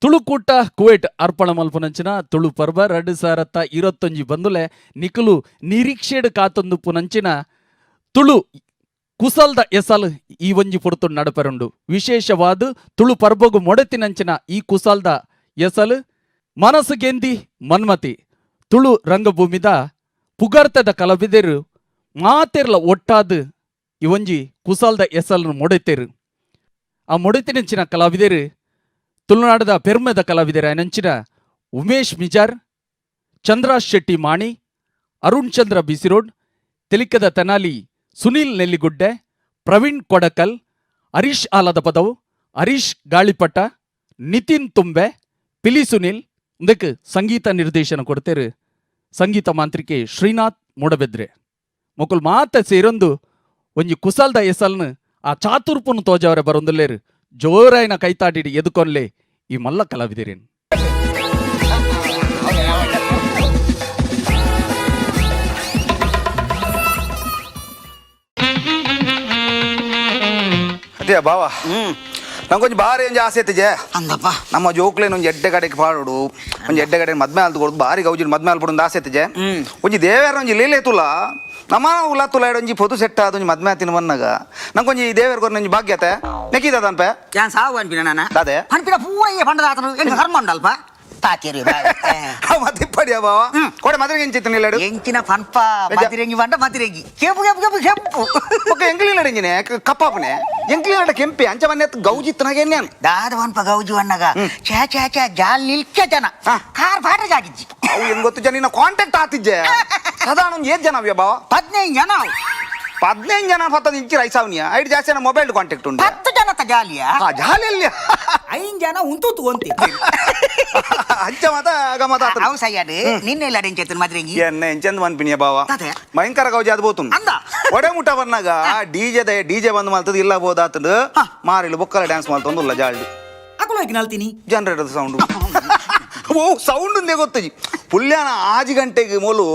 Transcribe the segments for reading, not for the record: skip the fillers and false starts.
ತುಳುಕೂಟ ಕುವೈಟ್ ಅರ್ಪಣ ಮಲ್ಪುನಂಚಿನ ತುಳು ಪರ್ಬ 2021 ಬಂದುಲೆ ನಿಕುಲು ನಿರೀಕ್ಷೆಡ್ ಕಾತೊಂದು ಪುನಂಚಿನ ತುಳು ಕುಸಲ್ದ ಎಸಲ್ ಈ ಒಂಜಿ ಪೊರ್ತುಡು ನಡಪರುಂಡು. ವಿಶೇಷವಾದ ತುಳು ಪರ್ಬಗು ಮೊಡೆತಿನಂಚಿನ ಈ ಕುಸಲ್ದ ಎಸಲ್ ಮನಸ್ಸು ಗೆಂದಿ ಮನ್ಮತಿ ತುಳು ರಂಗಭೂಮಿದ ಪುಗರ್ತದ ಕಲಾವಿದರು ಮಾತೆರ್ಲ ಒಟ್ಟಾದ್ ಈ ಒಂಜಿ ಕುಸಲ್ದ ಎಸಲ್ನು ಮೊಡೆತೇರು. ಆ ಮೊಡೆತಿನಂಚಿನ ಕಲಾವಿದರು ತುಳುನಾಡದ ಪೆರ್ಮೆದ ಕಲಾವಿದರ ನಂಚಿನ ಉಮೇಶ್ ಮಿಜಾರ್, ಚಂದ್ರಾಜ್ ಶೆಟ್ಟಿ ಮಾಣಿ, ಅರುಣ್ ಚಂದ್ರ ಬಿಸಿರೋಡ್, ತೆಲಿಕದ ತೆನಾಲಿ ಸುನೀಲ್ ನೆಲ್ಲಿಗುಡ್ಡೆ, ಪ್ರವೀಣ್ ಕೊಡಕಲ್, ಹರೀಶ್ ಆಲದ ಪದವು, ಹರೀಶ್ ಗಾಳಿಪಟ, ನಿತಿನ್ ತುಂಬೆ, ಪಿಲಿ ಸುನೀಲ್. ಇದಕ್ಕೆ ಸಂಗೀತ ನಿರ್ದೇಶನ ಕೊಡ್ತೇರು ಸಂಗೀತ ಮಾಂತ್ರಿಕೆ ಶ್ರೀನಾಥ್ ಮೂಡಬೆದ್ರೆ. ಮೊಕುಲ್ ಮಾತ ಸೇರೊಂದು ಒಂಜಿ ಕುಸಲ್ದ ಎಸಲ್ನು ಆ ಚಾತುರ್ಪುನು ತೋಜವರೆ ಬರೊಂದುಲ್ಲೇರು. ಜೋರಾಯಿನ ಕೈತಾಟಿಡಿ ಎದುಕೊನ್ಲೆ ಈ ಮಲ್ಲ ಕಲಾವಿದರೇನು. ಅದೇ ಬಾವ, ನಂಗೊಂಜಿ ಬಾರಿ ಒಂಜಿ ಆಸೆ ಇತ್ತಿಜೆ. ಅಂದಪ್ಪ. ನಮ್ಮ ಜೋಕ್ಲೇನ್ ಒಂಜಿ ಎಡ್ಡೆ ಕಡೆಗೆ ಪಾಡೋಡು, ಒಂಜಿ ಎಡ್ಡೆ ಕಡೆ ಮದ್ಮೆ ಆಲ್ದು ಕೊಡುದು, ಬಾರಿ ಗೌಜಿನ ಮದ್ಮೆ ಆಲ್ಪಡು ಒಂದು ಆಸೆ ಇತ್ತಿಜೆ. ಒಂಜಿ ದೇವೇರ ಒಂಜಿ ಲೀಲೆ ತುಲ ನಮ್ಮ ಉಲ ತುಲ ಒಂಜಿ ಪೊದು ಸೆಟ್ ಆದ ಒಂಜಿ ಮದ್ಮೆ ಆತಿನ ಬನ್ನಾಗ ನಂಗೊಂಜಿ ದೇವೇರ್ ಕೊರ್ನ ಒಂಜಿ ಭಾಗ್ಯತೆ ನೆಕ್ಕಿದ ಅನ್ಪೆ. ಯಾನ್ ಸಾವು ಅನ್ಪಿನ ನಾನ. ದಾದೆ? ಅನ್ಪಿನ ಪೂರ ಈ ಪಂಡದ ಆತನು ಎಂಕ ಕರ್ಮ ಉಂಡಲ್ಪ ತಾತೇರಿ. ಮತ್ತೆ ಇಪ್ಪಡಿಯ ಬಾವ, ಕೊಡೆ ಮದ್ರೆಗೆ ಎಂಚಿತ್ತು ನಿಲ್ಲಡು. ಎಂಚಿನ ಪನ್ಪ, ಮದಿರೆಂಗಿ ಪಂಡ ಮದಿರೆಂಗಿ ಕೆಂಪು ಕೆಂಪು ಕೆಂಪು ಕೆಂಪು. ಒಕ್ಕ ಎಂಕ್ಲಿನ ಎಂಜಿನೆ ಕಪ್ಪಾಪನೆ ಎಂಕ್ಲಿನ ಕೆಂಪೆ ಅಂಚ ಮನೆ ಗೌಜಿತ್ತನಾಗೆ ನಾನು. ದಾದ ಪನ್ಪ ಗೌಜು ಅಣ್ಣಗ, ಛೇ ಛೇ ಛೇ, ಜಾಲ್ ನಿಲ್ಕೆ ಜನ. ಕಾರ್ ಪಾಠ ಜಾಗಿಜ್ಜಿ. ಅವು ಹೆಂಗ್ ಗೊತ್ತು ಜನ ಕಾಂಟ್ಯಾಕ್ಟ್ ಆತಿಜ್ಜೆ ಸಾಧಾರಣ ಒಂಜಿ ಏತ್ ಜನ ಅವ್ಯ ಬಾವ? 15 ಜನ ಅವು. 15 ಜನ ಪತ್ತದ ಇಂಚಿ ರೈಸಾವ್ನಿಯ ಐದು ಜಾಸ್ತಿ ಜನ ಮೊಬೈಲ್ ಕಾಂಟ್ಯಾಕ್ಟ್ ಉಂಟು. 10 ಜನತ ಜಾಲಿಯ. ಹಾ, ಜಾಲಿಯಲ್ಲಿ. 5 ಜನ ಉಂಟು ಅಂತೆ. ಅಂಚ ಮಾತ ಗಮತ ಆತನ. ಅವು ಸಯ್ಯಾಡು ನಿನ್ನೆ ಇಲ್ಲ ಎಂಚೆತ್ತನ ಮದ್ರೆಂಗಿ. ಎನ್ನ ಎಂಚಂದ್ ಮನ್ಪಿನಿಯ ಬಾವ. ತಾತೆ. ಭಯಂಕರ ಗೌಜಿ ಅದು ಬೋತು. ಅಂದ. ಒಡೆ ಮುಟ್ಟ ಬಂದಾಗ ಡಿಜೆ ಡಿಜೆ ಬಂದ್ ಮಲ್ತದ ಇಲ್ಲ ಬೋದಾತಂದು. ಮಾರಿಲು ಬೊಕ್ಕಲ ಡ್ಯಾನ್ಸ್ ಮಲ್ತೊಂದುಲ್ಲ ಜಾಲ್ಡು. ಅಕುಲು ಹೋಗಿ ನಲ್ತೀನಿ. ಜನರೇಟರ್ ಸೌಂಡ್, ಓ ಸೌಂಡ್ ఉందే ಗೊತ್ತಜಿ. ಪುಲ್ಯಾನ ಆಜಿ ಗಂಟೆಗೆ ಮೋಲು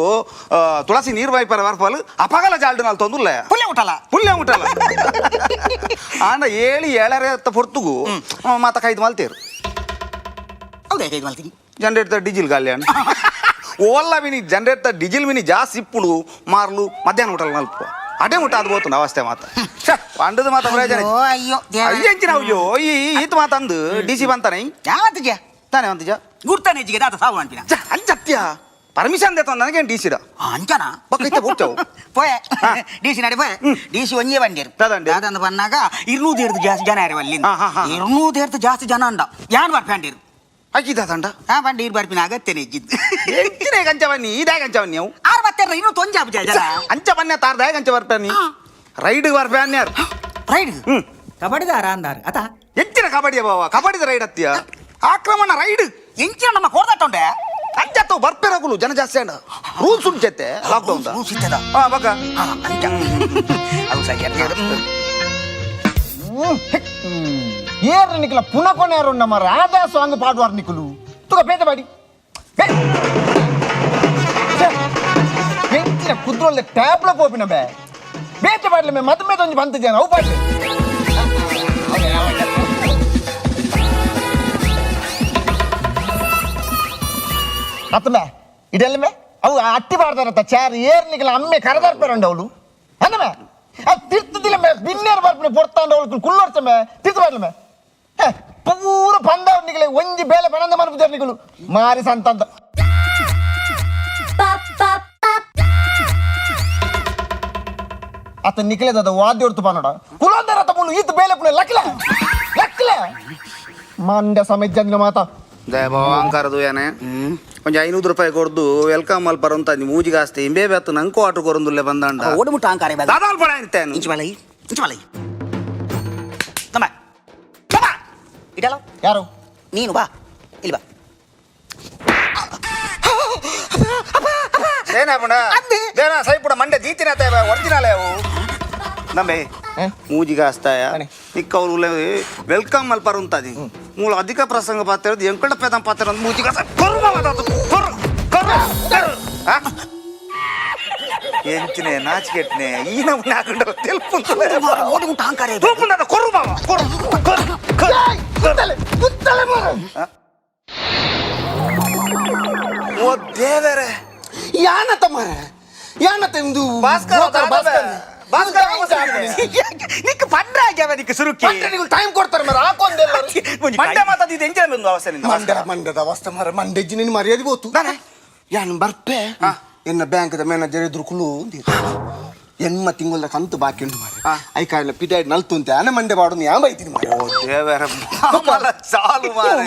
ತುಳಸಿ ನೀರು ಬಾಯ್ಪರ ಬರ್ಪಲ್ ಅಪಗಲ ಜಾಲ್ಡು ನಲ್ತೊಂದುಲ್ಲ. ಪುಲ್ಯ ಊಟಲ. ಪುಲ್ಯ ಮುಟ್ಟಲ್ಲ ಆಂಡ ಏಳು ಏಳರೆ ಹತ್ತ ಪೊರ್ತುಗು ಮಾತ ಕೈದು ಮಲ್ತೇರು. ಹೌದಾ, ಕೈದು ಮಲ್ತೀನಿ. ಜನರೇಟರ್ ಡೀಸೆಲ್ ಗಾಲಿ ಅಣ್ಣ ಓಲ್ಲ mini generator diesel mini ಜಾಸ್ತಿ ಇಪ್ಪುಡು ಮಾರ್ಲು ಮಧ್ಯಾಹ್ನ ಊಟಲ್ ನಲ್ಪ ಅದೇ ಮುಟ್ಟ ಅದು ಬೋತು ಅವಸ್ಥೆ ಮಾತ ಅಂಡದ ಮಾತ ಪ್ರಯೋಜನ. ಅಯ್ಯೋ ಅಯ್ಯೋ ದೇವ. ಅಯ್ಯಂಚಿನ ಅಯ್ಯೋ ಈ ಈತ ಮಾತ ಅಂದು ಡಿ ಸಿ ಬಂತಾನೆ. ಯಾವತ್ತು ತಾನೆ ಅಂತಿಜ. ಗುರ್ತಾನೆ ಹೆಚ್ಚಿಗೆ ದಾತ ಸಾವು ಅಂತಿನ. ಅಂಚತ್ಯ ಪರ್ಮಿಷನ್ ದೇತ ನನಗೇನು ಡಿ ಸಿಡ. ಅಂಚನ. ಬೊಕ್ಕ ಇತ್ತೆ ಬೋಡ್ಚವು. ಪೋಯೆ ಡಿಸಿ ನಡಿ ಪೋಯೆ. ಡಿಸಿ ಒಂಜೇ ಬಂದೇರು. ದಾದಂಡಿ? ದಾದಂದು ಬಂದಾಗ 200 ಜಾಸ್ತಿ ಜನ ಇರು ಅಲ್ಲಿ. ಹಾ, ಹಾ, ಹಾ. 200 ಜಾಸ್ತಿ ಜನ ಅಂಡ ಯಾನ್ ಬರ್ಪಂಡಿರು. ಅಕ್ಕಿದ ತಂಡ. ಹಾ ಬಂಡಿ ಇರು ಬರ್ಪಿನ ಅಗತ್ಯನೆ ಇಜ್ಜಿದ್ದು. ಎಂಚಿನ ಕಂಚವನ್ನಿ ಇದಾಗ ಕಂಚವನ್ನಿ ಅವು. ಆರು ಬತ್ತೆರ ಇನ್ನೂ ತೊಂಜೆ ಆಪುಜ ಜನ. ಅಂಚ ಬನ್ನೆ ತಾರ್ದಾಗ ಅಂಚ ಬರ್ಪೆ ರೈಡ್ ಬರ್ಪೆ ಅನ್ಯಾರು. ರೈಡ್ ಕಬಡ್ಡಿದಾರ ಅಂದಾರು ಅತ. ಎಂಚಿನ ಕಬಡ್ಡಿಯ ಬಾವ, ಕಬಡ್ಡಿದ ರೈಡ್ ಅತ್ತಿಯ ಆಕ್ರಮಣ ರೈಡ್. ಎಂಚಿನ ನಮ್ಮ ಕೋರ್ದಾಟೊಂಡೆ. ಅಂಚತ್ತು ಬರ್ಪೆರಗುಲು ಜನ ಜಾಸ್ತಿ ಅಂಡ ರೂಲ್ಸ್ ಉಂಟು ಲಾಕ್ಡೌನ್. ರೂಲ್ಸ್ ಇತ್ತದ. ಹಾ ಬಕ್ಕ. ಹಾ ಅಂಚ ಅವು ಸರಿ. ಏರ್ ನಿಕ್ಲ ಪುನಃ ಕೊನೆಯರು ನಮ್ಮ ರಾಧಾ ಸಾಂಗ್ ಪಾಡುವಾರ್ ನಿಕುಲು ತುಗ ಬೇತೆ ಬಾಡಿ ಎಂಚಿನ ಕುದ್ರೊಲ್ಲೆ ಟ್ಯಾಬ್ಲ ಪೋಪಿನ ಬೇ ಬೇತೆ ಬಾಡ್ಲೆ ಮೇ ಮದ್ಮೆ ಒಂಜಿ ಬಂತ ಜನ ಅವು ಪಾಡ್ಲೆ. ಅತ್ತಮೆ ಇದೆಲ್ಲ ಮೇ ಅವು ಅಟ್ಟಿ ಪಾಡ್ತಾರತ್ತ ಚಾರ್ ಏರ್ ನಿಕ್ಲ ಅಮ್ಮೆ ಕರದಾರ್ಪೇರಂಡ ಅವಳು ಅಂದಮೆ ಅದು ತಿರ್ತದಿಲ್ಲ ಮೇ ಬಿನ್ನೇರು ಬರ್ಪಿನ ಪೊರ್ತಾಂಡ ಅವಳು ಕುಲ್ಲೋರ್ಚ ಮೇ ತಿರ್ತು ಬಾಡ್ಲೆ ಮೇ ಪೂರ ಪಂದವನಿಗೆ ಒಂಜಿ ಬೇಲೆ ಪಣಂದ ಮನ್ಪುಜರ್ನಿಗಳು ಮಾರಿ ಸಂತಂತ. ಅತ ನಿಕ್ಲೆದ ವಾದ್ಯ ಹೊರ್ತು ಪನ್ನಡ ಕುಲಂದರ ಮುಲು ಈತ ಬೇಲೆ ಪುಣ ಲಕ್ಲೆ ಲಕ್ಲೆ ಮಂಡ್ಯ ಸಮೇತ ಮಾತಾ. ಅಹಂಕಾರದು ಏನೆ ಒಂಜಿ 500 ರೂಪಾಯಿ ಕೊಡ್ದು welcome ಮಲ್ಪರ ಅಂತ ಮೂಜಿಗೆ ಆಸ್ತಿ ಇಂಬೇ ಬೆತ್ತು ನಂಕು ಆಟೋ ಕೊರೊಂದುಲ್ಲೆ ಬಂದಂಡ. ಓಡು ಮುಟ್ಟ ಅಂಕಾರೆ. ದಾದಾಲ್ ಪಡ ಅಂತೇನು. ಇಂಚು ಬಲೈ ಇಂಚು ಬಲೈ ನಮ್ಮ ನಮ್ಮ ಇಡಲ್ಲ. ಯಾರು? ನೀನು ಬಾ ಇಲ್ಲಿ ಬಾ. ಏನಾಪುಣ ದೇನ ಸೈಪುಡ ಮಂಡೆ ದೀತಿನ ಒರಿಜಿನಲ್ ಅವು ನಂಬೆ. ಮೂಜಿಗೆ ಆಸ್ತಾಯ. ಇಕ್ಕವ್ರು welcome ಮಲ್ಪರ ಉಂತಾದಿ ಮೂಲ ಅಧಿಕ ಪ್ರಸಂಗ ಪಾತ್ರ ಎಂಕಡ ಪೇದಂ ಪಾತ್ರ ಮೂಜಿಗೆ ಕರ್ಮ ಮಾತಾತು ಕರ್ ಕರ್ ಕರ್ ಎಂಚಿನೆ ನಾಚಿಕೆಟ್ನೆ ಈ ನಮ್ಮನೆ ಹಾಕೊಂಡ ತೆಲ್ಪು. ಓಡು ಮುಟ್ಟ ಅಂಕಾರೆ. ತೂಪುಂಡ ಕೊರು ಬಾವ ಕೊರು ಕೊರು ಕೊರು. ಕುತ್ತಲೆ ಕುತ್ತಲೆ ಮಾರ್ರೆ. ಓ ದೇವರೇ. ಯಾನತ ಮಾರ, ಯಾನತ ಇಂದು? ಭಾಸ್ಕರ. ಭಾಸ್ಕರ್. ಭಾಸ್ಕರ. ನಿಕ್ ಪಂಡ್ರ ಆಗ್ಯಾವ ನಿಕ್ ಸುರುಕಿ. ಟೈಮ್ ಕೊಡ್ತಾರೆ ಮಾರ, ಹಾಕೊಂದೆಲ್ಲ. ಮಂಡೆ ಮಾತಾಡಿದ್ದು ಎಂಚಿನ ಬಂದು ಅವಸ್ಥೆ ನಿಂದು? ಮಂಡ ಮಂಡದ ಅವಸ್ಥೆ ಮಾರ, ಮಂಡೆಜ್ಜಿ ನಿನ್ನ ಮರ್ಯಾದೆ ಹೋತು. ಯಾನ್ ಬರ್ಪೆ, ಎನ್ನ ಬ್ಯಾಂಕ್ದ ಮ್ಯಾನೇಜರ್ ಎದುರು ಕುಲು ಎನ್ಮ ತಿಂಗಳ ಕಂತು ಬಾಕಿ ಉಂಟು ಮಾರೆ. I ಕಾಯಿನ ಪಿದಾಯ್ಡ್ ನಲ್ತು ಅಂತ ಆನೆ ಮಂಡೆ ಬಾಡು ಯಾ ಬೈತೀನಿ ಮಾರೆ. ಓ ದೇವರ, ಮಾಮಲ ಚಾಲು ಮಾರೆ.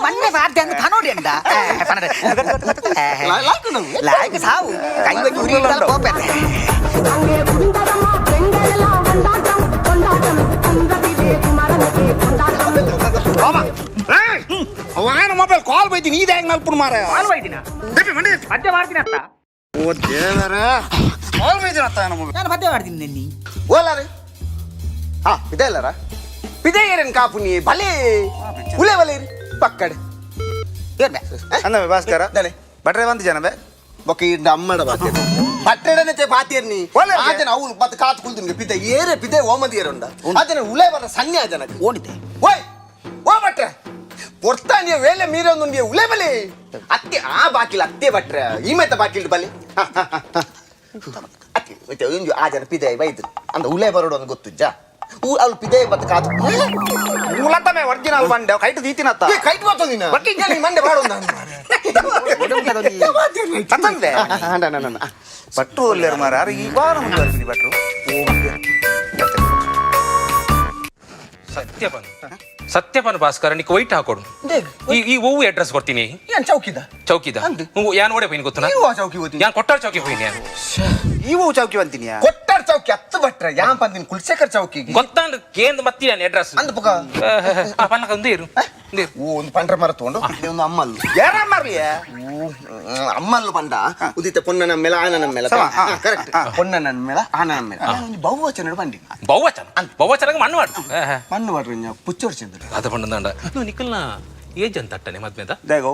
ಮಂಡೆ ಬಾರ್ದೆ ಅಂತ ಪನೋಡಿ ಅಂದ. ಲಾಯ್ಕು ನಾವು. ಲಾಯ್ಕ್ ಸಾವು ಕೈ ಬಗ್ಗಿ ಉರಿ ಕೋಪ. அங்கே குந்தரமா பெண்களெல்லாம் கொண்டாட்டம் கொண்டாட்டம், குன்றத்திலே குமரனுக்கே கொண்டாட்டம். ఆయన ಮೊಬೈಲ್ ಕಾಲ್ ಬೈತೀನಿ, ಇದು ಹೆಂಗ್ ನಲ್ಪುಣ ಮಾರ? ಕಾಲ್ ಬೈದಿನ? ಮಂಡೆ. ಪದ್ಯ ಮಾಡ್ತೀನಿ ಅತ್ತ. ಓ ದೇವರ, ಕಾಲ್ ಬೈದಿನ ಅತ್ತ ನನ್ನ ಮೊಬೈಲ್. ನಾನು ಪದ್ಯ ಮಾಡ್ತೀನಿ ನಿನ್ನಿ. ಓಲಾರೆ, ಹಾ ಇದೆ ಅಲ್ಲರ ಪಿದೆ ಏರೇನ್ ಕಾಪು ನೀ ಭಲೆ ಉಲೆ ಬಲೇರಿ ಪಕ್ಕಡೆ. ಏನ್ ಬೇ? ಅಂದ ಭಾಸ್ಕರ. ದನೆ. ಬಟ್ರೆ ಬಂದು ಜನ ಬೇ. ಬೊಕ್ಕ ಇಂದ ಅಮ್ಮಡ ಬಾತೆ ಬಟ್ಟೆಡನೆ ಬಾತೇರ್ನಿ. ಒಳ್ಳೆ. ಆಜನ ಅವಳು ಬತ್ತ ಕಾತು ಕುಲ್ದಿನ್ಗೆ ಪಿದೆ ಏರೆ ಪಿದೆ ಓಮದಿ ಏರುಂಡ ಆಜನ ಉಲೆ ಬರ ಸನ್ನೆ ಆಜನಕ್ಕೆ. ಓಡಿದೆ. ಓಯ್ ಓ ಭಟ್ರೆ, ಪೊರ್ತಾನಿಯ ವೇಳೆ ಮೀರೊಂದುಂಡಿಯ ಉಲೆ ಬಲೆ ಅತ್ತೆ ಆ ಬಾಕಿಲ್ ಅತ್ತೆ ಭಟ್ರೆ ಈ ಮೆತ್ತ ಬಾಕಿಲ್ ಬಲೆ ಅತ್ತೆ ಮತ್ತೆ ಒಂಜು ಆ ಜನ ಪಿದೆ ಬೈದ್ರು ಅಂದ ಉಲೆ ಬರೋಡು ಒಂದು ಗೊತ್ತುಜ್ಜ ಊ ಅವ್ಳು ಪಿದೆ ಬತ್ತ ಕಾತು. ಮೂಲತಮೆ ಒರಿಜಿನಲ್ ಬಂಡೆ ಕೈಟು ದೀತಿನತ್ತ. ಏ, ಕೈಟ್ ಬರ್ತದೆ ನೀನು ನೀ ಮಂಡೆ ಬಾಡೊಂದು. ತಂದೆ ಭಟ್ರು ಒಲ್ಲೇರು ಮಾರ, ಅರೆ ಈ ವಾರ ಮುಂದುವರಿತೀನಿ ಭಟ್ರು. ಸತ್ಯಪನ್ ಸತ್ಯಪನ್ ಭಾಸ್ಕರ, ನಿಕ್ ವೈಟ್ ಹಾಕೊಡು. ಈ ಈ ಹೂವು ಅಡ್ರೆಸ್ ಕೊಡ್ತೀನಿ. ಏನ್ ಚೌಕಿದ? ಚೌಕಿದ. ಅಂದು. ಹೂವು ಯಾನ್ ಓಡೆ ಪೋಯಿನ ಗೊತ್ತುನಾ? ನೀವು ಆ ಚೌಕಿ ಹೋತೀನಿ. ಯಾನ್ ಕೊಟ್ಟಾರ್ ಚೌಕಿ ಪೋಯಿನಿ ಯಾನ್. ಇವು ಚೌಕಿ ಅಂತೀನಿ. ಕೊಟ್ಟಾರ್ ಚೌಕಿ ಹತ್ತು ಭಟ್ರ, ಯಾನ್ ಪಂದಿನ ಕುಲ್ಶೇಖರ್ ಚೌಕಿಗೆ. ಗೊತ್ತಾಂಡ್ ಕೇಂದ್ ಮತ್ತಿ ಯಾನ್ ಅಡ್ರೆಸ್. ಅಂದ್ ಪುಕ. ಪನ್ನಕ ಒಂದೇ ಇರು ಒಂದೇ ಇರು. ಓ ಒಂದು ಪಂಡ್ರ ಮರ ತಗೊಂಡು ಒಂದು ಅಮ್ಮಲ್ಲು. ಯಾರ ಮಾರ್ಲಿಯ? ಓ, ಅಮ್ಮಲ್ಲು ಪಂಡ ಉದಿತ ಪೊನ್ನನ ಮೇಲೆ ಆನನ ಮೇಲೆ. ಸಮ, ಹಾ. ಕರೆಕ್ಟ್, ಪೊನ್ನನ ಮೇಲೆ ಆನನ ಮೇಲೆ ಒಂದು ಬಹುವಚನ ಬಂಡಿ. ಬಹುವಚನ ಬಹುವಚನಗೆ ಮಣ್ಣು ಮಾಡು. ಮಣ್ಣು ಮಾಡ್ರಿ ಪುಚ್ಚೋರ್ ಚಂದ್ರ. ಅದ ಪಂಡಂದಾಂಡ ನಿಕ್ಕಲ್ನ ಏಜ್ ಅಂತ ಅಟ್ಟನೆ ಮದ್ಮೆದ. ದೇಗೋ.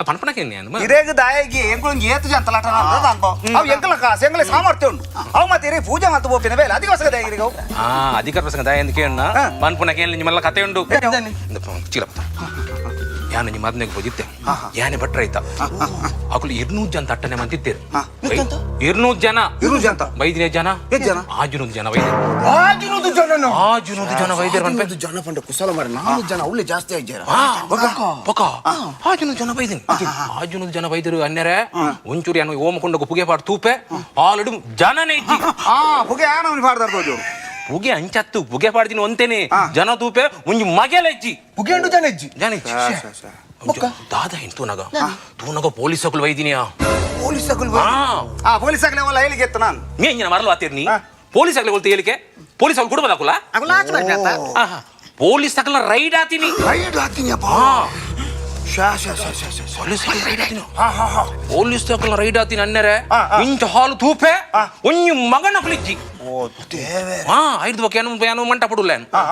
ಪಣಪಣಕ್ಕೆ ಯಾನ್ ಇರೇಗ ದಾಯಗಿ ಎಂಕುಲು ಏತು ಜನ ತಲಾಟ ಅನ್ಕೋ, ಅವು ಎಂಕಲ ಕಾಸು ಎಂಕಲ ಸಾಮರ್ಥ್ಯ ಉಂಟು. ಅವು ಮತ್ತೆ ಇರೇ ಪೂಜೆ ಮತ್ತು ಬೋಪಿನ ಬೇಲೆ ಅದಕ್ಕೋಸ್ಕರ ದಾಯಗಿರಿಗವು. ಆ ಅಧಿಕಾರ ಪ್ರಸಂಗ ದಾಯ ಅಂತ ಕೇಳಣ್ಣ. ಪನ್ಪುನ ಕೇಳಿ ನಿಮ್ಮೆಲ್ಲ ಕತೆ ಉಂಡು. ಚೀಲಪ್ಪ ಯಾನು ನಿಮ್ಮ ಮದ್ಮೆಗೆ ಹೋಗಿದ್ದೆ ಯಾನೆ ಭಟ್ರ ಆಯ್ತಾ ಅಕುಲು 200 ಜನ ತಟ್ಟನೆ ಮಂತಿದ್ದೇರು. 200 ಜನ. 200 ಜನ? ವೈದ್ಯ ಜನ. ಎಷ್ಟ್ ಜನ? 600 ಜನ ವೈದ್ಯ. 600 ಜನ? 600 ಜನ ವೈದ್ಯರು ಮನ್ಪೆ. 600 ಜನ ಪಂಡ ಕುಶಲ ಮಾರ, 400 ಜನ ಅವಳೇ ಜಾಸ್ತಿ ಆಗಿದ್ದಾರೆ. ಪೊಕ 600 ಜನ ವೈದ್ಯನಿ, 600 ಜನ ವೈದ್ಯರು ಅನ್ನೆರೆ ಒಂಚೂರು ಯಾನು ಓಮಕೊಂಡ ಪುಗೆ ಪಾಡ್ ತೂಪೆ ಆಲ್ರೆಡಿ ಜನನೇ ಇಜ್ಜಿ. ಆ ಪುಗೆ ಆನ ಅವನು ಪಾಡ್ದಾರ ತೋಜು. ಪುಗೆ ಅಂಚತ್ತು ಪುಗೆ ಪಾಡ್ದಿನ ಒಂತೇನೆ ಜನ ತೂಪೆ ಒಂಜಿ ಮಗೆಲ ಇಜ್ಜಿ. ಪುಗೆಂಡು ಜನ ಇಜ್ಜಿ? ಜನ ಇಜ್ಜಿ. ದಾದ ಏನ್ ತೂನಗ ತೂನಗ ಪೊಲೀಸ್ ಅಕುಲು ವೈದಿನಿಯಾ. ಪೊಲೀಸ್ ಅಕುಲು? ಹಾ. ಆ ಪೊಲೀಸ್ ಆಗಲೇ ಒಲ್ಲ ಹೇಳಿಗೆ ಎತ್ತು ನಾನು. ನೀ ಇಂಜಿನ ಮರಲು ಆತಿರ್ನಿ ಪೊಲೀಸ್ ಆಗಲಿ ಕೊಲ್ತ ಹೇಳಿಕೆ ಪೊಲೀಸ್ ಅವ್ರು ಕುಟುಂಬದ ಅಕುಲ. ಅಗುಲ ಆಚೆ ಬರ್ರಿ ಅತ್ತ. ಆಹಾ. ಪೊಲೀಸ್ ಅಕಲ ರೈಡ್ ಆತೀನಿ. ರೈಡ್ ಹಾಕ್ತೀನಿಯಪ್ಪ. ಶಾ ಶಾ ಶಾ ಶಾ ಶಾ. ಪೊಲೀಸ್ ರೈಡ್ ಆತೀನಿ, ಪೊಲೀಸ್ ಅಕಲ ರೈಡ್ ಆತೀನಿ ಅನ್ನೆರೆ ಇಂಚ ಹಾಲು ತೂಪೆ ಒಂಜಿ ಮಗನ ಕುಲಿಜ್ಜಿ. ಓ ದೇವೇ. ಹಾ ಐದು ಬೊಕ್ಕ ಏನು ಏನು ಮಂಟ ಪಡುಲ್ಲ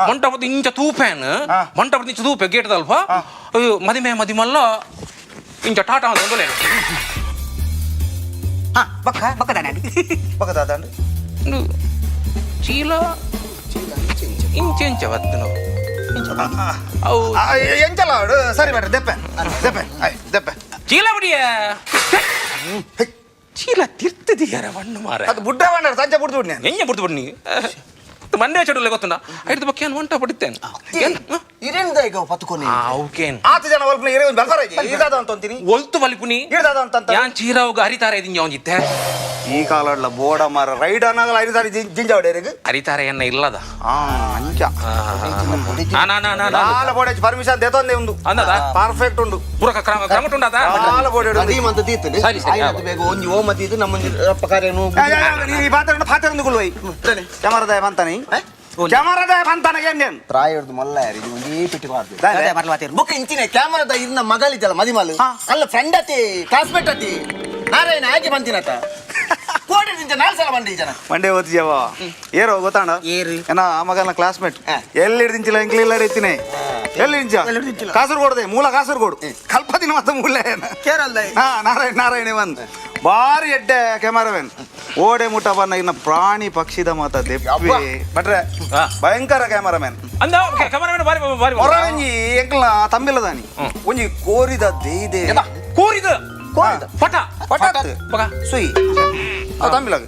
ಮಂಟಪದ ಇಂಚ ತೂಪೇನು ಮಂಟಪದ ಇಂಚ ತೂಪೆ ಗೇಟ್ ದಲ್ಪ ಅಯ್ಯೋ ಮದಿಮೆ ಮದಿಮಲ್ಲ ಇಂಚ ಟಾಟಾ ಅಂತ ಒಂದೊಲೇನು. ಹಾ ಬೊಕ್ಕ ಬೊಕ್ಕ ದಾನೆ. ಪಕ್ಕ ದಾದಾಂಡು. ಒಂದು ಚೀಲ ಇಂಚೆ ಇಂಚ ಬತ್ತು ನಾವು ಅವು. ಎಂಚಲ್ಲ ಅವಡು ಸರಿ ಬೇಡ್ರಿ, ದೆಪ್ಪೆ ದೆಪ್ಪೆ ಆಯ್ ದೆಪ್ಪೆ. ಚೀಲ ಬಿಡಿಯ ಚೀಲ ತಿರ್ತದಿಯಾರ ಮಣ್ಣು ಮಾರ. ಅದು ಬುಡ್ಡ ಬಂಡಾರ ಸಂಜೆ ಬಿಡ್ದು ಬಿಡ್ನಿ. ಎಂಜ ಬಿಡ್ತು ಬಿಡ್ನಿ ಮಂಡೆ ಚಡುಲೆ ಗೊತ್ತುಂಡ ಐದು ಬೊಕ್ಕ ಏನು ಒಂಟ ಪಡಿತೇನೆ. ಇರೇಂದ ಈಗ ಪತ್ಕೊನಿ. ಅವಕೇನ್. ಆತು ಜನ ಒಲ್ಪ ಇರೇ ಒಂದು ಬೆಲ್ಫಾರ ಈದಾದ ಅಂತ ಅಂತೀನಿ. ಒಲ್ತು ಬಲಿಪುನಿ. ಈದಾದ ಅಂತ. ಯಾನ್ ಚೀರಾವುಗ ಹರಿತಾರ ಇದಿಂಜ ಅವನಿತ್ತೆ. ಈ ಕಾಲಡ್ಲ ಬೋಡ ಮಾರ ರೈಡ್ ಅನ್ನಾಗಲ ಐದು ಸಾರಿ ಜಿಂಜಾವಡೇರಿಗೆ. ಹರಿತಾರ ಎನ್ನ ಇಲ್ಲದ. ಆ ಅಂಚ. ನಾ ನಾ ನಾ ನಾ. ನಾಲ ಬೋಡ ಪರ್ಮಿಷನ್ ದೇತೊಂದೆ ಉಂಡು. ಅಂದದ? ಪರ್ಫೆಕ್ಟ್ ಉಂಡು. ಪೂರ ಕ್ರಮ ಕ್ರಮ ಉಂಡದ. ನಾಲ ಬೋಡ. ಅದೇ ಅಂತ ತೀರ್ತದೆ. ಸರಿ, ಸರಿ, ಆಯ್ತು, ಬೇಗ ಒಂಜಿ ಓ ಮತಿ ನಮ್ಮ ಅಪ್ಪ ಕಾರ್ಯನು. ಈ ಪಾತ್ರ ಪಾತ್ರ ಗುಲ್ವೈ ಕ್ಯಾಮರಾದ ಬಂತಾನೆ, ಕ್ಯಾಮರಾದ ಬಂತಾನೆ ಏನ್? ಪ್ರಾಯರ್ದು ಮಲ್ಲ ಯಾರು ಇದು ಒಂದೇ ಪೆಟ್ಟಿ ಬಾರ್ದು. ಅದೇ ಮರಲು ಆತಿರು. ಬೊಕ್ಕ ಇಂಚಿನ ಕ್ಯಾಮರಾದ ಇರ್ನ ಮಗಳಿದ್ದಲ್ಲ ಮದಿಮಾಲು ಅಲ್ಲ, ಫ್ರೆಂಡ್ ಅತಿ ಕ್ಲಾಸ್ಮೇಟ್ ಅತಿ ನಾರಾಯಣ ಹಾಗೆ ಬಂತಿನತ ಕೋಟಿ ನಿಂಚ ನಾಲ್ ಸಲ ಬಂಡಿ ಜನ. ಮಂಡೆ ಓದ್ತಿದ್ಯವ ಏರೋ ಗೊತ್ತಾಣ. ಏರು? ಏನ ಆ ಮಗನ ಕ್ಲಾಸ್ಮೇಟ್. ಎಲ್ಲಿ ಹಿಡ್ದಿಂಚಿಲ್ಲ ಎಂಕ್ಲಿ ಇಲ್ಲ ಇರ್ತೀನಿ ಎಲ್ಲಿ ಇಂಚ ಕಾಸರಗೋಡ್ದೆ ಮೂಲ ಕಾಸರಗೋಡು ಕಲ್ಪದಿನ ಮತ್ತೆ ಮೂಲ ಕೇರಳದ. ಹಾ ನಾರಾಯಣ ನಾರಾಯಣ ಬಂದ್ ಬಾರಿ ಎಡ್ಡೆ ಕ್ಯಾಮರಾಮನ್ ಓಡೆ ಮುಟ್ಟ ಬನ್ನ ಇನ್ನ ಪ್ರಾಣಿ ಪಕ್ಷಿದ ಮಾತ ದೆಪ್ಪಿ ಬಟ್ರೆ. ಹಾ. ಭಯಂಕರ ಕ್ಯಾಮರಾಮನ್. ಅಂದ ಕ್ಯಾಮರಾಮನ್ ಬಾರಿ ಬಾರಿ. ಹೊರಗಂಜಿ ಎಂಕಲ್ನ ತಮ್ಮಿಲ್ಲದಾನಿ ಒಂಜಿ ಕೋರಿದ ದೇಯ್ದೆ. ಕೋರಿದ ಕೋರಿದ. ಪಟ. ಪಟಾತ್. ಬಗ. ಸುಯಿ ಅವು ತಮ್ಮಿಲಗ.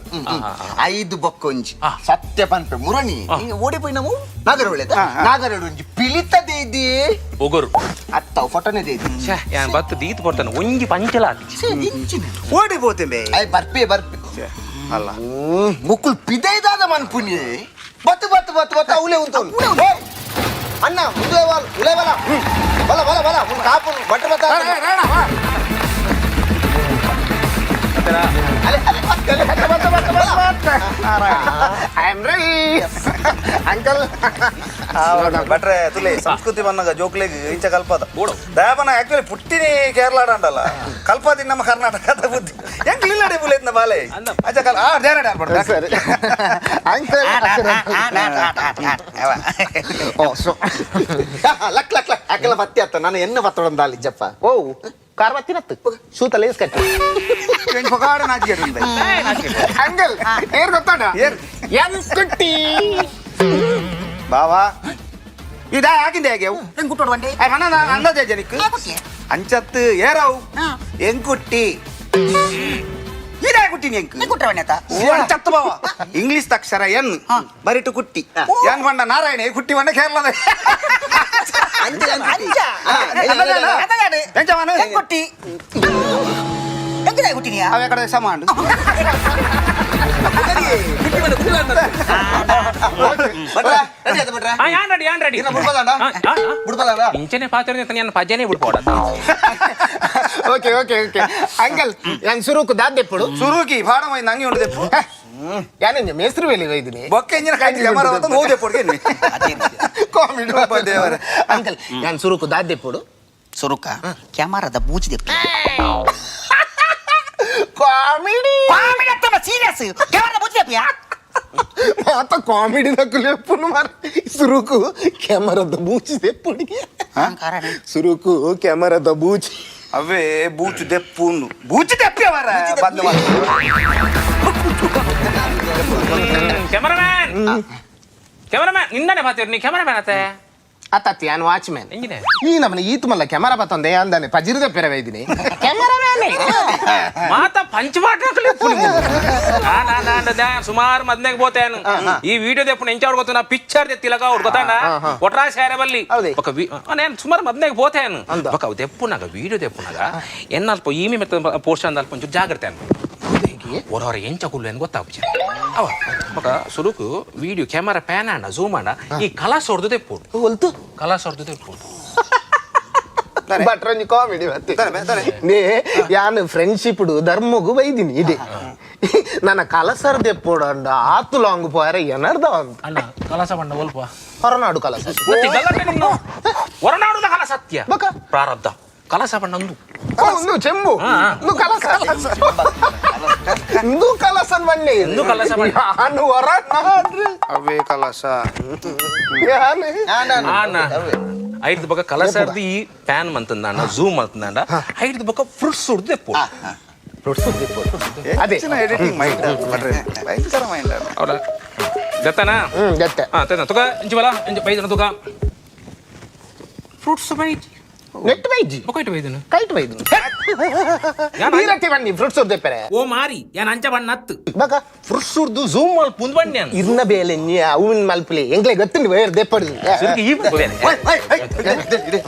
ಐದು ಬೊಕ್ಕೊಂಜಿ ಸತ್ಯ ಪನ್ಪೆ ಮುರಣಿ ಓಡಿ ಪೋಯಿ ನಾವು ನಾಗರ ಒಳ್ಳೆದ. ನಾಗರ ಒಂಜಿ ಪಿಲಿತ ದೇದಿ. ಒಗರು. ಅತ್ತ ಫೋಟೋನೇ ದೇದಿ. ಛೇ, ಯಾನ್ ಬತ್ತು ದೀತ್ ಪಡ್ತಾನೆ ಒಂಜಿ ಪಂಚಲ ಆತಿಜಿ. ಓಡಿ ಪೋತೆ ಬೇ. I ಬರ್ಪೆ ಬರ್ಪೆ. ಅಲ್ಲ. ಮುಕ್ಕುಲ್ ಪಿದೈದಾದ ಮನ್ಪುನಿ ಬತ್ತು ಬತ್ತು ಬತ್ತು ಬತ್ತು ಅವಲೇ ಉಂಟು. ಅಣ್ಣ ಮುಂದೆ ವಾಲ್ ಉಲೇ ಬಲ ಬಲ ಬಲ ಬಲ ಉನ್ ಕಾಪು ಬಟ್ಟ ಬತ್ತ. ಅಲೆ ಅಲೆ ಅಲೆ ಬತ್ತ ಬತ್ತ ಬತ್ತ ಬತ್ತ. I am ready uncle. ಭಟ್ರೆ ತುಲೆ ಸಂಸ್ಕೃತಿ ಬನ್ನಗ ಜೋಕ್ಲೆಗ್ ಇಂಚ ಕಲ್ಪದ ದಯಾಪನ. ಆಕ್ಚುಲಿ ಪುಟ್ಟಿನಿ ಕೇರಳ ಅಂಡಲ್ಲ, ಕಲ್ಪದಿ ನಮ್ಮ ಕರ್ನಾಟಕದ ಬುದ್ಧಿ ಎಂಕ್ ಇಲ್ಲಡೆ ಬುಲೇತ್ನ ಬಾಲೆ ಅಚ್ಚ ಕಲ್ ಆ ಧ್ಯಾನ ಆಡ್ಬಾರ್ದು. ಸರಿ uncle. ಓ so luck luck luck ಅಕ್ಕಲ ಬತ್ತಿ ಅತ್ತ ನಾನು ಎನ್ನ ಬತ್ತೊಡಂದಾಲಿ ಜಪ್ಪ. ಓ ಕಾರ್ ಬತ್ತಿನತ್ತು ಶೂತ ಲೇಸ್ ಕಟ್ಟಿ. ಪಗಾಡ ನಾಚಿಕೆ ಉಂಡೆ. ಅಂಕಲ್ ಏರ್ ಗೊತ್ತಾಡ? ಏರ್? ಎನ್ ಕುಟ್ಟಿ. ಬಾವಾ ಇದಾ ಹಾಕಿಂದೆ ಹೇಗೆ ಅವು? ಎಂಕುಟ್ಟೋಡು ಬಂಡೆ. ಏ, ಮನ ಅಂದಾಜೆ ಜನಕ್ಕೆ. ಕುಟ್ಟಿ. ಅಂಚತ್ತು ಏರವು ಎಂಕುಟ್ಟಿ ಇದೇ ಕುಟ್ಟಿನಿ ಎಂಕ್. ಎಂಕುಟ್ಟ ಬಂಡೆ ಆತ. ಓ ಅಂಚತ್ತು ಬಾವ ಇಂಗ್ಲಿಷ್ ಅಕ್ಷರ ಎನ್ ಬರಿಟು ಕುಟ್ಟಿ ಎನ್ ಬಂಡ ನಾರಾಯಣ ಕುಟ್ಟಿ ಬಂಡ ಕೇರಳದ. ಅಂಚ. ಎಂಚ ಮಾನು? ಎಂಕುಟ್ಟಿ ಎಂಕುದಾಯ ಕುಟ್ಟಿನಿಯಾ? ಅವೇ ಕಡೆ ಸಮಾಂಡು. ರೆಡಿ ಆಯ್ತಾ ಭಟ್ರೆ? ಆ, ಯಾನ್ ರೆಡಿ, ಯಾನ್ ರೆಡಿ. ಇನ್ನ ಬುಡ್ಪದಾಂಡ? ಬುಡ್ಪದಾಂಡ? ಇಂಚನೆ ಪಾತ್ರ ಯಾನ್ ಪಜನೆ ಬಿಡ್ಬೋಡ. Okay okay okay uncle, ನಾನು ಸುರುಕು ದಾದ್ದೆಪ್ಪಡು. ಸುರುಕಿ ಭಾಡಮೈ ನಂಗೆ ಉಂಡು ದೆಪ್ಪು. ಯಾನೆಂಜ ಮೇಸ್ತ್ರಿ ವೇಲಿ ವೈದಿನಿ. ಬೊಕ್ಕೆ ಇಂಜಿನ ಕಾಯ್ತು ಕ್ಯಾಮರಾ ಹೊತ್ತು ಹೋದೆ ಪೊಡ್ಗೆ. ಕಾಮಿಡಿ. ಅಪ್ಪ ದೇವರೇ. ಅಂಕಲ್, ನಾನು ಸುರುಕು ದಾದ್ದೆಪ್ಪಡು. ಸುರುಕ ಕ್ಯಾಮರಾದ ಬೂಚಿ ದೆಪ್ಪು. ಕಾಮಿಡಿ. ಕಾಮಿಡಿ ಅತ್ತಮ್ಮ, ಸೀರಿಯಸ್. ಕ್ಯಾಮರಾದ ಬೂಚಿ ದೆಪ್ಪಿಯಾ? ಮಾತ ಕಾಮಿಡಿ ದಕ್ಕುಲು ಎಪ್ಪುನು ಮಾರ. ಸುರುಕು ಕ್ಯಾಮರಾದ ಬೂಚಿ ದೆಪ್ಪುಡಿಗೆ. ಕಾರಣ. ಸುರುಕು ಕ್ಯಾಮರಾದ ಬೂಚಿ. ಅವೇ ಬೂಚು ದೆಪ್ಪು ಬೂಚು ದೆಪ್ಪಿ ಅವರ ಬಂದು. ಕ್ಯಾಮರಾಮ್ಯಾನ್, ಕ್ಯಾಮರಾಮ್ಯಾನ್ ನಿನ್ನನೆ ಪಾತ್ರ ನೀ ಕ್ಯಾಮರಾಮ್ಯಾನ್ ಆತೆ. ಅತ್ತತ್ತಿ ಯಾನ್ ವಾಚ್ಮ್ಯಾನ್. ಎಂಜಿನೆ? ಈ ನಮ್ಮನೆ ಈತು ಮಲ್ಲ ಕ್ಯಾಮರಾ ಬತ್ತಂದೆ ಅಂದಾನೆ ಪಜಿರದ ಪೆರವೆ ಇದ್ದೀನಿ ಕ್ಯಾಮರಾಮ್ಯಾನ್. ಮಾತ ಪಂಚಪಾಟಕಲಿ ಸುಮಾರು ಮದ್ನೆಗ್ ಬೋತೇನು ಈ ವಿಡಿಯೋ ದೆಪ್ಪು ಎಂಚ ಗೊತ್ತು ನಾ ಪಿಕ್ಚರ್ ತಿಲಕ ಅವ್ರು ಗೊತ್ತಾಣ ಒಟ್ರಾ ಶಾರೆ ಬಲ್ಲಿ. ಹೌದೇ? ಬೊಕ ನೇನ್ ಸುಮಾರು ಮದ್ನೆಗ್ ಬೋತೇನು. ಅಂದ. ಬೊಕ ಅವು ದೆಪ್ಪುನಾಗ ವಿಡಿಯೋ ದೆಪ್ಪುನಾಗ ಎನ್ನಲ್ಪ ಈಮೆ ಮೆತ್ತ ಪೋರ್ಷನ್ ಅಲ್ಪ ಒಂಚೂರು ಜಾಗ್ರತೆ ಅನ್ಪ ಹೊರವರ ಎಂಚ ಕುಲ್ಲು ಏನು ಗೊತ್ತಾಪುಜ ಅವ. ಬೊಕ ಸುರುಕು video camera PAN ಆಂಡ ಝೂಮ್ ಆಂಡ ಈ ಕಲಾಸ್ ಹೊಡೆದು ದೆಪ್ಪು. ಹೊಲ್ತು? ಕಲಾಸ್ ಹೊಡೆದು ದೆಪ್ಪು. ಭಟ್ರಂಜಿ ಕಾಮಿಡಿ ಮತ್ತೆ. ತಾನೆ, ತಾನೆ. ನೇ ಯಾನು ಫ್ರೆಂಡ್ಶಿಪ್ ಧರ್ಮಗು ಬೈದಿನಿ ಇದೆ ನನ್ನ ಕಲಸರ್ ದೆಪ್ಪೋಡು ಅಂಡ ಆತು ಲಾಂಗ್ ಪೋಯರ ಏನರ್ದ ಅಂತ. ಅಣ್ಣ ಕಲಾಸ ಬಣ್ಣ ಒಲ್ಪ. ಹೊರನಾಡು ಕಲಸ. ಮತ್ತೆ ಗಲಾಟೆ ನಿನ್ನು. ಹೊರನಾಡುದ ಕಲ ಸತ್ಯ. ಬಕ. ಪ್ರಾರಬ್ಧ ಕಲಸ ಬಣ್ಣ ಒಂದು. ಓ, ಒಂದು ಚೆಂಬು. ಒಂದು ಕಲಸ, ಇಂದು ಕಲಸನ್ ಬಣ್ಣೆ. ಇಂದು ಕಲಸ ಬಣ್ಣೆ. ಯಾನು ಹೊರನಾಡ್ರಿ. ಅವೇ ಕಲಸ. ಯಾನು ಆನ ಐದು ಬಕ ಕಲಸರ್ದು ಈ ಪ್ಯಾನ್ ಮಂತಂದಾಂಡ ಝೂಮ್ ಮಂತಂದಾಂಡ ಐದು ಬಕ ಫ್ರೂಟ್ಸ್ ಹೊಡ್ದು ದೆಪ್ಪು. ಅದೇ. ಎಡಿಟಿಂಗ್ ಮೈಂಡ್ ಭಟ್ರೆ, ಭಯಂಕರ ಮೈಂಡ್. ಅವಳ ದತ್ತನಾ? ಹ್ಮ್ ಗತ್ತೆ. ಹಾ ತೇನ ತುಕ ಇಂಚು ಬಲ ಇಂಚು ಬೈದನ ತುಕ ಫ್ರೂಟ್ಸ್ ಬೈಜಿ. ನೆಟ್ ಬೈಜಿ. ಬೊಕ ಇಟ್ಟು ಬೈದನ. ಕೈಟ್ ಬೈದು. ನೀರಟ್ಟಿ ಬನ್ನಿ ಫ್ರೂಟ್ಸ್ ದೆಪ್ಪರೆ. ಓ ಮಾರಿ ಯಾನ್ ಅಂಚ ಬಣ್ಣ ಹತ್ತು. ಬಕ. ಫ್ರೂಟ್ಸ್ ಹುಡ್ದು ಝೂಮ್ ಮಲ್ಪುಂದು ಬಣ್ಣ. ಇರ್ನ ಬೇಲೆ ನೀ ಅವನ್ ಮಲ್ಪಲಿ ಎಂಗ್ಲೆ ಗೊತ್ತುಂಡು ವೇರ್ ದೆಪ್ಪಡು. ಸುರುಕು ಈ ಬೇರೆ.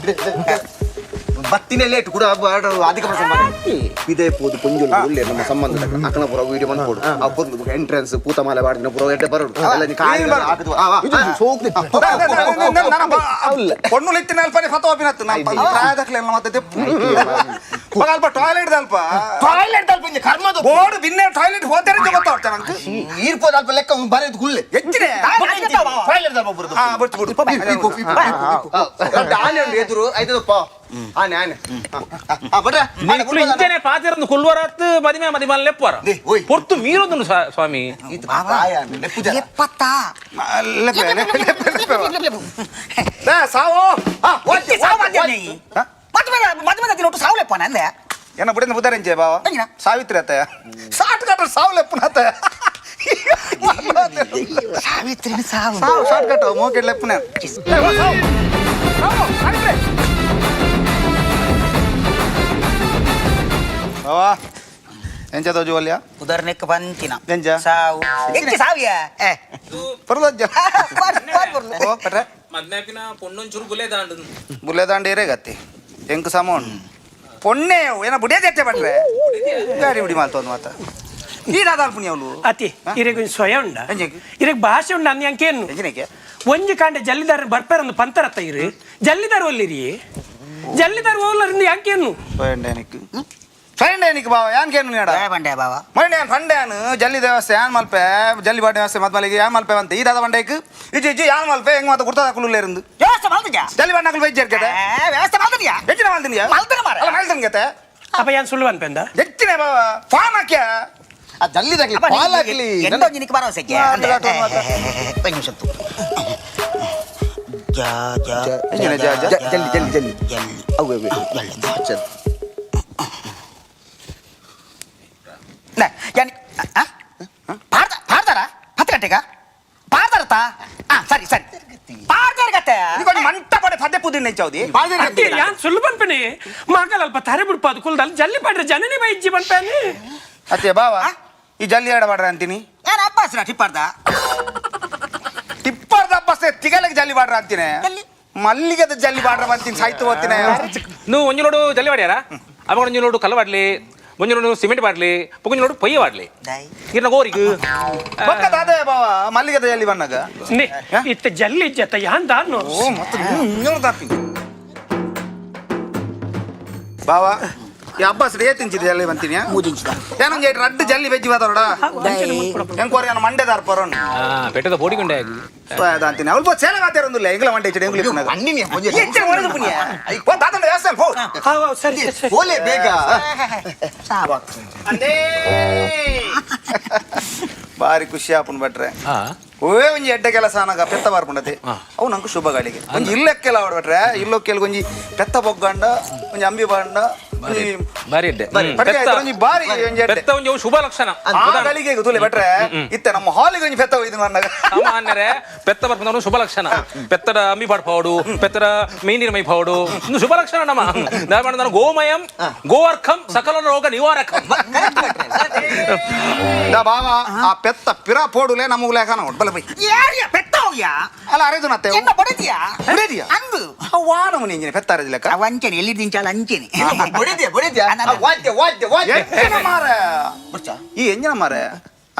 ಬತ್ತಿನ ಲೇಟ್ ಕೂಡ ಅಧಿಕ ಪ್ರಸಂಗ ಇದೇ ಪೋದು ಪೊಂಜೊಲು ಒಳ್ಳೆ ನಮ್ಮ ಸಂಬಂಧ ಅಕ್ಕನ ಪುರ ವೀಡಿಯೋ ಬಂದ್ಕೊಡು ಆ ಪೊರ್ಲು ಎಂಟ್ರೆನ್ಸ್ ಪೂತಮಾಲೆ ಬಾಡಿನ ಪುರ ಎಡ್ಡೆ ಬರೋಡು ಅಲ್ಲ ನೀ ಕಾಯಿ ಹಾಕಿದ್ವು. ಆ, ಆ, ಆ. పొన్ను ఎత్తిన అల్పని ఫతో అపినత్తు నా ಪ್ರಾಯದಕ್ಲೆಲ್ಲ ಮತ್ತೆ ತೆಪ್ಪು ಮಗ ಅಲ್ಪ ಟಾಯ್ಲೆಟ್ ಅಲ್ಪ. ಟಾಯ್ಲೆಟ್ ತಲುಪಿಂಜೆ ಕರ್ಮದ. ಬೋರ್ಡ್ ಬಿನ್ನೆ ಟಾಯ್ಲೆಟ್ ಹೋದರೆ ಗೊತ್ತಾಗ್ತದೆ ನಂಗೆ. ಈರ್ಪೋದ ಅಲ್ಪ ಲೆಕ್ಕ ಅವ್ನು ಬರೆದು ಗುಳ್ಳೆ ಹೆಚ್ಚಿನ ಟಾಯ್ಲೆಟ್ ತಲ್ಪ ಬರುದು. ಹಾ ಬಿಡ್ತು ಬಿಡು. ದೊಡ್ಡ ಆನೆ ಉಂಟು ಎದುರು ಐದಪ್ಪ ಆನೆ ಆನೆ ಆ ಭಟ್ರೆ ಆನೆ ನಿಕ್ಲು ಬುಡ್ಪದಾನ? ಇಂಚನೆ ಪಾತಿರಂದು ಕುಲ್ವರತ್ ಮದಿಮೆ ಮದಿಮಲ್ ಲೆಪ್ಪುವರ. They, ಓಯ್. ಪೊರ್ತು ಮೀರೊಂದುಂಡು ಸ್ವಾಮಿ. ಇದು ಪ್ರಾಯ ಆನೆ, ಲೆಪ್ಪು ಜನ. ಎಪ್ಪತ್ತಾ. ಲೆಪ್ಪೆ ಲೆಪ್ಪೆ ಲೆಪ್ಪೆ ಲೇ, ಸಾವು. ಒಟ್ಟಿ ಸಾವು ಅಂದ್ಯಾನೆ. ಮದುವೆ ಮದುವೆ ದಿನ ಒಟ್ಟು ಸಾವು ಲೆಪ್ಪನ ಅಂದೆ. ಏನ ಬುಡಿನ ಬುಧಾರಿಂಚೆ ಬಾವ. ಎಂಜಿನ? ಸಾವಿತ್ರಿ ಅತ್ತಯ್ಯ ಸಾಟ್ ಕಟ್ಟ ಸಾವು ಲೆಪ್ಪನ ಅತ್ತಯ್ಯ. ಸಾವಿತ್ರಿನ ಸಾವು. ಸಾವು ಶಾರ್ಟ್ ಕಟ್ ಮೋಕೆಡ್ ಲೆಪ್ಪನೆ. ಬಾವಾ, ಎಂಚ ತೋಜುವಲ್ಯ? ಉದಾಹರಣೆಗೆ ಬಂತಿನ. ಎಂಚ? ಸಾವು ಎಂಚ ಸಾವಿಯ ಏ. ಪರ್ದಜ್ಜ. ಬಾರ್ ಬಾರ್ ಬರ್ಲು. ಓ ಪಟ್ರೆ. ಮದ್ಮೆಪಿನ ಪೊಣ್ಣೊಂಚೂರು ಗುಲೇದಾಂಡು. ಬುಲೆದಾಂಡ ಏರೇ ಗತ್ತಿ ಎಂಕ್ ಸಮೋನ್ ಪೊಣ್ಣೆ ಏನ ಬುಡಿಯ ಜಟ್ಟೆ ಪಟ್ರೆ ಗಾಡಿ ಬಿಡಿ ಮಾಲ್ತೊಂದು ಮಾತ ಈ ದಾದಾಲ್ ಪುಣ್ಯ ಅವಳು. ಅತಿ ಇರೆಗ್ ಒಂಜಿ ಸ್ವಯ ಉಂಡ. ಎಂಜೆಗ್? ಇರೆಗ್ ಭಾಷೆ ಉಂಡ ಅಂದ್ ಅಂಕೇನು. ಎಂಜಿನಕ್ಕೆ? ಒಂಜಿ ಕಾಂಡೆ ಜಲ್ಲಿದಾರ ಬರ್ಪೇರಂದು ಪಂತರತ್ತ ಇರು ಜಲ್ಲಿದಾರ ಒಲ್ಲಿರಿ ಜಲ್ಲಿದಾರ ಓಲರಿಂದ ಅಂಕೇನು. ಸ್ವಯಂಡೇನಿಕ್ ಸ್ವಯಂಡೇನಿಕ್ ಬಾವ ಯಾನ್ ಕೇನು ನೀಡ. ಬಂಡೆ ಬಾವ. ಮೊನ್ನೆ ಯಾನ್ ಫಂಡ್ಯಾನ್ ಜಲ್ಲಿ ದೇವಸ್ಥೆ ಯಾನ್ ಮಲ್ಪೆ ಜಲ್ಲಿ ಬಾಡಿ ವ್ಯವಸ್ಥೆ ಮತ್ ಮಲ್ಲಿಗೆ ಯಾನ್ ಮಲ್ಪೆ ಅಂತ ಈ ದಾದ ಬಂಡೇಕ್ ಇಜ್ಜಿ ಇಜ್ಜಿ ಯಾನ್ ಮಲ್ಪೆ ಹೆಂಗ್ ಮಾತ ಗುರ್ತದ ಕುಲ್ಲುಲೇರಿಂದು. ವ್ಯವಸ್ಥೆ ಮಲ್ತಜಾ. ಜಲ್ಲಿ ಬಾಡಿ ನಕಲು ಬೈಜ್ ಜರ್ಗೆತೆ. ವ್ಯವಸ್ಥೆ ಮಲ್ತದ್ಯಾ. ಹೆಚ್ಚಿನ ಮಲ್ದಿನಿಯಾ? ಮಲ್ತನ ಮಾರ್ರೆ. ಅಲ್ಲ ಮಲ್ತನ ಗತೆ. ಅಪ್ಪ ಯಾನ್ ಸುಳ್ಳು ಅನ್ಪೆಂದ? ಹೆಚ್ಚಿನ ಬಾವ ಫಾನ್ ಹಾಕ್ಯ. ಆ ಜಲ್ಲಿದಾಗ್ಲಿ ಪಾಲಾಗ್ಲಿ. ಎಂಟೊಂಜಿ ನಿಕ್ ಭರವಸೆಗೆ. ಹಾ, ಅದು ಅದು ಅದು. ಒಂದು ನಿಮಿಷ ತು. ಜಾ ಜಾ. ಎಂಜಿನ ಜಾ ಜಾ? ಜಲ್ಲಿ ಜಲ್ಲಿ ಜಲ್ಲಿ. ಜಲ್ಲಿ. ಅವು ಅವು. ಜಲ್ಲಿ. ಸರಿ. ನ ಯಾನಿ ಆ ಪಾಡ್ದ ಪಾಡ್ದಾರ 10 ಗಂಟೆಗ ಪಾಡ್ದಾರತ್ತ. ಆ ಸರಿ ಸರಿ ಪಾಡ್ದಾರ ಗತ್ತೆ. ಇದೊಂದು ಮಂಟ ಪಡೆ ಪದೇ ಪುದಿನ ಹೆಚ್ಚಾವ್ದಿ. ಅತ್ತಿ ಯಾನ್ ಸುಳ್ಳು ಪನ್ಪೆನೆ ಮಾಕಲ್ ಅಲ್ಪ ತರೆ ಬಿಡ್ಪಾದು ಕುಲ್ದಲ್ ಜಲ್ಲಿ ಪಾಡ್ರೆ ಜನನೇ ಬೈಜ್ಜಿ ಪನ್ಪೇನೆ. ಅತ್ತೆ ಬಾವ, ಈ ಜಲ್ಲಿ ಎಡ ಬಾಡ್ರ ಅಂತೀನಿ. ಯಾನ ಅಬ್ಬಾಸ್ರ ಟಿಪ್ಪಾರ್ದ. ಟಿಪ್ಪರ್ದ ಅಬ್ಬಸ್ತೆ ತಿಗಲಿಗೆ ಜಲ್ಲಿ ಬಾಡ್ರ ಅಂತೀನಿ. ಎಲ್ಲಿ? ಮಲ್ಲಿಗೆದ ಜಲ್ಲಿ ಬಾಡ್ರ ಅಂತೀನಿ ಸಾಯ್ತು ಓದ್ತೀನಿ. నువ్వు ಒಂಜಿ ನೋಡು ಜಲ್ಲಿ ವಾಡ್ಯಾರ ಅವಾಗ ಒಂಜಿ ನೋಡು ಕಲ್ಲು ವಾಡ್ಲಿ, ಒಂಜಿ ನೋಡು ಸಿಮೆಂಟ್ ವಾಡ್ಲಿ, ಒಂಜಿ ನೋಡು ಪೊಯ್ಯ ವಾಡ್ಲಿ. ದೈ. ಇರ್ನ ಗೋರಿಗೆ. ಬೊಕ್ಕದ ಅದೇ ಬಾವ ಮಲ್ಲಿಗೆದ ಜಲ್ಲಿ ಬಣ್ಣಗ. ನೇ ಇತ್ತ ಜಲ್ಲಿ ಇಜ್ಜತ್ತ ಯಾನ್ ದಾನ್ನು. ಓ ಮತ್ತೆ ಇನ್ನೊಂದು ತಾಪಿ ಬಾವ ಈ ಅಬ್ಬಾಸ್ ರೇ ತಿಂಚಿದ ಜಲ್ಲಿ ಬಂತೀನಿ. ಮೂದಿಂಚಿದ. ಏನೊಂದು ಏಟ್ ರಡ್ಡು ಜಲ್ಲಿ ಬೆಜ್ಜಿ ಬಾತಾರೋಡ. ಹೆಂಗ್ ಕೋರಿ ಮಂಡೆ ದಾರ್ಪರೋಣ. ಪೆಟ್ಟದ ಬೋಡಿಗುಂಡೆ. ಅಂತೀನಿ ಅವಳು ಸೇಲೆ ಮಾತಾಡೊಂದಿಲ್ಲ ಎಂಗ್ಲ ಮಂಡೆ ಇಚ್ಚಡೆ ಎಂಗ್ಲ ಇಪ್ಪುನಗ. ಅಣ್ಣಿನಿ ಒಂಜಿ. ಎಚ್ಚರ ಒಣದು ಪುಣ್ಯ ಓ ತಾತಂಡ ವ್ಯವಸ್ಥೆ ಪೋ. ಹಾವ್ ಹಾವ್, ಸರಿ ಸರಿ ಸರಿ. ಪೋಲೆ ಬೇಗ. ಸಾವು. ಬಾರಿ ಖುಷಿ ಆಪುನ್ ಬಟ್ರೆ. ಓವೇ ಒಂಜಿ ಎಡ್ಡೆ ಕೆಲಸ ಅನಗ ಪೆತ್ತ ಬಾರ್ಪುಂಡತೆ ಅವು ನಂಗೆ ಶುಭ ಗಳಿಗೆ ಒಂಜಿ ಇಲ್ಲಕ್ಕೆಲ್ಲ ಆವಡ್ ಬಟ್ರೆ ಇಲ್ಲೊಕ್ಕೆಲ್ ಒಂಜಿ ಪೆತ್ತ ಬೊಗ್ಗಂಡ ಒಂಜಿ ಅಂಬಿ ಬಾಂಡ ಒಂಜಿ ಬಾರಿ ಎಡ್ಡೆ. ಬಾರಿ. ಪಟ್ಕೆ ಆಯ್ತು, ಒಂಜಿ ಬಾರಿ ಒಂಜಿ ಎಡ್ಡೆ. ಪೆತ್ತ ಒಂಜಿ ಅವು ಶುಭ ಲಕ್ಷಣ. ಆ ಗಳಿಗೆ ತುಲೆ ಬಟ್ರೆ ಇತ್ತೆ ನಮ್ಮ ಹಾಲಿಗೆ ಒಂಜಿ ಪೆತ್ತ ಒಯ್ದು ಅನ್ನಾಗ. ಸಾಮಾನ್ಯರೇ ಪೆತ್ತ ಬರ್ಪುನವರು ಶುಭ ಲಕ್ಷಣ. ಪೆತ್ತಡ ಅಂಬಿ ಪಾಡ್ಪಾವಡು, ಪೆತ್ತಡ ಮೈನೀರು ಮೈ ಪಾವಡು, ಇದು ಶುಭ ಲಕ್ಷಣ. ನಮ್ಮ ದಾಯಮಾಡ ಗೋಮಯಂ ಗೋವರ್ಖಂ ಸಕಲ ರೋಗ ನಿವಾರಕಂ. ದಾ ಬಾವ ಆ ಪೆತ್ತ ಪಿರ ಪೋಡುಲೆ ನಮಗ್ ಲೇಖನ ಉಂಟು ಬಲ ಬೈ. ಯಾರಿಯ ಪೆತ್ತ ಹೋಗ್ಯಾ? ಅಲ್ಲ ಅರೆದು ನತ್ತೆ. ಎನ್ನ ಬಡದಿಯಾ? ಬುಡೆದಿಯಾ? ಅಂದು. ವಾನಮನಿ ಇಂಜಿನ ಪೆತ್ತ ಅರೆದು ಲೆಕ್ಕ. ಅವ ಅಂಚೆನೆ ಎಲ್ಲಿ ದಿಂಚಾಲ ಅಂಚೆನೆ. ಬಡಿದ್ಯಾ ಬಡಿದ್ಯಾ ಆ, ವಾದ್ಯ ವಾದ್ಯ ವಾದ್ಯ. ಎಂಜಿನ ಮಾರ ಈ ಎಂಜಿನ ಮಾರ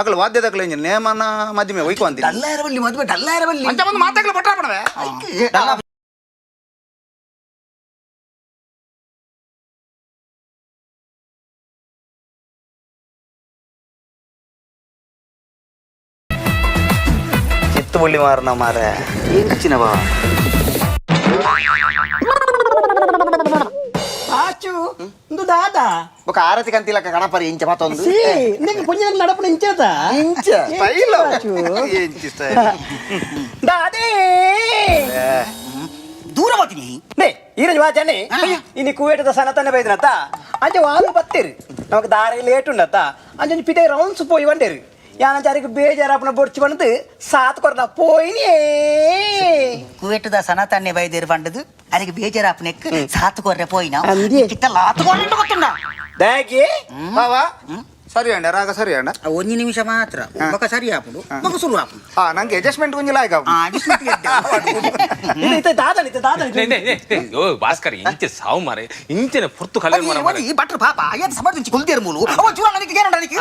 ಅಕಲ್ ವಾದ್ಯದಕಲ ಎಂಜಿನ ನೇಮನ ಮಧ್ಯಮೆ ಒಯ್ಕೊ ಅಂತೀನಿ. ಡಲ್ಲಾರವಲ್ಲಿ ಮದುವೆ ಡಲ್ಲಾರವಲ್ಲಿ. ಅಂಚ ಬಂದು ಮಾತಾಗ್ಲ ಪಟ್ಟಾಪಣವೆ. ಚಿತ್ತು ಬುಳ್ಳಿ ಮಾರನ ಮಾರ ಎಂಚಿನ ಬಾ. ಆಚು ಇಂದು ದಾದ. ಬೊಕ ಆರತಿ ಕಂತಿಲಕ್ಕ ಗಣಪರಿ ಇಂಚ ಮತ್ತೊಂದು. ಸಿ ನಿಂಗೆ ಪುಣ್ಯ ನಡಪನ ಇಂಚದ. ಇಂಚ. ಸ್ಟೈಲ್ ಎಂಚಿ ಸ್ಟೈಲ್. ದಾದೇ. ದೂರ ಹೋಗ್ತೀನಿ. ನೇ ಈರಂಜ್ ವಾಚನೆ ಇನಿ ಕುವೇಟದ ಸನತನ ಬೈದನತ್ತ ಅಂಚೆ ವಾಲು ಬತ್ತೀರಿ ನಮಕ್ ದಾರಿ ಲೇಟ್ ಉಂಡತ್ತ ಅಂಚೆ ಪಿದೆ ರೌಂಡ್ಸ್ ಪೋಯಿ ಬಂಡೇರಿ ಯಾನಂಚಾರಿಗೆ ಬೇಜಾರಪ್ಪನ ಬೊಡ್ಚಿ ಬಂದು ಸಾತ್ ಕೊರ್ದ ಪೋಯಿನೇ. ಕುವೇಟದ ಸನಾತನ್ಯ ಬೈದೇರು ಬಂಡದು ಅದಕ್ಕೆ ಬೇಜಾರಾಪನೆಕ್ ಸಾತು ಕೊರ್ರೆ ಪೋಯಿನ. ಅಂದೆ. ಕಿತ್ತ ಲಾತು ಕೊರ್ರೆ ಗೊತ್ತುಂಡ. ದಾಗಿ. ಬಾವ ಸರಿ ಅಂಡ ರಾಗ ಸರಿ ಅಂಡ. ಒಂಜಿ ನಿಮಿಷ ಮಾತ್ರ ಬೊಕ ಸರಿ ಆಪುಂಡು ಬೊಕ ಸುರು ಆಪುಂಡು. ಹಾ ನಂಗೆ ಅಡ್ಜಸ್ಟ್ಮೆಂಟ್ ಒಂಜಿ ಲಾಯ್ಕ. ಆ adjustment ಎಡ್ಡೆ. ಇದು ಇತ್ತ ದಾದನ ಇತ್ತ ದಾದನ. ನೇ, ನೇ, ನೇ, ನೇ. ಓ ಭಾಸ್ಕರ್ ಇಂಚೆ ಸಾವು ಮಾರೆ ಇಂಚೆನೆ ಪುರ್ತು ಕಲೆ ಮಾರ ಮಾರೆ. ಒಂಜಿ ಭಟ್ರು ಪಾಪ ಏನ್ ಸಮರ್ಜಿಂಚಿ ಕುಲ್ದೇರು ಮೂಲು ಅವ ಚೂರ ನನಗೆ ಏನುಂಡ ನನಗೆ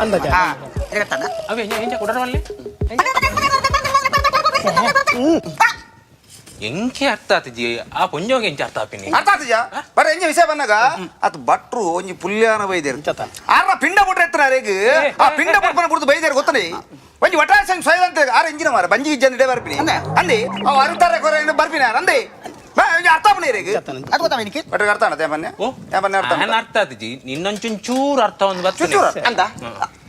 ಅಂದಾಜ. ಅವೇ ಎಂಜ ಎಂಜ ಕೊಡರವಲ್ಲಿ ಎಂಕೆ ಅರ್ಥ ಆತಿಜಿ ಆ ಪೊಂಜೋಗೆ ಎಂಚ ಅರ್ಥ ಆಪಿನಿ. ಅರ್ಥ ಆತಿಜ ಬರ ಎಂಜ ವಿಷಯ ಬಂದಾಗ ಅದು ಭಟ್ರು ಒಂಜಿ ಪುಲ್ಯಾನ ಬೈದೇರು ಆರ್ನ ಪಿಂಡ ಬಿಟ್ರೆ ಎತ್ತನ ಅರೆಗ್ ಆ ಪಿಂಡ ಬುಡ್ಪನ ಬುಡ್ದು ಬೈದೇರು ಗೊತ್ತನೆ ಒಂಜಿ ಒಟ್ಟಾರೆ ಸಂಗ್ ಸ್ವಯಂತ ಆರ ಎಂಜಿನ ಮಾರ ಬಂಜಿ ಗಿಜ್ಜನ್ ಇಡೆ ಬರ್ಪಿನಿ ಅಂದೆ ಅವ ಅರುತ್ತಾರೆ ಕೊರೆ ಬರ್ಪಿನ ಅಂದೆ ಬಾ, ಒಂಜಿ ಅರ್ಥ ಆಪುನಿ ಇರೆಗ್. ಅದು ಗೊತ್ತಾ ನಿನಗೆ? ಭಟ್ರಿಗೆ ಅರ್ಥ ಆಣತೆ ಬನ್ನೆ ಓ ಯಾ ಬನ್ನೆ ಅರ್ಥ ಆನ್ ಅರ್ಥ ಆತಿಜಿ ನಿನ್ನೊಂಚೂರು ಅರ್ಥ ಒಂದು ಬರ್ತದೆ. ಚೂರು ಅಂದ.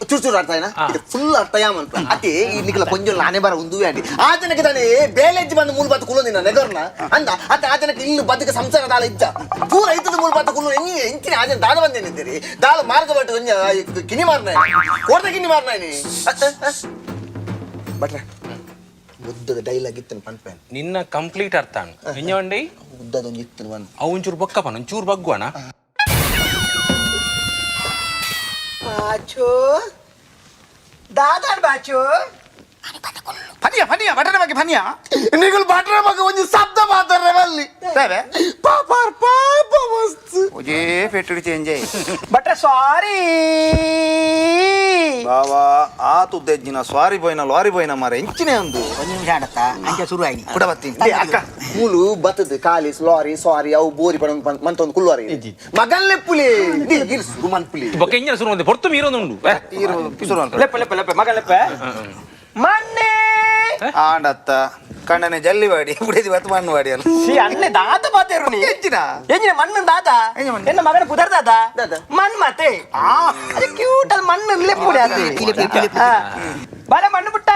ಚೂರು ಚೂರು ಅರ್ಥ ಆಯ್ನಾ? ಇದು ಫುಲ್ ಅರ್ಥ ಯಾಮನ್ಪ ಅತಿ ಈ ನಿಖಲ ಕೊಂಜೊಲ್ ನಾನೇ ಬರ ಉಂದುವೆ ಅಂಡಿ ಆ ಜನಕ್ಕೆ ತಾನೇ ಬೇಲೆಜ್ಜಿ ಬಂದು ಮೂಲ ಬಾತು ಕುಲ್ಲೋ ನಿನ್ನ ನೆಗರ್ನ ಅಂದ ಅತ್ತ ಆ ಜನಕ್ಕೆ ಇನ್ನು ಬದುಕ ಸಂಸಾರ ದಾಳ ಇಜ್ಜ ಪೂರ ಐತದ ಮೂಲ ಬಾತು ಕುಲ್ಲು ಎಂಜಿ ಎಂಚಿನ ಆ ಜನ ದಾದ ಬಂದೇನಿದ್ದೀರಿ ದಾಳ ಮಾರ್ಗ ಬಟ್ಟು ಒಂಜ ಕಿನಿ ಮಾರ್ನ ಕೋರ್ದ ಕಿನಿ ಮಾರ್ನ ಬಟ್ರೆ ಉದ್ದದ ಡೈಲಾಗ್ ಇತ್ತನು ಪನ್ಪೇನ್ ನಿನ್ನ ಕಂಪ್ಲೀಟ್ ಅರ್ಥ ಎಂಜವಂಡಿ ಉದ್ದದ ಒಂಜಿ ಇತ್ತನು ಒಂದು ಅವು ಒಂಚೂರು ಬೊಕ್ಕಪ್ಪನ ಒಂಚೂರು ಬಗ್ಗುವಣ. ಬಾಚು ದಾದಾನ್ ಬಾಚು. ಫನಿಯ ಫನಿಯ ಬಟನೆ ಬಗ್ಗೆ ಫನಿಯ. ನಿಗಲ್ ಬಟ್ರೆ ಬಗ್ಗೆ ಒಂಜಿ ಶಬ್ದ ಮಾತಾಡ್ರೆ ಬಲ್ಲಿ ಸೇವೆ ಪಾಪಾರ್ ಪಾಪ ಮಸ್ತ್. ಒಜೇ ಪೆಟ್ಟುಡಿ ಚೇಂಜ್. ಬಟ್ರೆ ಸಾರಿ. ಬಾವಾ ಆತು ಉದ್ದೇಜಿನ ಸ್ವಾರಿ ಪೋಯಿನ ಲಾರಿ ಪೋಯಿನ ಮಾರ ಎಂಚಿನೇ ಒಂದು. ಒಂದು ನಿಮಿಷ ಆಡತ್ತ ಅಂಚೆ ಶುರು ಆಯ್ನಿ. ಕುಡ ಬತ್ತೀನಿ ಅಕ್ಕ. ಮೂಲು ಬತ್ತದ ಖಾಲಿ ಲಾರಿ ಸಾರಿ ಅವು ಬೋರಿ ಪಡ ಮಂತೊಂದು ಕುಲ್ವಾರಿ ಮಗನ್ ಲೆಪ್ಪುಲಿ ಗಿರ್ಸು ಮನ್ಪುಲಿ. ಬೊಕ್ಕ ಎಂಜಿನ ಶುರು ಬಂದೆ ಪೊರ್ತು ಮೀರೊಂದುಂಡು. ಈರು ಪಿಸುರು ಅಂತ. ಲೆಪ್ಪ ಲೆಪ್ಪ ಲೆಪ್ಪ ಮಗ ಲೆಪ್ಪ ಮನ್ನೆ. ಆಂಡತ್ತ ಕಣ್ಣನೆ ಜಲ್ಲಿ ವಾಡಿ ಪುಡಿದಿ ಬತ್ತು ಮಣ್ಣು ವಾಡಿ ಅಲ್ಲ. ಸಿ ಅಣ್ಣೆ ದಾತ ಪಾತೇರು ನೀ. ಎಂಚಿನ? ಎಂಜಿನ ಮಣ್ಣು ದಾತ. ಎಂಜಿನ ಮಣ್ಣು? ಎನ್ನ ಮಗನ ಪುದರ್ ದಾತ. ದಾದ. ಮಣ್ಣು ಮಾತೆ ಅದು ಕ್ಯೂಟ್ ಅದು ಮಣ್ಣು ಲೆಪ್ಪುಡಿ ಅದು. ಬಾಲ ಮಣ್ಣು ಪುಟ್ಟ.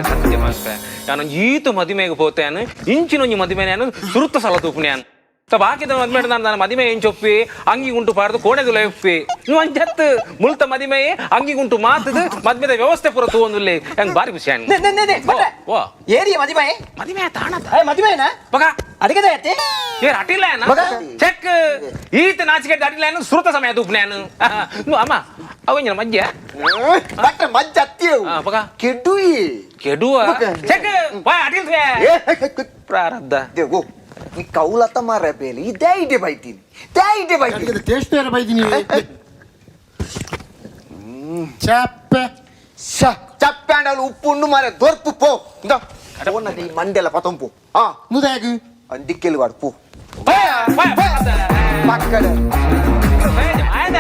ಸತ್ಯ ಮಲ್ಪೆ ನಾನು ಈತು ಮದಿಮೆಗೆ ಪೋತೇನು ಇಂಚಿನೊಂಜಿ ಮದಿಮೆ ನಾನು ಸುರುತ್ತ ಸಲ ತೂಪುನ್ಯಾನ್ ಬಾಕಿದ ಮದ್ಮೆ ನಾನು ಮದಿಮೆ ಎಂಚೊಪ್ಪಿ ಅಂಗಿ ಗುಂಟು ಪಾರ್ದು ಕೋಣೆದು ಒಪ್ಪಿ ನೀವು ಅಂಜತ್ ಮುಲ್ತ ಮದಿಮೆ ಅಂಗಿ ಗುಂಟು ಮಾತದು ಮದ್ಮೆದ ವ್ಯವಸ್ಥೆ ಪೂರ ತೂವೊಂದುಲ್ಲೆ ಹೆಂಗ್ ಬಾರಿ ಖುಷಿ. ನೆ ನೆ ನೆ ನೆ ಬಟ್ರೆ. ಓ. ಏರಿಯ ಮದಿಮೆ. ಮದಿಮೆ ತಾಣತ. ಏ ಮದಿಮೆನಾ? ಬಗ. ಅದಕ್ಕೆ ದಯತೆ. ಏ ಅಟಿಲ್ಲ ಚೆಕ್ ಈತ ನಾಚಿಕೆ ಅಟಿಲ್ಲ ಸುರುತ ಸಮಯ ತೂಪುನ್ಯಾನು ನು ಅಮ್ಮ ಅವಂಜನ ಮಜ್ಜೆ. ಬಟ್ರೆ ಮಜ್ಜ ಅತ್ತಿಯವು. ಬಗ. ಕೆಡುಯಿ. ಕೆಡುವ ಚೆಕ್ ಬಾಯ್ ಅಟಿಲ್ ಪ್ರಾರಬ್ಧ. ದೇವೋ ಈ ಕೌಲತ ಮಾರ ಬೇಲಿ ಇದೇ ಇಡೆ ಬೈತೀನಿ they ಇಡೆ ಬೈತೀನಿ. ಟೇಸ್ಟ್ ಬೇರೆ ಬೈತೀನಿ ಚಾಪೆ. ಚಪ್ಪೆ ಅಂಡಲು ಉಪ್ಪು ಉಂಡು ಮಾರೆ ದೊರ್ಪು ಪೋ ಇಂದ ಓನದ ಈ ಮಂಡೆಲ ಪತಂಪು ಆ ಮುದಾಗು ಅಂದಿಕ್ಕೆಲ್ ವಾಡ್ ಪೋ. Boy boy ಪಕ್ಕಡ.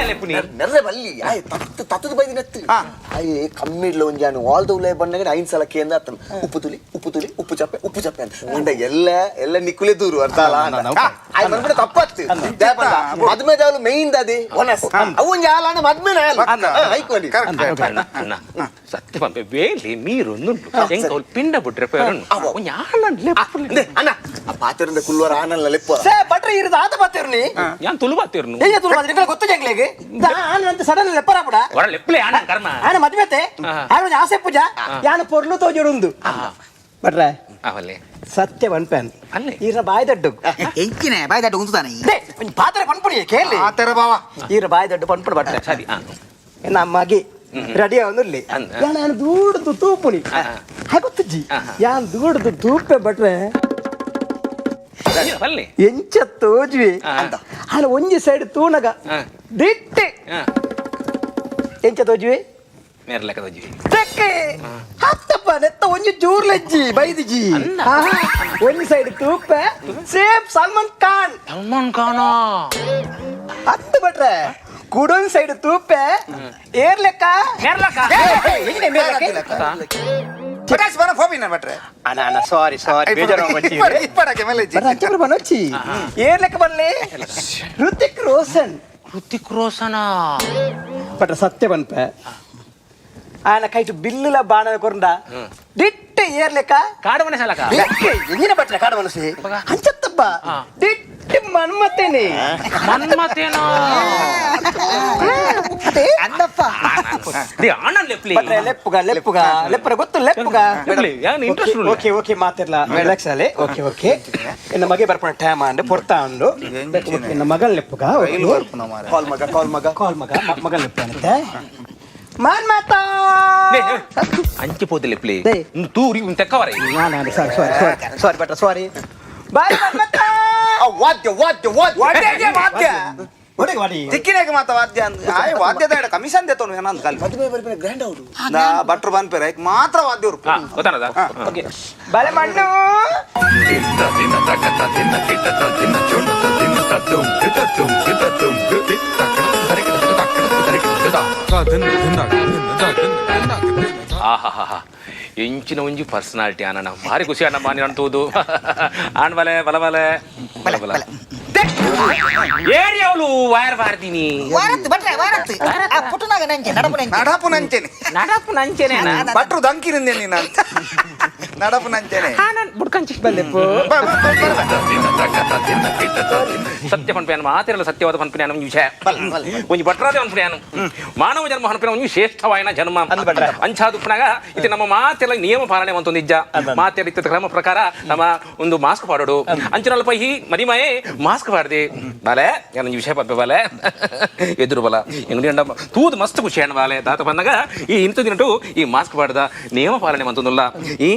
ಲೆಪ್ಪುನಿ. ನೆರ್ರೆ ಬಲ್ಲಿ ಆಯ್ ತತ್ತು ತತ್ತದ ಬೈದಿ ನೆತ್ತು ಆಯ್ ಕಮ್ಮಿಡ್ಲ ಒಂಜಾನು ಆಲ್ the ಉಲೇ ಬಣ್ಣಗೆ ಐನ್ ಸಲ ಕೇಂದ್ರ ಆತನು ಉಪ್ಪು ತುಲಿ ಉಪ್ಪು ತುಲಿ ಉಪ್ಪು ಚಪ್ಪೆ ಉಪ್ಪು ಚಪ್ಪೆ ಅಂತ ಅಂಡ ಎಲ್ಲ ಎಲ್ಲ ನಿಕ್ಕುಲೆ ದೂರು ಅರ್ಥ ಅಲ್ಲ ಆಯ್ ಬಂದ್ಬಿಡ ತಪ್ಪತ್ತು ಮದ್ಮೆ ದಾವಲು ಮೇಯ್ನ್ ದಾದೆ ಒನಸ್ ಅವು ಒಂಜಿ ಆಲಾನ ಮದ್ಮೆನ ಐಕೋಲಿ. ಅಣ್ಣ ಸತ್ಯ ಪಂಪೆ ಬೇಲಿ ಮೀರೊಂದುಂಟು ಎಂಕ ಅವ್ಲು ಪಿಂಡ ಬಿಟ್ರೆ ಪೇರನ್ನು ಒಂಜಿ ಆಳನ್ ಲೆಪ್ಪುಲಿ. ಅಣ್ಣ ಆ ಪಾತ್ರೆಯಿಂದ ಕುಲ್ಲುವರ ಆನಲ್ಲ ಲೆಪ್ಪು. ಸೇ ಬಟ್ರೆ ಇರು ದಾತ ಪಾತೇರು ನೀ. ಯಾನ್ ತುಳು ಬಾತಿರ್ನು. ಏ ತುಳು ಮಾತ್ರ ಗೊತ್ತು ಜಂಗ್ಲೆಗೆ ಆನಂತ ಸಡನ್ ಲೆಪ್ಪರ ಬುಡ. ಹೊರ ಲೆಪ್ಪುಲೆ ಆಣ ಕರ್ಮ. ಆನ ಮದ್ವೆತೆ ಆನ ಒಂಜಿ ಆಸೆ ಪೂಜಾ ಯಾನ ಪೊರ್ಲು ತೋಜುಡುಂದು ಬಟ್ರೆ. ಅವಲ್ಲೇ. ಸತ್ಯ ಪನ್ಪೇನ್. ಅಲ್ಲೇ. ಈರ ಬಾಯಿ ದಡ್ಡು. ಎಂಚಿನ ಬಾಯಿ ದಡ್ಡು ಉಂತಾನೆ. They ಒಂಜಿ ಪಾತ್ರೆ ಪನ್ಪುಡಿ ಕೇಳಿ. ಆತರ ಬಾವ. ಈರ ಬಾಯಿ ದಡ್ಡು ಪನ್ಪುಡು ಬಟ್ರೆ. ಸರಿ ನಮ್ಮ ಮಗೆ ರೆಡಿ ಅವನುಲ್ಲಿ. ಯಾನ ಯಾನ ದೂಡ್ದು ತೂಪುನಿ ಹಾಗೊತ್ತುಜ್ಜಿ ಯಾನ್ ದೂಡ್ದು ತೂಪೆ ಬಟ್ರೆ. ಬಲ್ಲೆ. ಎಂಚ ತೋಜ್ವಿ ಅಲ್ಲ ಒಂಜಿ ಸೈಡ್ ತೂನಗ ದಿಟ್ಟೆ ಎಂಚ ತೋಜ್ವಿ. ಮೇರ್ ಲೆಕ್ಕ ತೋಜಿ. ತೆಕ್ಕೆ ಹತ್ತಪ್ಪ ನೆತ್ತ ಒಂಜಿ ಜೂರ್ಲೆಜ್ಜಿ ಬೈದಿಜಿ ಒಂಜಿ ಸೈಡ್ ತೂಪೆ ಸೇಮ್ ಸಲ್ಮಾನ್ ಖಾನ್. ಸಲ್ಮಾನ್ ಖಾನ. ಹತ್ತು ಬಟ್ರೆ ಕುಡೊಂದ್ ಸೈಡ್ ತೂಪೆ ಏರ್ ಲೆಕ್ಕ. ಮೇರ್ ಲೆಕ್ಕ. ಎಂಚಿನ ಮೇರ್ ಲೆಕ್ಕ? ಪಟಾಸ್ ಬನ ಫೋಬಿನ ಬಟ್ರೆ. ಅಣ್ಣ ಅಣ್ಣ ಸಾರಿ ಸಾರಿ ಬೇಜಾರು ಇಪ್ಪಡಕ್ಕೆ ಮೇಲೆ. ಬಟ್ ಬನೊಚ್ಚಿ ಏರ್ ಲೆಕ್ಕ ಬನ್ನಿ ಋತಿಕ್ ರೋಷನ್. ಋತಿಕ್ ರೋಷನ. ಬಟ್ ಸತ್ಯ ಬನ್ಪೆ ಆನ ಕೈಟು ಬಿಲ್ಲುಲ ಬಾಣದ ಕೊರಂಡ ದಿಟ್ಟ ಏರ್ ಲೆಕ್ಕ. ಕಾಡು ಮನೆ ಸಲಕ. ಎಂಜಿನ ಬಟ್ರೆ ಕಾಡು ಮನಸ್ಸು ಅಂಚತ್ತಪ್ಪ ದಿಟ್ಟ ಮನ್ಮತೇನೆ. ಮನ್ಮತೇನೋ. ಅಂದಪ್ಪ. ಆಣನ್ ಲೆಪ್ಲಿ. ಬಟ್ರೆ ಲೆಪ್ಪುಗ ಲೆಪ್ಪುಗ ಲೆಪ್ಪರ ಗೊತ್ತು ಲೆಪ್ಪುಗ. ಲೆಪ್ಲಿ ಯಾನ್ ಇಂಟ್ರೆಸ್ಟ್ ಉಂಡು. ಓಕೆ ಓಕೆ ಮಾತಿರ್ಲ ರಿಲ್ಯಾಕ್ಸ್ ಅಲ್ಲಿ ಓಕೆ ಓಕೆ ಎನ್ನ ಮಗೆ ಬರ್ಪಣ ಟೈಮ್ ಅಂಡು ಪೊರ್ತಾ ಉಂಡು ಎನ್ನ ಮಗನ್ ಲೆಪ್ಪುಗ. ಕಾಲ್ ಮಗ ಕಾಲ್ ಮಗ ಕಾಲ್ ಮಗ ಮಗನ್ ಲೆಪ್ಪು ಅಂತೆ ಮಾನ್ ಮಾತಾ. ಅಂಚೆ ಪೋದು ಲೆಪ್ಲಿ. They. ತೂರಿ ತೆಕ್ಕವರೆ. ನಾನು ಸಾರಿ ಸಾರಿ ಸಾರಿ ಸಾರಿ ಭಟ್ರ ಸಾರಿ ಬಾಯ್ ಮನ್ಮತ. ವಾದ್ಯ ವಾದ್ಯ ವಾದ್ಯ ವಾದ್ಯ ವಾದ್ಯ ಒಡೆಗೆ ವಾಡಿ ತಿಕ್ಕಿನಾಗ ಮಾತ ವಾದ್ಯ ಅಂದ್ ಆಯ್ ವಾದ್ಯದ ಕಮಿಷನ್ ದೇತೋನು ಏನಂತ ಕಲ್ ಮದುವೆ ಬರ್ಪಿನ ಗ್ರ್ಯಾಂಡ್ ಅವರು ನಾ ಭಟ್ರು ಬನ್ಪೇರ ಐಕ್ ಮಾತ್ರ ವಾದ್ಯ ಉರ್ಪು. ಗೊತ್ತಾನದ. ಓಕೆ ಬಲೆ ಮಣ್ಣು. ಆಹಾಹಾ ಎಂಚಿನ ಒಂಜಿ ಪರ್ಸನಾಲಿಟಿ ಆನಣ್ಣ ಭಾರಿ ಖುಷಿ ಅಣ್ಣ ಮಾನಿ ಅಂತೂದು ಆಣ್ ಬಲೆ ಬಲ ಬಲೆ ಬಲ ಬಲ. ಏರಿಯಾವಳು ವೈರ್ ಬಾರ್ದಿನಿ. ವಾರತ್ತು ಬಟ್ರೆ, ವಾರತ್ತು ಆ ಪುಟ್ಟನಾಗ ನಂಚೆ ನಡಪು ನಂಚೆ. ನಡಪು ನಂಚೆನೆ. ನಡಪು ನಂಚೆನೆ. ಭಟ್ರು ದಂಕಿನಿಂದೆ ನೀನು ಅಂತ ನಡಪು ನಂಚೆನೆ. ಬುಡ್ಕಂಚಿ. ಬಾ, ಬಾ, ಬಾ, ಬಾ, ಬಾ. ಸತ್ಯ ಪನ್ಪೆಯಾನು ಮಾತಿರಲ್ಲ, ಸತ್ಯವಾದ ಪನ್ಪಿನ ಒಂಜಿ ವಿಷಯ ಒಂಜಿ ಭಟ್ರಾದೆ ಪನ್ಪಿನ ಮಾನವ ಜನ್ಮ ಹನ್ಪಿನ ಒಂಜಿ ಶ್ರೇಷ್ಠವಾಯನ ಜನ್ಮ. ಅಂಚಾದುಪ್ಪನಾಗ ಇದು ನಮ್ಮ ಮಾತೆಲ್ಲ ನಿಯಮ ಪಾಲನೆ ಅಂತ ನಿಜ ಮಾತೆಲ್ಲ ಇತ್ತ ಕ್ರಮ ಪ್ರಕಾರ ನಮ್ಮ ಒಂದು ಮಾಸ್ಕ್ ಪಾಡೋಡು. ಅಂಚಿನಲ್ಪ ಈ ಮರಿಮಯೇ ಮಾಸ್ಕ್ ಪಾಡ್ದೆ ಬಾಲೆ ಒಂಜಿ ವಿಷಯ ಪನ್ಪೆ ಬಾಲೆ ಎದುರು ಬಲ ಎಂಗಡಿ ಅಂಡ ತೂದು ಮಸ್ತ್ ಖುಷಿ ಅಣ್ಣ ಬಾಲೆ ದಾತ ಬಂದಾಗ ಈ ಇಂಥ ದಿನಟು ಈ ಮಾಸ್ಕ್ ಪಾಡ್ದ ನಿಯಮ ಪಾಲನೆ ಅಂತಂದುಲ್ಲ. ಈ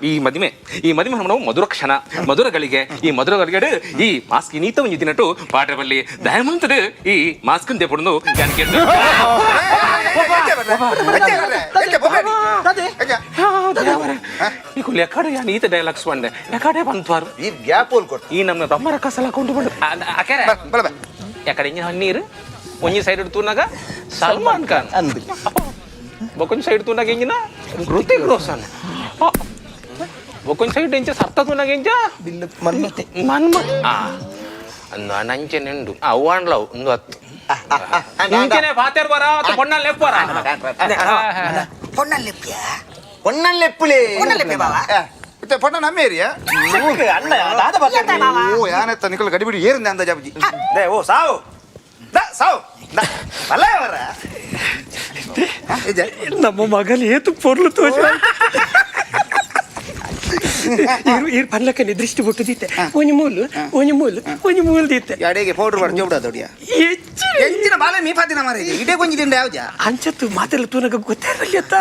ಈ ಮದಿಮೆ ಈ ಮದಿಮೆ ನಾವು ಮಧುರ ಕ್ಷಣ ಮಧುರ ಗಳಿಗೆ ಈ ಮಧುರ ಗಳಿಗೆ ಈ ಮಾಸ್ಕ್ ನೀತ ಒಂಜಿ ದಿನಟು ಪಾಡ್ರೆ ಬಲ್ಲಿ ದಯಮಂತದ ಈ ಮಾಸ್ಕ್ ದೇಪುಡು. ಎಕಡೆ ನೀತ ಡೈಲಾಗ್ಸ್ ಬಂಡೆ ಎಕಡೆ ಬಂತ್ವಾರು. ಈ ಗ್ಯಾಪ್ ಹೋಲ್ ಕೊಡ್ತು. ಈ ನಮ್ಮ ತಮ್ಮರ ಕಸಲ ಕೊಂಡು ಬಂದು ಅಕೆರೆ ಎಕಡೆ ಇಂಜಿನ ನೀರು ಒಂಜಿ ಸೈಡ್ ತೂನಾಗ ಸಲ್ಮಾನ್ ಖಾನ್ ಅಂದು. ಬೊಕೊಂಜಿ ಸೈಡ್ ತೂನಾಗ ಇಂಜಿನ ಹೃತಿಕ್ ರೋಷನ್, ಬೊಕೊಂಜಿ ಸೈಡ್ ಎಂಚ ಸರ್ತ ತೂನಾಗ ಎಂಚ ಮನ್ಮತೆ. ಮನ್ಮ ನಂಚೆ ನೆಂಡು ಅವ್ವಾಂಡ್ಲವು ಒಂದು ಹತ್ತು ಇಂಚನೆ ಪಾತೇರ್ ಬರ ಪೊಣ್ಣಲ್ಲಿ ಲೆಪ್ಪರ. ಪೊಣ್ಣಲ್ಲಿ ಲೆಪ್ಪಿಯಾ? పొన్నల్ ಲೆಪ್ಪುಲೆ. ಪೊಣ್ಣಲ್ಲಿ ಲೆಪ್ಪೆ ಬಾವಾ? ಇತ್ತೆ ಪೊಣ್ಣ ನಮ್ಮ ಏರಿಯಾ. ಅಣ್ಣ ದಾದ ಬರ್ತಾರೆ. ಓ ಯಾನೆತ್ತ ನಿಕಲ್ ಗಡಿಬಿಡಿ ಏರಿಂದ ಅಂದ ಜಾಬುಜಿ they ಓ ಸಾವು the ಸಾವು the ಬಲ್ಲ ಅವರ. ನಮ್ಮ ಮಗలు ಏತು ಪೊರ್ಲು ತೋಜ ಇರು ಪನ್ಲಕ್ಕ ದೃಷ್ಟಿ ಬಿಟ್ಟದಿತ್ತೆ. ಒಂಜಿ ಮೂಲು ಒಂಜಿ ಮೂಲು ಒಂಜಿ ಮೂಲು ದಿತ್ತೆ. ಎಡೆಗೆ ಪೌಡರ್ ಬರ್ ಜೋಬಡ ದೊಡಿಯ. ಹೆಚ್ಚು ಎಂಚಿನ ಬಾಲೆ ಮೀಪಾತಿನ ಮಾರೆ ಇಡೇ ಕೊಂಜಿ ದಿಂಡ ಯಾವ್ಜ. ಅಂಚತ್ತು ಮಾತೆಲ್ಲ ತೂನಗ ಗೊತ್ತೇ ಇರಲಿತ್ತ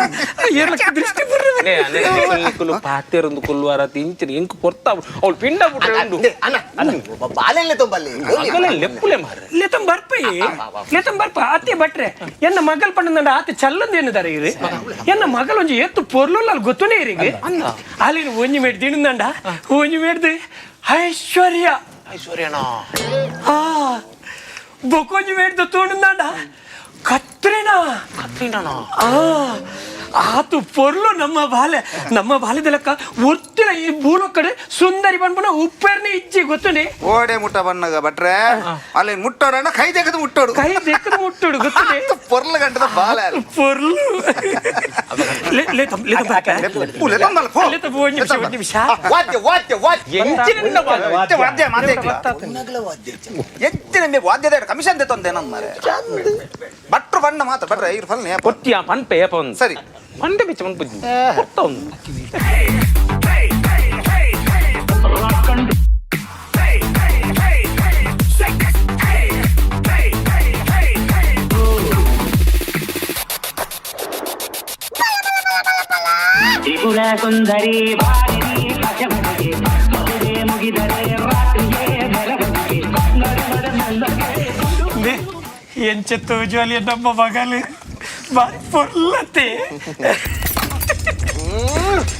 ಏರ್ಲಕ್ಕ ದೃಷ್ಟಿ ಬುರ್ರ. ನಿಕುಲು ಪಾತೇರೊಂದು ಕುಲ್ವಾರ ಇಂಚಿನ ಎಂಕ್ ಪೊರ್ತ ಅವಳು ಪಿಂಡ ಬಿಟ್ರೆ ಉಂಡು. ಅಣ್ಣ ಅಣ್ಣ ಬಾಲೆಲ್ಲೆ ತೊಂಬಲ್ಲಿ. ಮಗಲೇ ಲೆಪ್ಪುಲೆ ಮಾರ್ರೆ. ಲೇತಂ ಬರ್ಪೈ ಲೇತಂ ಬರ್ಪ ಅತ್ತೆ ಬಟ್ರೆ ಎನ್ನ ಮಗಲ್ ಪಂಡ ಆತ ಚಲ್ಲಂದ ಏನಿದ್ದಾರೆ ಇರು ಎನ್ನ ಮಗಲ್ ಒಂಜಿ ಎತ್ತು ಪೊರ್ಲುಲ್ಲ ಗೊತ್ತುನೇ ಇರಿಗೆ ಅಲ್ಲಿನ ಒಂಜಿ ಮೇಡ್ ದಿಣಂಡ ಒಂಜಿ ಮೇಡ್ದು ಐಶ್ವರ್ಯ. ಐಶ್ವರ್ಯನಾ? ಆ ಬೊಕೊಂಜಿ ಮೇಡ್ದು ತೋಣಂದಾಂಡ ಕತ್ರಿನಾ. ಕತ್ರಿನಾ? ಆ ಆತು ಪೊರ್ಲು ನಮ್ಮ ಬಾಲೆ ನಮ್ಮ ಬಾಲ್ಯದ ಲೆಕ್ಕ ಒತ್ತಿನ ಈ ಭೂಲೋ ಕಡೆ ಸುಂದರಿ ಬಣ್ಣ ಉಪ್ಪೇರ್ನೆ ಇಜ್ಜಿ ಗೊತ್ತುನೆ. ಓಡೆ ಮುಟ್ಟ ಬಣ್ಣಗ ಬಟ್ರೆ ಅಲ್ಲಿ ಮುಟ್ಟೋಡಣ್ಣ ಕೈ ತೆಗೆದು ಮುಟ್ಟೋಡು. ಕೈ ಬೆಕ್ಕದ ಮುಟ್ಟುಡು ಗೊತ್ತುನೆ. ಪೊರ್ಲ ಗಂಟದ ಬಾಲೆ ಅಲ್ಲಿ. ಪೊರ್ಲು ಲೇ ಲೇ ತಮ್ಮ ಲೇ ತಮ್ಮ ಲೆಪ್ಪು, ಲೇ ತಮ್ಮಲ್ಲ, ಪೋ. ಲೇ ತಮ್ಮ ಒಂದ್ ನಿಮಿಷ ಒಂದ್ ನಿಮಿಷ. ವಾದ್ಯ ವಾದ್ಯ ವಾದ್ಯ. ಎಂಚಿನ ವಾದ್ಯ? ಎಂಚ ವಾದ್ಯ ಮಾತೇ ಇಲ್ಲ. ಎಂಚಿನ ಮೇ ವಾದ್ಯದ ಕಮಿಷನ್ ತಂದೆ ನಮ್ಮ ಮಾರ್ರೆ. ಭಟ್ರು ಬಣ್ಣ ಮಾತ್ರ ಭಟ್ರೆ ಇರು ಫಲ್ನೆ ಪೊಟ್ಟಿಯ ಪನ್ಪೆ ಏಪ ಒಂದು. ಸರಿ. ಪಂಡೆ ಬಿಚ್ಚ ಪನ್ಪು ಪೊತ್ತ ಒಂದು. ಎಂಚ ತೋಜುವಲಿ ನಮ್ಮ ಮಗಲು ಬಾರಿ ಪೊರ್ಲತ್ತೆ.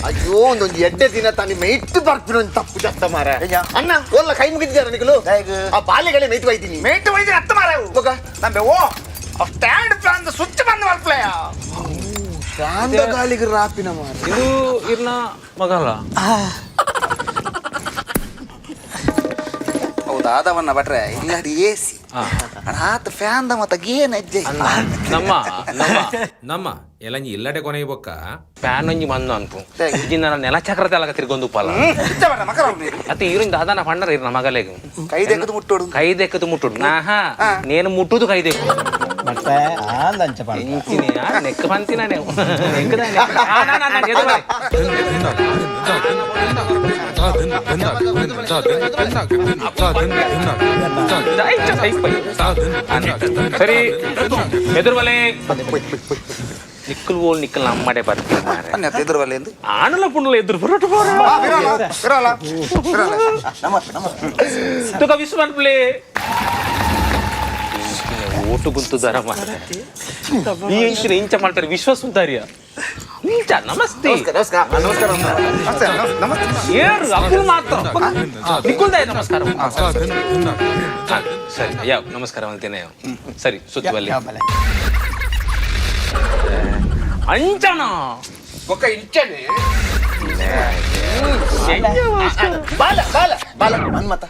ಅಯ್ಯೋ ಒಂದೊಂದು ಎಡ್ಡೆ ದಿನ ತಾನಿ ಮೇಯ್ತು ಬರ್ಪಿನ ಒಂದು ತಪ್ಪು ಜತ್ತ ಮಾರ. ಅಣ್ಣ ಒಲ್ಲ ಕೈ ಮುಗಿದಿದ್ದಾರೆ ನಿಕಲು. ಆ ಬಾಲೆಗಳೇ ಮೇಯ್ತು ಬೈತೀನಿ. ಮೇಟು ವೈದ್ಯ ಹತ್ತು ಮಾರ. ಮಗ. ನಂಬೆ ಓ ಸ್ಟ್ಯಾಂಡ್ ಫ್ಯಾನ್ ಸ್ವಿಚ್ ಬಂದ್ ಮಲ್ಪ್ಲೆಯ. ಚಾಂದ ಗಾಳಿಗೆ ರಾಪಿನ ಮಾರ. ಇದು ಇರ್ನ ಮಗಲ್ಲ? ಹೌದಾ ಆದವನ್ನ ಭಟ್ರೆ ಇಲ್ಲಾಡಿ ಎ ಸಿ ಆತ ಫ್ಯಾನ್ the ಮತ್ತ ಗೇನ್ ಅಜ್ಜೆ. ನಮ್ಮ ನಮ್ಮ ನಮ್ಮ ಎಲ್ಲ ಇಲ್ಲಡೆ ಕೊನೆ ಬೊಕ್ಕ ಫ್ಯಾನ್ ಒಂಜಿ ಮಂದು ಅನ್ಪು ಇಜಿನ ನೆಲ ಚಕ್ರದ ಅಲಗ ತಿರ್ಗೊಂದು ಉಪ್ಪಲ್ಲ. ಇಚ್ಚ ಭಟ್ರೆ ಮಕರ ನೀರು. ಅತ್ತೆ ಇರಿಂದ ದಾದಾನ ಪಂಡರ ಇರ್ನ ಮಗಲೆಗ್ ಕೈ ತೆಗೆದು ಮುಟ್ಟೋಡು. ಕೈ ದೆಕ್ಕದು ಮುಟ್ಟುಡು ಆಹಾ ನೇನು ಮುಟ್ಟುದು ಕೈ ದೆಕ್ಕು. ಬಟ್ರೆ ಆಂದಂಚ ಪಂಡ. ಎಂಚಿನ ನೆಕ್ ಪಂತಿನ ನೆಕ್ಕದಾನೆ. ಆ, ನಾ, ನಾ, ನಾ, ಎದುರು ಬಾ. ಇಂಚ ಸೈಪ್ ಪೈ. ಸರಿ ಎದುರು ಬಲೆ ನಿಕ್ಕಲ್ ಓಲ್ ನಿಕ್ಕಲ್ ನಮ್ಮಡೆ ಬರ್ತೀನಿ ಮಾರ್ರೆ. ಅನ್ಯ ಎದುರು ಬಲ್ಲೆ ಎಂದು ಆಣಲ ಪುಣ್ಣಲ ಎದುರು ಬರೋಟು ಬೋರ. ವಿರಲ್ಲ ವಿರಲ್ಲ ವಿರಲ್ಲ. ನಮಸ್ತೆ ನಮಸ್ತೆ. ತುಕ ವಿಶ್ವ ಪ್ಲೇ ಓಟು ಗುಂತು ದರ ಮಾರ್ರೆ. ಈ ಇಂಚಿನ ಇಂಚ ಮಾಡ್ತಾರೆ ವಿಶ್ವ ಸುಂದರಿಯ ಇಂಚ ನಮಸ್ತೆ. ನಮಸ್ಕಾರ ನಮಸ್ಕಾರ. ನಮಸ್ತೆ ನಮಸ್ತೆ. ಏರು ಅಕ್ಕುಲ್ ಮಾತ್ರ ನಿಕ್ಕುಲ್ದಾಯ ನಮಸ್ಕಾರ. ಸರಿ ಯಾವ ನಮಸ್ಕಾರ ಅಂತೇನೆ. ಸರಿ ಸುತ್ತುವಲ್ಲಿ ಅಂಚನ ಬೊಕ್ಕ ಇಂಚನೆ. ಬಾಲ ಬಾಲ ಬಾಲ ಮನ್ಮತ.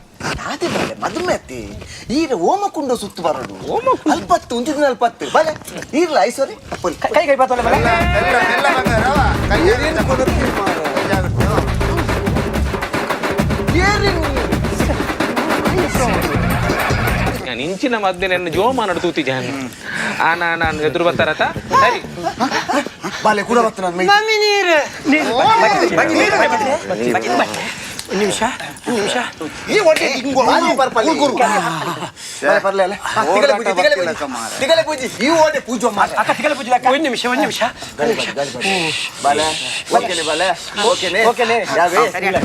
ಆದೆ ಬಾಲೆ ಮದುವೆ ಅತ್ತಿ ಈರ ಓಮಕುಂಡ ಸುತ್ತು ಬರೋಡು ಅಲ್ಪತ್ತು ಒಂಜಿ ದಿನ ಅಲ್ಪತ್ತು ಬಾಲೆ ಈರ್ಲ ಐಶ್ವರ್ಯ ಕೈ ಕೈ ಬಾತೋಲೆ ಬಲೆ ಮೆಲ್ಲ ಮೆಲ್ಲ ಬಂಗಾರ ಅವ. ಕೈ ಏನೇನು ಕೊಡತ್ತೀರಿ ಮಾರ್ರೆ? ಜಾಗ್ರತೆ. ಏರಿನ್ ನಾನು ಇಂಚಿನ ಮದ್ದೆ ನನ್ನ ಜೋಮಾನ ತೂತಿ ಜಾನ್ ಆ ನಾನು ಎದುರು ಬರ್ತಾರತ ಸರಿ. ಬಾಲೆ ಕೂಡ ಬತ್ತು ನನ್ನ ಮೈ. ಮಮ್ಮಿ ನೀರು ನೀರು ಒಂದು ನಿಮಿಷ, ಒಂದು ನಿಮಿಷ. ಈ ಒಟ್ಟೆ ಹಿಂಗ್ ಬಾಲೆ ಪರ್ಪಲ್ಲಿ. ಬಾಲೆ ಪರ್ಲೆ ಅಲ್ಲ. ಹಾ, ತಿಗಲೆ ಪೂಜೆ, ತಿಗಲೆ ಪೂಜೆ. ತಿಗಲೆ ಪೂಜೆ. ಈ ಓಟೆ ಪೂಜೆ ಮಾರ್ರೆ. ಅಕ್ಕ ತಿಗಲ ಪೂಜೆ ಅಕ್ಕ. ಒಂದು ನಿಮಿಷ, ಒಂದು ನಿಮಿಷ. ಗಾಳಿ ಬಾಲೆ, ಗಾಳಿ ಬಾಲೆ. ಬಾಲೆ ಓಕೆನೆ ಬಾಲೆ ಓಕೆನೆ ಓಕೆನೆ. ಯಾವೇ ಸರಿ ಅಣ್ಣ.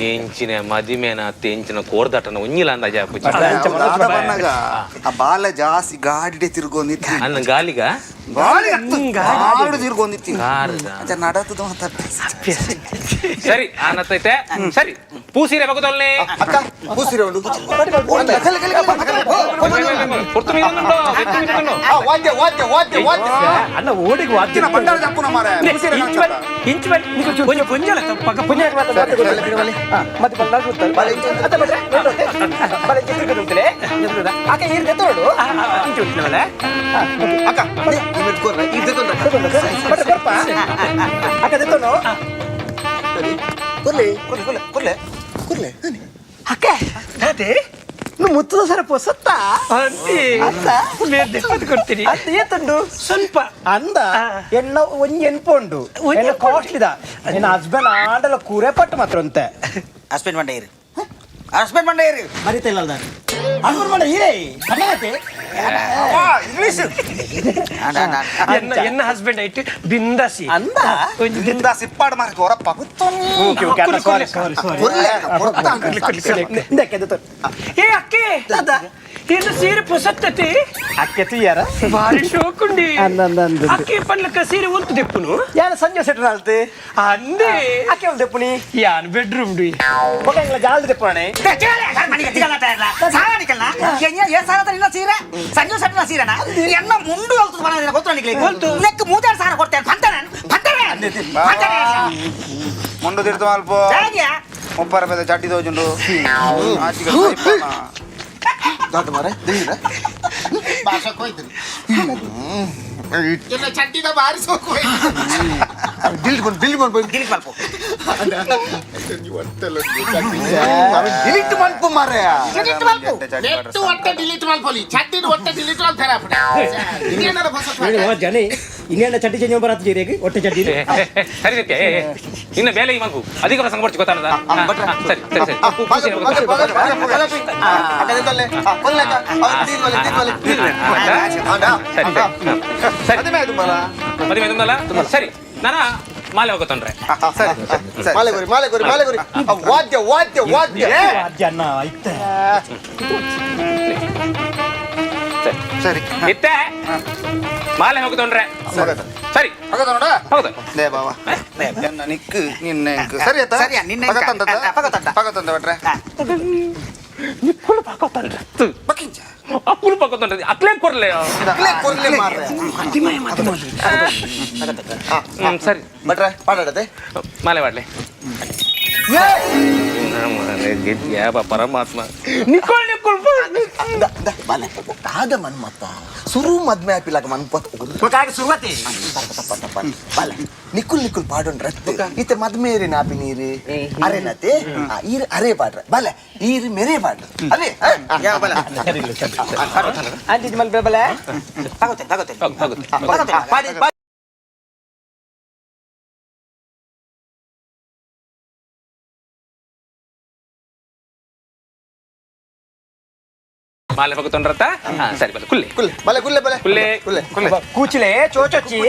ಎಂಚಿನ ಮದಿಮೇನ ಎಂಚಿನ ಕೋರ್ದಾಟನ ಒಂಜಿಲ್ಲ ಅಂದಾಜ ಪೂಜೆ. ದಾದ ಬನ್ನಾಗ ಆ ಬಾಲ ಜಾಸ್ತಿ ಗಾಡಿಡೆ ತಿರ್ಗೊಂದಿತ್ತು. ಅನ್ನ ಗಾಲಿಗ. ಗಾಳಿ ಹತ್ತು ಗಾಡಿ ತಿರ್ಗೊಂದಿತ್ತು. ಕಾರದ. ಅದ ನಡತದ ಮಾತ. ಸರಿ ಆನತ್ತೈತೆ ಸರಿ ಪೂಸಿರೆ ಬಗುದೊಲ್ನೆ. ಅಕ್ಕ ಪೂಸಿರೆ ಉಂಡು. ಒಂದು ಕಲೆ, ಕಲೆ, ಕಲೆ, ಕಲೆ. ಓ, ಓ, ಓ, ಓ. ಪೊರ್ತು ಮೀನುಂಡು, ಎತ್ತು ಮೀನುಂಡು. ಆ, ವಾದ್ಯ ವಾದ್ಯ ವಾದ್ಯ ವಾದ್ಯ. ಅಲ್ಲ ಓಡಿಗೆ ವಾದ್ಯ. ಇತ್ತಿನ ಬಂಡಾರ ಜಪ್ಪುನ ಮಾರ್ರೆ. ಮುಸಿರೆ ಇಂಚ್ ಬನ್ನಿ, ಇಂಚ್ ಬನ್ನಿ. ನೀವು కొంచెం కొంచెం ಪಕ್ಕ ಪುಣ್ಯ ಮಾತ್ರ ಮಾತ್ರ ಗೊತ್ತಿಲ್ಲ. ಹಾ, ಮತ್ತೆ ಬಂದಾಗ ಗೊತ್ತಲ್ಲ. ಬಾಲೆ ಇಂಚೆ ಅತ್ತ ಬಟ್ರೆ, ನೋಡು, ಬಾಲೆ ಇಂಚೆ ತಿರ್ಗದು ಉಂಟಲೆ. ಅಕ್ಕ ಈರ್ ದೆತ್ತೋಡು. ಇಂಚೆ ಉಂಟು ಬಾಲೆ. ಹಾ, ಓಕೆ. ಅಕ್ಕ ನೇ, ಈ ಮೆಟ್ ಕೊರ್ರೆ, ಈ ದೆತ್ತೊಂಡ್ರೆ. ಬಟ್ರೆ ಕೊರ್ಪ. ಅಕ್ಕ ದೆತ್ತೋನು. ಸರಿ. ಕೊರ್ಲೆ ಕೊರ್ಲೆ ಕೊರ್ಲೆ ಕೊರ್ಲೆ ಕೊರ್ಲೆ ನಾನೆ. ಅಕ್ಕ ಅದೇ నువ్వు ಮುತ್ತದ ಸರ ಪೊಸತ್ತ. ಅಂತಿ ಅತ್ತ. మీరు ದೆಪ್ಪದು ಕೊಡ್ತೀರಿ. ಅಂದ ಏತುಂಡು ಸ್ವಲ್ಪ ಅಂದ. ಎನ್ನ ಒಂಜಿ ಎನ್ಪು ಉಂಡು. ಒಂಜಿ ಎನ್ನ ಕಾಸ್ಟ್ಲಿದ ನಿನ್ನ ಹಸ್ಬೆಂಡ್ ಆಂಡಲ ಕೂರೆ ಪಟ್ಟು ಮಾತ್ರ ಅಂತೆ. ಹಸ್ಬೆಂಡ್ ಮಂಡ ಇರು, ಹಸ್ಬೆಂಡ್ ಮಂಡ ಇರು. ಮರಿತಿಲ್ಲ ಹಸ್ಬೆಂಡ್ ಮಂಡ ಹೀರೇ ಕನ್ನಡತೆ. ಇಂಗ್ಲಿಷ್. ಎನ್ನ ಎನ್ನ ಹಸ್ಬೆಂಡ್ ಐಟ್ ಬಿಂದಾಸಿ. ಅಂದ. ಒಂಜಿ ಇಂದ ಸಿಪ್ಪಾಡ್ ಮಾರ್ರೆ ಹೊರಪ್ಪ. ಓಕೆ ಓಕೆ ಅಣ್ಣ, ಸಾರಿ ಸಾರಿ ಸಾರಿ. ಕೊರ್ಲೆ ಅಕ್ಕ, ಕೊರ್ತಾ ಅಂಕ. ಇಂದಕ್ಕೆ ಅದು ತೋರು. ಏ ಅಕ್ಕೆ, ಇದು ಸೀರೆ ಪೊಸತ್ತತಿ. ಅಕ್ಕೆ ತುಯ್ಯಾರ. ಭಾರಿ ಶೋಕುಂಡಿ. ಅಂದ ಅಂದ ಅಂದ. ಅಕ್ಕೆ ಪನ್ಲಕ್ಕ ಸೀರೆ ಉಂತು ದೆಪ್ಪುನು. ಯಾರ ಸಂಜೆ ಸೆಟ್ರ್ ಆಲ್ತೆ. ಅಂದೆ. ಅಕ್ಕೆ ಒಂದು ದೆಪ್ಪುನಿ. ಯಾನ್ ಬೆಡ್ರೂಮ್ ಡಿ. ಒಕ್ಕ ಇಂಗ್ಲ ಜಾಲ್ದ ದೆಪ್ಪುಣೆ. ಸೀರೆ ಸಂಜು ಸಣ್ಣ ಸೀರೆನಾ ಎನ್ನ ಮುಂಡು ಹೋಗ್ತದೆ ಬಣ್ಣ ಗೊತ್ತು ನನಗೆ. ಗೊತ್ತು. ಲೆಕ್ಕ 36 ಸಾವಿರ ಕೊಡ್ತೇನೆ ಪಂತನೆ ಪಂತನೆ ಪಂತನೆ. ಮುಂಡು ತಿರ್ತು ಅಲ್ಪ. ಮುಪ್ಪರ ಪೆದ ಚಡ್ಡಿ ದೋಜುಂಡು ಆಚಿಗೆ ಸೈಪನ. ದಾಟ ಮಾರ್ರೆ, ದೇವಿರ. ಡಿಲೀಟ್ ಮಾಡು, ಡಿಲೀಟ್ ಮಾಡು, ಡಿಲೀಟ್ ಗಿರಿಕ್ ಮಲ್ಪ. ಡಿಲೀಟ್ ಮನ್ಪು ಮಾರ್ರೆ. ಡಿಲೀಟ್ ಮಲ್ಪು. ಚಡ್ಡಿ ನೆಟ್ಟು ಒಟ್ಟೆ ಡಿಲೀಟ್ ಮಲ್ಪೊಲಿ ಚಡ್ಡಿನ ಒಟ್ಟೆ ಡಿಲೀಟ್ ಮಲ್ತಾರೆ ಅಪ್ಪಣೆ ಇನ್ನೇನಾರ ಹೊಸ ಜನ ಇನ್ನೇನ ಚಡ್ಡಿ ಚೇಂಜ್ ಬರತ್ತ ಜೀರಿಗೆ ಒಟ್ಟೆ ಚಡ್ಡಿ. ಏ, ಏ, ಏ, ಸರಿ ಸತ್ಯ ಏ, ಏ, ಇನ್ನ ಬೇಲೆ ಈ ಮಲ್ಪು ಅಧಿಕ ಪ್ರಸಂಗ ಬರ್ಚಿ ಗೊತ್ತಾನದ. ಸರಿ ಸರಿ ಸರಿ ಆ, ಬಾಗ, ಬಾಗ, ಬಾಗ, ಬಾಗ, ಬಾಗ. ಅಕ್ಕ ದೆತ್ತೊಲ್ಲೆ. ಆ, ಕೊರ್ಲೆ ಅಕ್ಕ. ಅವ್ರು ತೀರ್ ಮಾಲೆ, ತೀರ್ ಮಾಲೆ. ಆಂಡ, ಸರಿ ಆಂಡ. ಸರಿ ಸರಿ. ಅದೇ ಅದು ಮರ. ಮದುವೆ ತುಂಬಲ್ಲ ಸರಿ ನಾನ ಮಾಲೆ ಹೋಗತ್ತೊಂಡ್ರೆ. ಸರಿ ಸರಿ. ಮಾಲೆ ಕೊರಿ, ಮಾಲೆ ಕೊರಿ, ಮಾಲೆ ಕೊರಿ. ಆ, ವಾದ್ಯ ವಾದ್ಯ ವಾದ್ಯ. ವಾದ್ಯ ಅಣ್ಣ ಐತೆ. ಸರಿ. ಸರಿ. ಇತ್ತೆ ಮಾಲೆ ಹೋಗತ್ತೊಂಡ್ರೆ ಸರಿ. ಪಗತ ನೋಡ. ಹೌದು. ಲೇ ಬಾವ ಎನ್ನ ನಿಕ್ಕು ನಿನ್ನ ಇಂಕು ಸರಿ ಆಯ್ತಾ? ಸರಿಯಾ, ನಿನ್ನ ಇಂಕ. ಪಗತಂದದ? ಪಗತಂದ. ಪಗತಂದ ಭಟ್ರೆ. ನಿಕ್ಕುಲು ಪಾಕೋತಂಡ್ರೆ. ಬಕ್ಕಿಂಚ. ಅಕ್ಕುಲು ಪಾಕೋತಂಡ್ರೆ ಅಕ್ಲೇ ಕೊರ್ಲೆ. ಅಕ್ಲೆ ಕೊರ್ಲೆ ಮಾರ್ರೆ. ಸರಿ. ಭಟ್ರೆ ಪಾಡಾಡತೆ. ಮಾಲೆ ಮಾಡ್ಲೆ ಯಾವ ಪರಮಾತ್ಮ ನಿಕ್ಕೊಳ್ ನಿಕ್ಕೊಳ್. The, the, ಬಾಲೆ ದಾದ ಮನ್ಮತ್ತ ಸುರು ಮದ್ಮೆ ಆಪಿಲಾಗ ಮನ್ಪತ್. ಶುರುವಾತಿ. ಬಾಲೆ ನಿಕ್ಕುಲ್ ನಿಕ್ಕುಲ್ ಪಾಡೊಂಡ್ ರತ್ತು ಇತ್ತೆ ಮದ್ಮೇರಿ ನಾಪಿ ನೀರು ಅರೆನತೆ ಈರ್ ಅರೆ ಪಾಡ್ರ ಬಾಲೆ ಈರ್ ಮೆರೆ ಪಾಡ್ರ ಅರೆ. ಯಾವ ಬಲ? ಅಂತಿದ್ ಮಲ್ಪೆ ಬಲೆ. ತಗೋತೇನೆ ತಗೋತೇನೆ. ಹೌದು. ತಗೋತೇನೆ. ಪಾಡಿ ಪಾಡಿ. ಮಾಲೆ ಪಕ್ಕ ಸರಿ ಬಲೆ ಕುಲ್ಲೆ. ಕುಲ್ಲೆ ಬಲೆ ಕುಲ್ಲೆ ಬಲೆ. ಕುಲ್ಲೆ. ಕುಲ್ಲೆ ಕುಲ್ಲೆ. ಕೂಚಿಲೆ ಚೋಚೊಚ್ಚಿ.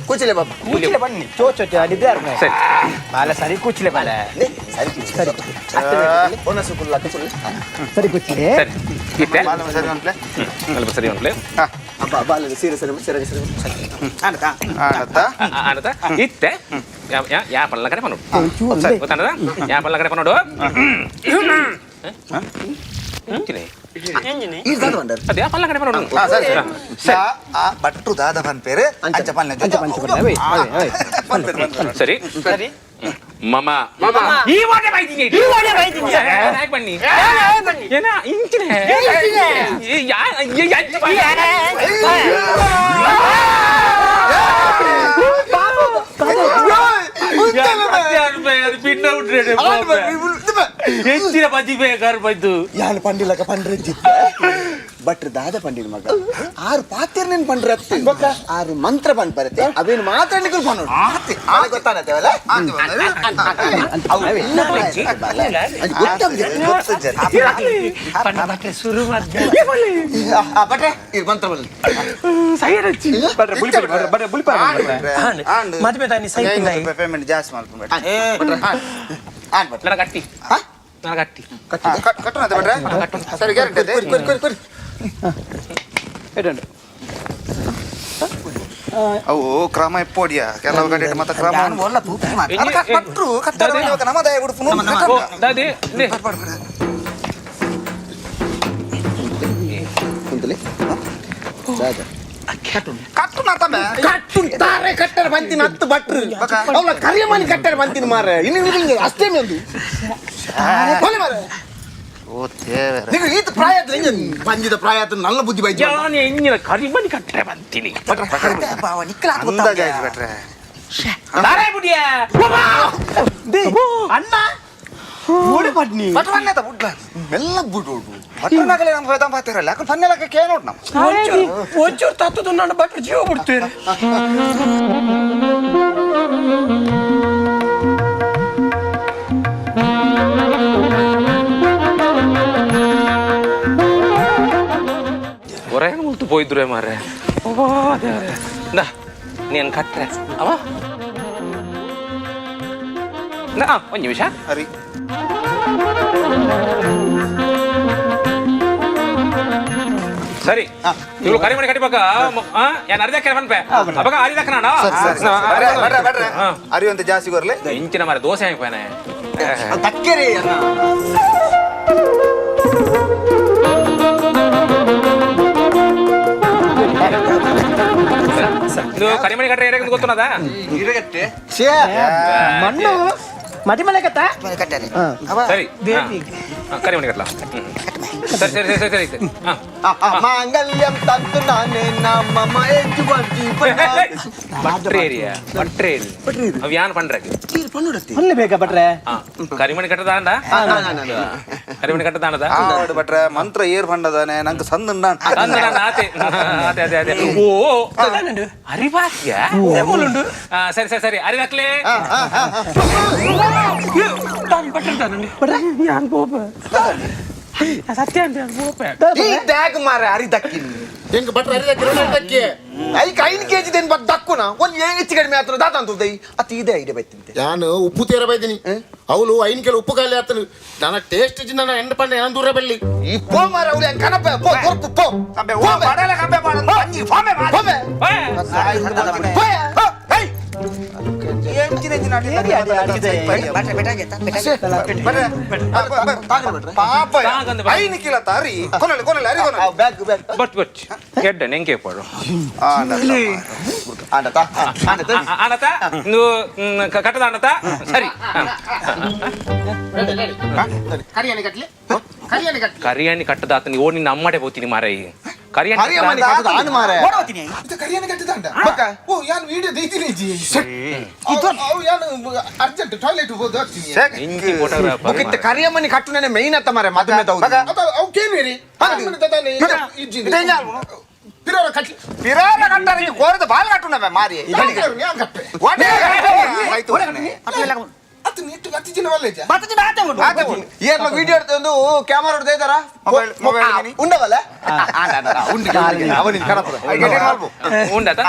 ಕೂಚಿಲೆ ಬಾಬಾ. ಕೂಚಿಲೆ ಬನ್ನಿ ಚೋಚೊಚ್ಚಿ ನಿದ್ರೆ ಅರ್ಮ. ಸರಿ. ಬಾಲ ಸರಿ ಕೂಚಿಲೆ ಬಾಲ. ನೆ, ಸರಿ ಸರಿ ಒನಸು ಕುಲ್ಲಕ್ಕ ಕುಲ್ಲೆ. ಸರಿ ಕೂಚಿಲೆ. ಸರಿ ಇತ್ತೆ. ಬಾಲ ಸರಿ ಉಂಟ್ಲೆ. ಸ್ವಲ್ಪ ಸರಿ ಉಂಟ್ಲೆ. ಅಬ್ಬ ಬಾಲ ಸೀರೆ ಸರಿ ಸರಿ ಸರಿ ಸರಿ. ಆನತಾ. ಆಡತ್ತ. ಆನತ ಇತ್ತೆ ಯಾ ಯಾ ಯಾ ಪಲ್ಲ ಕಡೆ ಪನ್ನೋಡು ಸರಿ ಗೊತ್ತಾನದ ಯಾ ಪಲ್ಲ ಕಡೆ ಪನ್ನೋಡು ಈ ದಾದ ಬಂದರ್. ಅದೇ ಪಲ್ಲ ಕಡೆ ಪನ್ನೋಡು. ಹಾ ಸರಿ ಸರಿ. ಆ ಭಟ್ರು ದಾದ ಪನ್ಪೇರು ಅಂಚ ಪಲ್ಲೆ. ಅಂಚ ಪನ್ಪೇರು, ಅವೇ, ಅವೇ, ಅವೇ. ಪನ್ಪೇರು ಪನ್ಪೇರು. ಸರಿ ಸರಿ. ಮಮ ಈ ವಾಟೆ ಬೈದಿನಿ ಈ ವಾಟೆ ಬೈದಿನಿ. ಯಾಕೆ ಬನ್ನಿ ಏನ ಇಂಚಿನ ಯಾ ಹೆಚ್ಚಿನ ಬಜ್ಜಿ ಬೇಕಾರು ಬೈದು ಯಾನ್ ಪಂಡಿಲಕ ಪಂಡ್ರೆ ಬಟ್ರ್ ದಾದ ಪಂಡಿನ ಮಗ ಆರು ಪಾತಿರ್ನೇನ್ ಪಂಡ್ರೆ ಆರು ಮಂತ್ರ ಪಂಡ್ ಬರುತ್ತೆ ಅವೇನು ಮಾತ್ರ ನಿಕಲ್ ಪನ್ನೋಡು ಗೊತ್ತಾನತ್ತೇವಲ್ಲ ಶುರು ಬಟ್ರೆ ಇದು ಮಂತ್ರ ಬಲ್ಲಿ ಬಟ್ರೆ ಬುಲಿಪಿ ಬಟ್ರೆ ಬುಲಿಪಿ ಮದುವೆ ತಾನಿ ಸೈಪಿಂದ ಪೇಮೆಂಟ್ ಜಾಸ್ತಿ ಮಾಡ್ಕೊಂಡು ಆನ್ ಬಟ್ರೆ ನನ್ನ ಕಟ್ಟಿ ನನ್ನ ಕಟ್ಟಿ ಕಟ್ಟಣ ಬಟ್ರೆ ಸರಿ ಗ್ಯಾರಂಟಿ ಕೊರಿ ಕೊರಿ ಕೊರಿ ಕೊರಿ ಅವು ಕ್ರಮ ಇಪ್ಪೋಡಿಯ ಕೆಲವು ಕಡೆ ಮತ್ತೆ ಕ್ರಮ ಯಾನ್ ಒಲ್ಲ ತೂಪು ಮಾತ್ರ. ಅದು ಕಟ್ರು ಕಟ್ಟರ ನಮ್ಮ ದಯ ಉಡುಪು ಓ, ದಾದಿ ನೇ. ಕುಂತಲೆ ದಾದ ಕಟ್ಟು ನಾತಮ್ಮ ಕಟ್ಟು ತಾರೆ ಕಟ್ಟರೆ ಬಂತೀನಿ ಹತ್ತು ಭಟ್ರು ಅವಳ ಕರಿಯಮ್ಮನಿ ಕಟ್ಟರೆ ಬಂತೀನಿ ಮಾರ್ರೆ ಇನ್ನು ನಿಮಗೆ ಅಷ್ಟೇ ಒಂದು ಬಲೆ ಮಾರ್ರೆ. ಓ ದೇವರೇ ನೀವು ಈತ ಪ್ರಾಯ ಆದ್ರೆ ಹಿಂಗೆ ಪಂಜಿದ ಪ್ರಾಯ ಆದ್ರೆ ನನ್ನ ಬುದ್ಧಿ ಬೈಜ ಯಾನ್ ಎಂಜಿನ ಕರಿಮಣಿ ಕಟ್ಟರೆ ಬಂತೀನಿ ಬಾವ ನಿಕ್ಕಲ ಅಂದಾಜಾಯ್ತು ಬಿಟ್ರೆ ದಾರೆ ಬುಡಿಯ ಅಣ್ಣ ಓಡಿ ಪಟ್ನಿ ಬಟ್ ವನ್ನೆತ ಬುಡ್ಲ ಮೆಲ್ಲ ಬಿಡೋಡು ಭಟ್ರನಾಗಲೇ ನಮ್ಮ ವೇದಾಂತ ಪಾತಿರಲ್ಲ ಯಾಕಂದ್ರೆ ಪನ್ನೆಲಕ್ಕೆ ಕೇ ನೋಡ್ ನಮ್ಮ ಒಂಚೂರು ತತ್ತದು ನನ್ನ ಭಟ್ರು ಜೀವ ಬಿಡ್ತೀರಿ ಹೊರಗೆ ಮುಲ್ತು ಪೋಯಿದ್ರು ಮಾರ್ರೆ ಓ ದೇವರೇ ನಾ ನೀನು ಕಟ್ರೆ ಅವ ನಾ ಒಂದು ನಿಮಿಷ ಅರಿ ಸರಿ ಇವ್ರು ಕರಿಮಣಿ ಕಟ್ಟಿಬೇಕ ಏನ್ ಅರ್ಧ ಕೆರೆ ಪನ್ಪೆ ಅವಾಗ ಅರಿದಕ್ಕ ನಾನು ಸರಿ ಸರಿ ಬಟ್ರೆ ಬಟ್ರೆ ಬಟ್ರೆ ಅರಿವಂತ ಜಾಸ್ತಿ ಬರ್ಲಿ ಇಂಚಿನ ಮಾರೆ ದೋಸೆ ಹಾಕ್ಪಾನೆ ತಕ್ಕರೆ ಅಣ್ಣ ಇದು ಕರಿಮಣಿ ಕಟ್ರೆ ಏರಿಯಾಗ ಗೊತ್ತನದ ಛೇ ಮಣ್ಣು ಮದಿ ಮನೆ ಕತ್ತ ಕಟ್ಟಾರೆ ಸರಿ ಹಾ, ಕರಿಮಣಿ ಕಟ್ಲ ಸರಿ ಸರಿ ಸರಿ ಸರಿ ಸರಿ ಹಾ ಮಾಂಗಲ್ಯಂ ತಂತು ನಾನೇ ನಮ್ಮ ಬಟ್ರೆ ಏರಿಯಾ ಬಟ್ರೆ ಏರಿಯಾ ಅವ್ ಯಾನ್ ಪಂಡ್ರೆ ಅಲ್ಲೇ ಬೇಕಾ ಭಟ್ರೆ ಹಾ ಕರಿಮಣಿ ಕಟ್ಟದಾಂಡ ಕರಿಮಣಿ ಕಟ್ಟದಾಂಡದ ಆವಡು ಬಟ್ರೆ ಮಂತ್ರ ಏರ್ ಬಂಡದಾನೆ ನಂಗೆ ಸಂದ ಅಂದ ನಾನು ಆತೆ ಆತೆ ಅದೇ ಅದೇ ಓ ಅರಿವಾಕ್ಯ ಸರಿ ಸರಿ ಸರಿ ಅರಿವಾಕ್ಲೆ ಯಾನ್ ಬೋಪ ಸತ್ಯ ಅಂತ ಬೋಪ ಈ ಡ್ಯಾಗ್ ಮಾರ ಅರಿ ದಕ್ಕಿನಿ ಹೆಂಗ್ ಭಟ್ರ ಅರಿದ ದಕ್ಕೆ ಐಕ್ ಐದು ಕೆಜಿ ದೇನ್ ಬಟ್ ದಕ್ಕುನ ಒಂದ್ ಹೆಚ್ಚು ಕಡಿಮೆ ಆತನ ದಾತ ಅಂತ ಅತಿ ಇದೆ ಐಡಿಯಾ ಬೈತಿಂತೆ ಯಾನು ಉಪ್ಪು ತೀರ ಬೈದಿನಿ ಅವಳು ಐನ್ ಕೆಲ ಉಪ್ಪು ಖಾಲಿ ಆತನು ನನ್ನ ಟೇಸ್ಟ್ ನನ್ನ ಎಂಡ್ ಪಂಡ ಏನ್ ದೂರ ಬೆಳ್ಳಿ ಈ ಪೋ ಮಾರ ಅವ್ಳು ಹೆಂಗ್ ಕನಪ ಪೋ ಕೊರ್ಪು ಪೋ ಕಂಬೆ ಓ ಬಡಲ ಕಂಬೆ ಬಾಡ ಅಂಜಿ ಫಾಮೆ ಮಾಡ ಪೋಮೆ ಎಂಚಿನ ಎಂಚಿನ ಬಟ್ರೆ ಬೆಟಾಗೆತ್ತ ಬಟ್ರೆ ಪಾಪ ಐನು ಕಿಲ ತಾರಿ ಕೊನಲೆ ಕೊನಲೆ ಅರಿ ಕೊನಲೆ ಬ್ಯಾಗ್ ಬ್ಯಾಗ್ ಬಟ್ ಬಟ್ ಎಡ್ಡ ನೆಂಕೆ ಪಡು ಆಂಡತ ಆಂಡತ ಆನತ ನೀವು ಕಟ್ಟದ ಆನತ ಸರಿ ಕರಿಯಾನಿ ಕಟ್ಲಿ ಕರಿಯಾನಿ ಕಟ್ಲಿ ಕರಿಯಾಣಿ ಕಟ್ಟದಾತ ನೀವು ನಿನ್ನ ಅಮ್ಮಡೆ ಹೋಗ್ತೀನಿ ಮಾರೈ ಕರಿಯಮ್ಮನಿ ಕರಿಯಾಣಿ ಕಟ್ಟದ ಆನು ಮಾರ ಓಡೋತೀನಿ ಇದು ಕರಿಯಾನಿ ಕಟ್ಟಿದಂಡ ಓ ಯಾನು ವಿಡಿಯೋ ದೈತೀನಿ ಜಿ ಅವು ಯಾನು ಅರ್ಜೆಂಟ್ ಟಾಯ್ಲೆಟ್ ಹೋದ ಇಂಚಿ ಫೋಟೋಗ್ರಾಫರ್ ಮುಗಿತ್ತ ಕರಿಯಮ್ಮನಿ ಕಟ್ಟುನೇ ಮೇಯ್ನ್ ಅತ್ತ ಮಾರೆ ಮದುವೆ ದೌದು ಅವು ಕೇನ್ವೇರಿ ಪಿರೋರ ಕಟ್ಲಿ ಪಿರಾರ ಕಟ್ಟಾರೆ ಕೋರದ ಬಾಲ್ ಕಟ್ಟುನ ಮಾರಿ ಯಾನ್ ಕಟ್ಟೆ ಆಯ್ತು ಅತ್ತು ನೀಟ್ಟು ಅತಿ ಜಿನ ವಲ್ಲೇಜ ಏರ್ಲ ವಿಡಿಯೋ ಒಂದು ಕ್ಯಾಮರಾ ಹೊಡ್ತಾ ಇದ್ದಾರಾ ಮೊಬೈಲ್ ಮೊಬೈಲ್ ಗಿನಿ. ಉಂಡವಲ್ಲ ಉಂಡು ಅವನಿಗೆ ಕಣಪದ ಉಂಡತ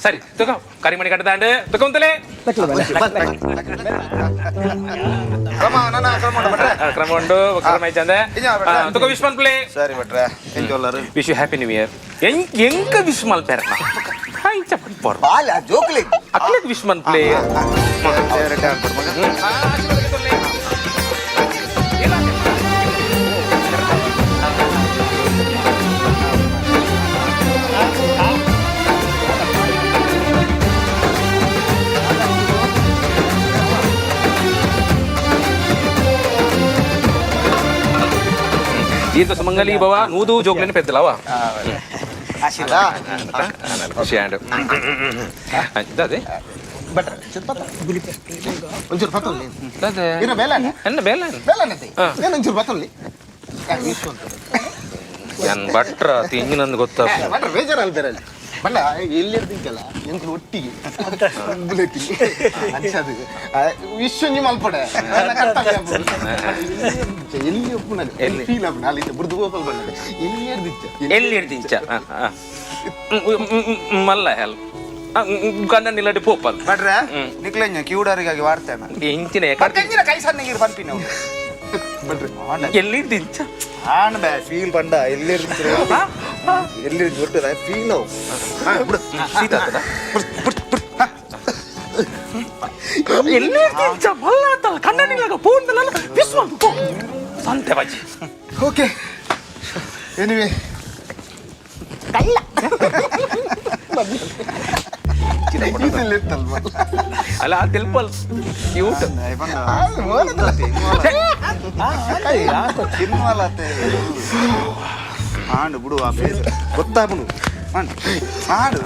ಸರಿ ತುಕ ಕರಿಮಣಿ ಕಟ್ಟದಾಂಡು ತುಕೊಂತಲೇ ಕ್ರಮ ನನ್ನ ಕ್ರಮ ಉಂಟು ಭಟ್ರೆ ಕ್ರಮ ಉಂಡು ಕ್ರಮ ಐಚಂದೆ ಇഞ്ഞ ಭಟ್ರೆ. ತುಕ ವಿಶ್ ಮನ್ಪ್ಲೇ ಸರಿ ಭಟ್ರೆ ಎಂಜೋಲ್ಲರು wish you happy new year ಎಂಕ ವಿಶ್ ಮಲ್ಪೆರ್ನ ಇಂಚ ಪಡ್ಪೋರ್ ಬಾಲ ಜೋಕ್ಲಿ ಅಕ್ಲೆಗ್ ವಿಶ್ ಮನ್ಪ್ಲೇ ಫೇವರೇಟ್ ಆಗ್ಬಿಡು ಮಗ ದೀರ್ಘ ಸುಮಂಗಲಿ ಭವ 100 ಜೋಕ್ಲೇನೆ ಪೆದ್ದಲವ ಖುಷಿ ಆಂಡ್ ಅದೇ ಬಟ್ರೆ ಒಂಚೂರು ಪತ್ತೊಲ್ಲಿ ಅದೇ ಇರ ಬೇಲನೆ ಎನ್ನ ಬೇಲ ಬೇಲನತೆ ಏನು ಒಂಚೂರು ಪತ್ತೊಲ್ಲಿ ಏನ್ ಭಟ್ರ ತಿಂಗಿನಂದು ಗೊತ್ತ ಬಟ್ರೆ ಬೇಜಾರಲ್ಲ ಬೇರೆ ಬಣ್ಣ ಎಲ್ಲಿರ್ದಿಂಚಲ್ಲ ಎಂಕ್ಲು ಒಟ್ಟಿಗೆ ಬುಲೆತಿ ಅಂಚದು ವಿಶ್ವ ಮಲ್ಪಡೆ ಎಲ್ಲಿ ಒಪ್ಪುನ ಎಲ್ಲಿ? ಫೀಲ್ ಆಪುನ ಅಲ್ಲಿ ಬುರ್ದು ಗೋಪಾಲ್ ಬಣ್ಣ ಎಲ್ಲಿ ಎರ್ದಿಚ್ಚ ಎಲ್ಲಿ ಹಿಡ್ದಿಂಚ ಮಲ್ಲ ಹೆಲ್ ಗಂಡ ನಿಲ್ಲಡಿ ಪೋಪಲ್ ಭಟ್ರೆ ನಿಕ್ಲೆಂಜ ಕ್ಯೂಡರಿಗಾಗಿ ವಾರ್ತೇನ ಇಂಚಿನ ಬಟ್ಟೆಂಜಿನ ಕೈ ಸಣ್ಣ ನೀರು ಪನ್ಪಿನ ಎಲ್ಲಿ ಹಿಡ್ದಿಂಚ ಆಣ್ ಬೇ ಫೀಲ್ ಪಂಡ ಎಲ್ಲಿ ಎಲ್ಲಿ ಒಟ್ಟು ಫೀಲ್ ಅವು ಬಿಡು ಶೀತ ಆಗ್ತದ ಎಲ್ಲಿ ಹಿಡ್ದಿಂಚ ಮಲ್ಲ ಅಂತಲ್ಲ ಕಣ್ಣ ನಿಲ್ಲಗ ಫೋನ್ ವಿಶ್ವ ಸಂತೆ ಬಾಜಿ ಓಕೆ ಎನಿವೆ ಕಳ್ಳ ಇರ್ತಲ್ವ ಅಲ್ಲ ತಿಲ್ಪಲ್ ಕ್ಯೂಟ್ ತಿನ್ನುವಲ್ಲತ್ತೆ ಆಂಡು ಬಿಡು ಆ ಬೇಜಾರು ಗೊತ್ತಾಗ್ಬಿಡು ಆಂಡು ಆಡು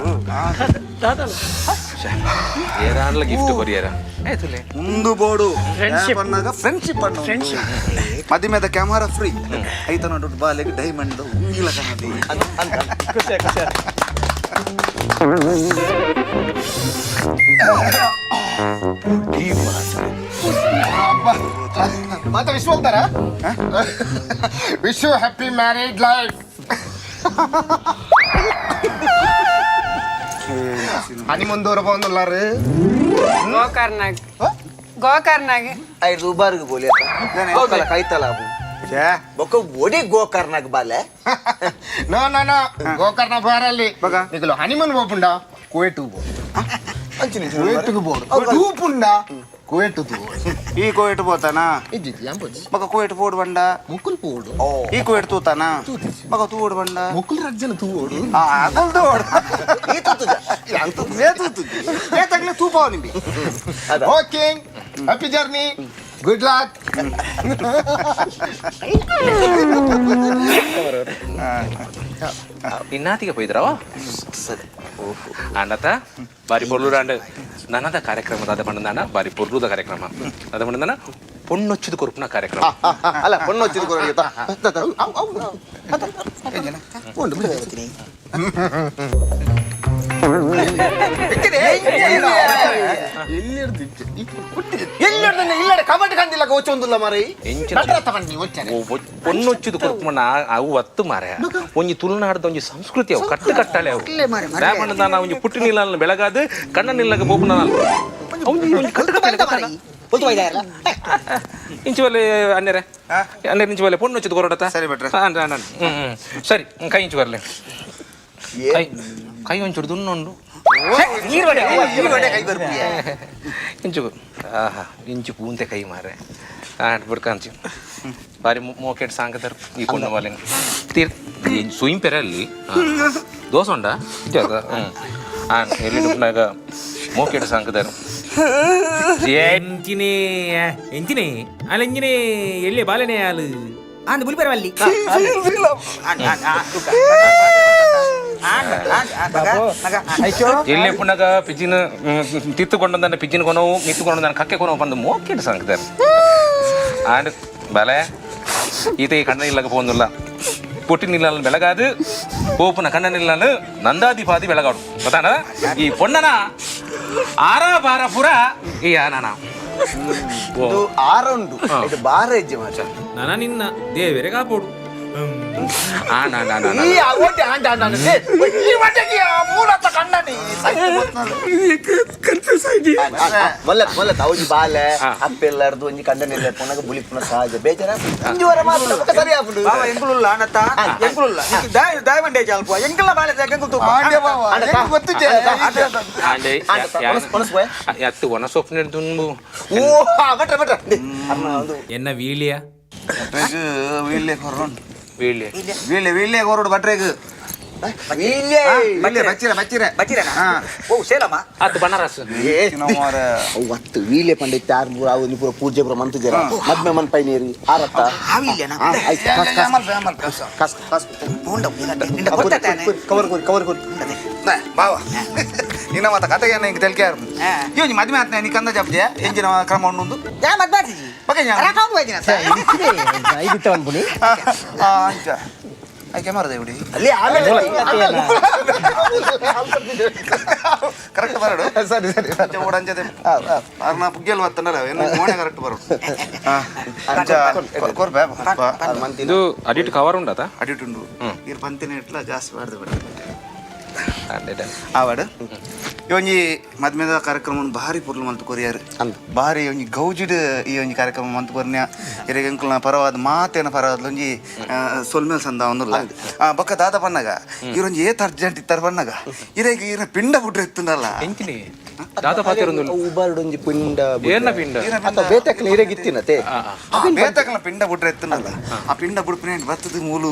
ಏರಾನ್ಲ ಗಿಫ್ಟ್ ಕೊರಿಯರ ಆಯ್ತುಲೆ ಮುಂದು ಬೋಡು Friendship. ಅನ್ನಾಗ ಫ್ರೆಂಡ್ಶಿಪ್ ಅನ್ನು Friendship. ಮದಿಮೆದ ಕ್ಯಾಮರಾ ಫ್ರೀ ಐತ ನೋಡು ಬಾಲೆಗೆ ಡೈಮಂಡ್ ಉಂಗಿಲ ಕಣದಿ ಖುಷಿ ಖುಷಿ ಮತ್ತೆ ವಿಶ್ವ ಹೋಗ್ತಾರ wish happy married life honeymoon ದೂರ ಬಂದುಲ್ಲಾರು ಗೋಕರ್ನಾಗ್ ಗೋಕರ್ನಾಗ್ ಐದು ಉಬಾರ್ಗ್ ಬೋಲಿ ಅತ್ತ ಕೈತಲ ಅವು ಬೊಕ್ಕ ಒಡಿ ಗೋಕರ್ಣಗ್ ಬಾಲೆ ನೋ ನೋ ನೋ ಗೋಕರ್ಣ ಬಾರಲ್ಲಿ ಬಗ. ನಿಕಲು ಹನಿಮೂನ್ ಹೋಪುಂಡ ಕುವೇಟು ಅಂಚಿನ ಕುವೇಟುಗು ಬೋಡು ತೂಪುಂಡ ಕುವೇಟು ತೂ ಈ ಕೋಯೆಟ್ ಪೋತಾನ ಇಜ್ಜಿ ಅಂಬುಜಿ ಮಗ ಕೋಯೆಟ್ ಪೋಡು ಬಂಡ ಮುಕುಲ್ ಪೋಡು ಈ ಕೋಯೆಟ್ ತೂತಾನ ಮಗ ತೂಡು ಬಂಡ ಮುಕುಲ್ ರಜ್ಜನ ತೂಡು ಆ ಅಗಲ್ ತೂಡು ಈ ತೂತುಜ ಲೇ ತೂತು ಲೇ ತಗ್ಲೆ ತೂಪಾವ ನಿಂಬಿ okay happy journey good luck ಇನ್ನಾತಿಗೆ ಪೋಯ್ದ್ರವ ಸರಿ ಅಂಡತ ಬಾರಿ ಪೊರ್ಲುರಾಂಡ್ ನನದ ಕಾರ್ಯಕ್ರಮ ದಾದ ಪಂಡದಾನ ಬಾರಿ ಪೊರ್ಲುದ ಕಾರ್ಯಕ್ರಮ ಅದ ಪಂಡದಾನ ಪೊಣ್ಣೊಚ್ಚಿದ ಕೊರುಪುನ ಕಾರ್ಯಕ್ರಮ ಅಲ್ಲ ಪೊಣ್ಣು ಹಚ್ಚಿದ ಕೊರಳಿಗೆ ಇಲ್ಲಡೆ ಕಬಡ್ಡಿ ಕಂಡಿಲ್ಲ ಕೋಚೊಂದುಲ್ಲ ಮರೈ ಎಂಚಿನ ಪೊಣ್ಣೊಚ್ಚಿದ ಕೊರುಪುನ ಅವು ಅತ್ತು ಮಾರೆ ಒಂಜಿ ತುಳುನಾಡ್ದ ಒಂಜಿ ಸಂಸ್ಕೃತಿ ಅವು ಕಟ್ಟು ಕಟ್ಟಾಳೆ ಅವು ಪಂಡದಾನ ಒಂಜಿ ಪುಟ್ಟಿ ನೀಲನ್ನ ಬೆಳಗಾದು ಕಣ್ಣ ನಿಲ್ಲಗ ಬೋಪುನ ಒಂಜಿ ಕಟ್ಟು ಕಟ್ಟಾಳೆ ಗೊತ್ತಲ್ಲ? ಇಂಚು ಬಲ್ಲೆ ಅನ್ನೆರೆ ಅನ್ನೆರೆ ಇಂಚು ಬಲ್ಲೆ ಪೊಣ್ಣು ಹಚ್ಚಿದ ಕೊರಡತ ಸರಿ ಭಟ್ರೆ. ಅಣ್ಣ ಅಣ್ಣ ಹ್ಮ್ ಸರಿ ಕೈ ಇಂಚು ಬರಲಿ ಕೈ ಕೈ ಒಂಚೂರು ದುನ್ನುಂಡು ಕೈ ಬರ್ಪಿಯ ಇಂಚು ಆಹಾ ಇಂಚು ಪೂಂತೆ ಕೈ ಮಾರೆ ಬಿಡ್ಕಂಚು ಬಾರಿ ಮೋಕೆಟ್ ಸಾಂಕದರ್ ಈ ಪೊಣ್ಣು ಬಾಲೆ ತೀರ್ ಸುಯಿಂ ಪೆರಲ್ಲಿ ದೋಸೆ ಉಂಡಾ ಹ್ಞೂ ಎಲ್ಲಿ ಮೋಕೆಟ್ ಸಾಂಕದರ್ ಎಂಚಿನೇ ಎಂಚಿನೇ ಅಲ್ಲ ಎಂಜಿನೇ ಎಲ್ಲಿ ಬಾಲೆನೇ ಆಲು ಅಂದ್ ಬುಲಿಪರವಲ್ಲಿ ಎಲ್ಲಿ ಪುನಗ ಪಿಜಿನ ತಿತ್ತುಕೊಂಡಂದಾನೆ ಪಿಜಿನ ಕೊನವು ಮಿತ್ತುಕೊಂಡಂದಾನೆ ಕಕ್ಕೆ ಕೊನವು ಬಂದು ಮೋಕೆಟ್ ಸಾಂಕದರ್ ಆಂಡ್ ಬಲೆ ಈತ ಈ ಕಣ್ಣ ಇಲ್ಲಗ ಪೋಂದುಲ್ಲ ಪೊಟ್ಟಿ ನಿಲ್ಲಲ್ ಬೆಳಗಾದು ಪೋಪುನ ಕಣ್ಣ ನಿಲ್ಲಲು ನಂದಾದಿಪಾದಿ ಬೆಳಗಾಡು ಗೊತ್ತಾನ ಈ ಪೊಣ್ಣನ ಆರ ಬಾರ ಪುರ ಈ ಆನನ ಇದು ಆರುಂಡು ಇದು ಬಾರ ಹೆಜ್ಜೆ ಮಾತ್ರ ನಾನ ನಿನ್ನ ದೇವರೇ ಕಾಪೋಡು ಆಣ ಈ ಒಟ್ಟೆ ಆಂಡ ಆಂಡ ಆಂಡ. ಏ, ಈ ಒಟ್ಟೆಗೆ ಆ ಮೂಲತ ಕಣ್ಣನಿ ಕನ್ಫ್ಯೂಸ್ ಆಗಿ ಮೊಲ್ಲ ಮೊಲ್ಲ ತೌಜಿ ಬಾಲೆ ಅಪ್ಪೆಲ್ಲಾರ್ದು ಒಂಜಿ ಕಂಡನಿಲ್ಲ ಪುನಗ ಬುಲಿಪುನ ಸಹಜ ಬೇಜಾರ ಒಂಜಿ ವಾರ ಮಾತ್ರ ಬೊಕ್ಕ ಸರಿ ಆಪುಂಡು ಬಾವ ಎಂಕುಲುಲ್ಲ ಅಣ್ಣತ್ತ ಎಂಕುಲುಲ್ಲ ಡೈಮಂಡ್ ಏಜ್ ಅಲ್ಪ ಎಂಕುಲ ಬಾಲೆ ಎಂಕುಲ್ ತೂಪ ಗೊತ್ತಿದ್ದೆ ಒಣಸ್ ಪೋಯ ಎತ್ತು ಒಣ ಸೊಪ್ಪು ದುಂಬು ಓ ಭಟ್ರೆ ಭಟ್ರೆ ದೆ, ಅಮ್ಮ ಒಂದು ಎನ್ನ ವೀಲಿಯ ವೀಳ್ಯ ಕೊರೋನ್ ವೀಳ್ಯ ವೀಳ್ಯ ವೀಳ್ಯ ಕೊರೋಡು ಭಟ್ರೆಗ್ ಬಚ್ಚಿರ ಬಚ್ಚಿರ. ಬಚ್ಚಿರನಾ? ಓ ಸೇಲಮ್ಮ. ಆತು ಬನಾರಸ್. ಅವು ಅತ್ತು ವೀಲೆ ಪಂಡಿತ್ ಯಾರು ಪೂರ ಅವು ಪೂರ ಪೂಜೆ ಪೂರ ಮಂತು ಜರ ಮದ್ಮೆ ಮನ್ ಪೈನೇರಿ ಆರತ್ತ. ಆವಿಲ್ಲೇನಾ? ಆಯ್ತು, ಕಾಸ್ ಕಾಸ್ ಕಾಸ್ ಕಾಸ್. ಉಂಡ ನಿಂಡ ಕೊಡ್ತಾನೆ. ಕವರ್ ಕೊರಿ, ಕವರ್ ಕೊರಿ. ಬಾವ, ನಿನ್ನ ಮತ್ತ ಕತೆಗೆ ಹಿಂಗೆ ತೆಲ್ಕೆ ಯಾರು? ಇವ್ ಮದ್ವೆ ಆತ್ನ ನೀ ಕಂದ ಜಬ್ಜೆ ಎಂಜಿನ ಕ್ರಮ ಉಂಡು. ಯಾ ಮದ್ವೆ ಆತಿಜಿ. ಬಗೆ ಯಾ. ರಾಕಾವು ಹೋಯ್ದಿನ. ಐದಿತ್ತ ಅನ್ಪುನಿ. ಅಂಚ I ಕ್ಯಾಮರಾದ ಇಡಿ. ಅಲ್ಲಿ ಆಮೇಲೆ. ಕರೆಕ್ಟ್ ಬರಡು. ಸರಿ ಸರಿ. ಅಂಚ ಓಡ ಅಂಚದೆ ಅರ್ನ ಪುಗ್ಗೆಲ್ ಬತ್ತಂಡಲ್ಲ ಏನು ಮೋಣೆ ಕರೆಕ್ಟ್ ಬರಡು. ಅಂಚ ಕೊರ್ಬೆ. ಇದು ಅಡಿಟ್ ಕವರ್ ಉಂಡತ. ಅಡಿಟುಂಡು. ಇರ್ ಪಂತಿನ ಇಟ್ಲ ಜಾಸ್ತಿ ಬಾರ್ದು ಬೇಡ. ಆವಾಡು ಈ ಒಂಜಿ ಮದ್ಮೆದ ಕಾರ್ಯಕ್ರಮ ಭಾರಿ ಪೊರ್ಲು ಮಂತ್ ಕೊರಿಯಾರು. ಭಾರಿ ಒಂಜಿ ಗೌಜಿಡ್ ಈ ಒಂಜಿ ಕಾರ್ಯಕ್ರಮ ಮಂತ್ ಕೊರ್ನ್ಯ ಇರೆಗ್ ಎಂಕುಲ್ನ ಪರವಾದ ಮಾತೇನ ಪರವಾದ ಒಂಜಿ ಸೊಲ್ಮೇಲ್ ಸಂದ ಒಂದುಲ್ಲ. ಬೊಕ್ಕ ದಾದ ಪನ್ನಗ ಇರೊಂಜಿ ಏತ್ ಅರ್ಜೆಂಟ್ ಇತ್ತರ ಪನ್ನಗ ಇರೆಗ್ ಇರ ಪಿಂಡ ಬುಡ್ರೆ ಇತ್ತುಂಡಲ್ಲ. ಎಂಚಿನಿ ದಾದ ಪಾತಿರೊಂದು? ಉಬಾರ್ಡೊಂಜಿ ಪಿಂಡ. ಏರ್ನ ಪಿಂಡ? ಅತ್ತ ಬೇತೆಕ್ಲ ಇರೆಗಿತ್ತಿನತೆ. ಬೇತಕಲ ಪಿಂಡ ಬುಡ್ರೆ ಎತ್ತುಂಡಲ್ಲ. ಆ ಪಿಂಡ ಬುಡ್ಪಿನ ಬತ್ತದ ಮೂಲು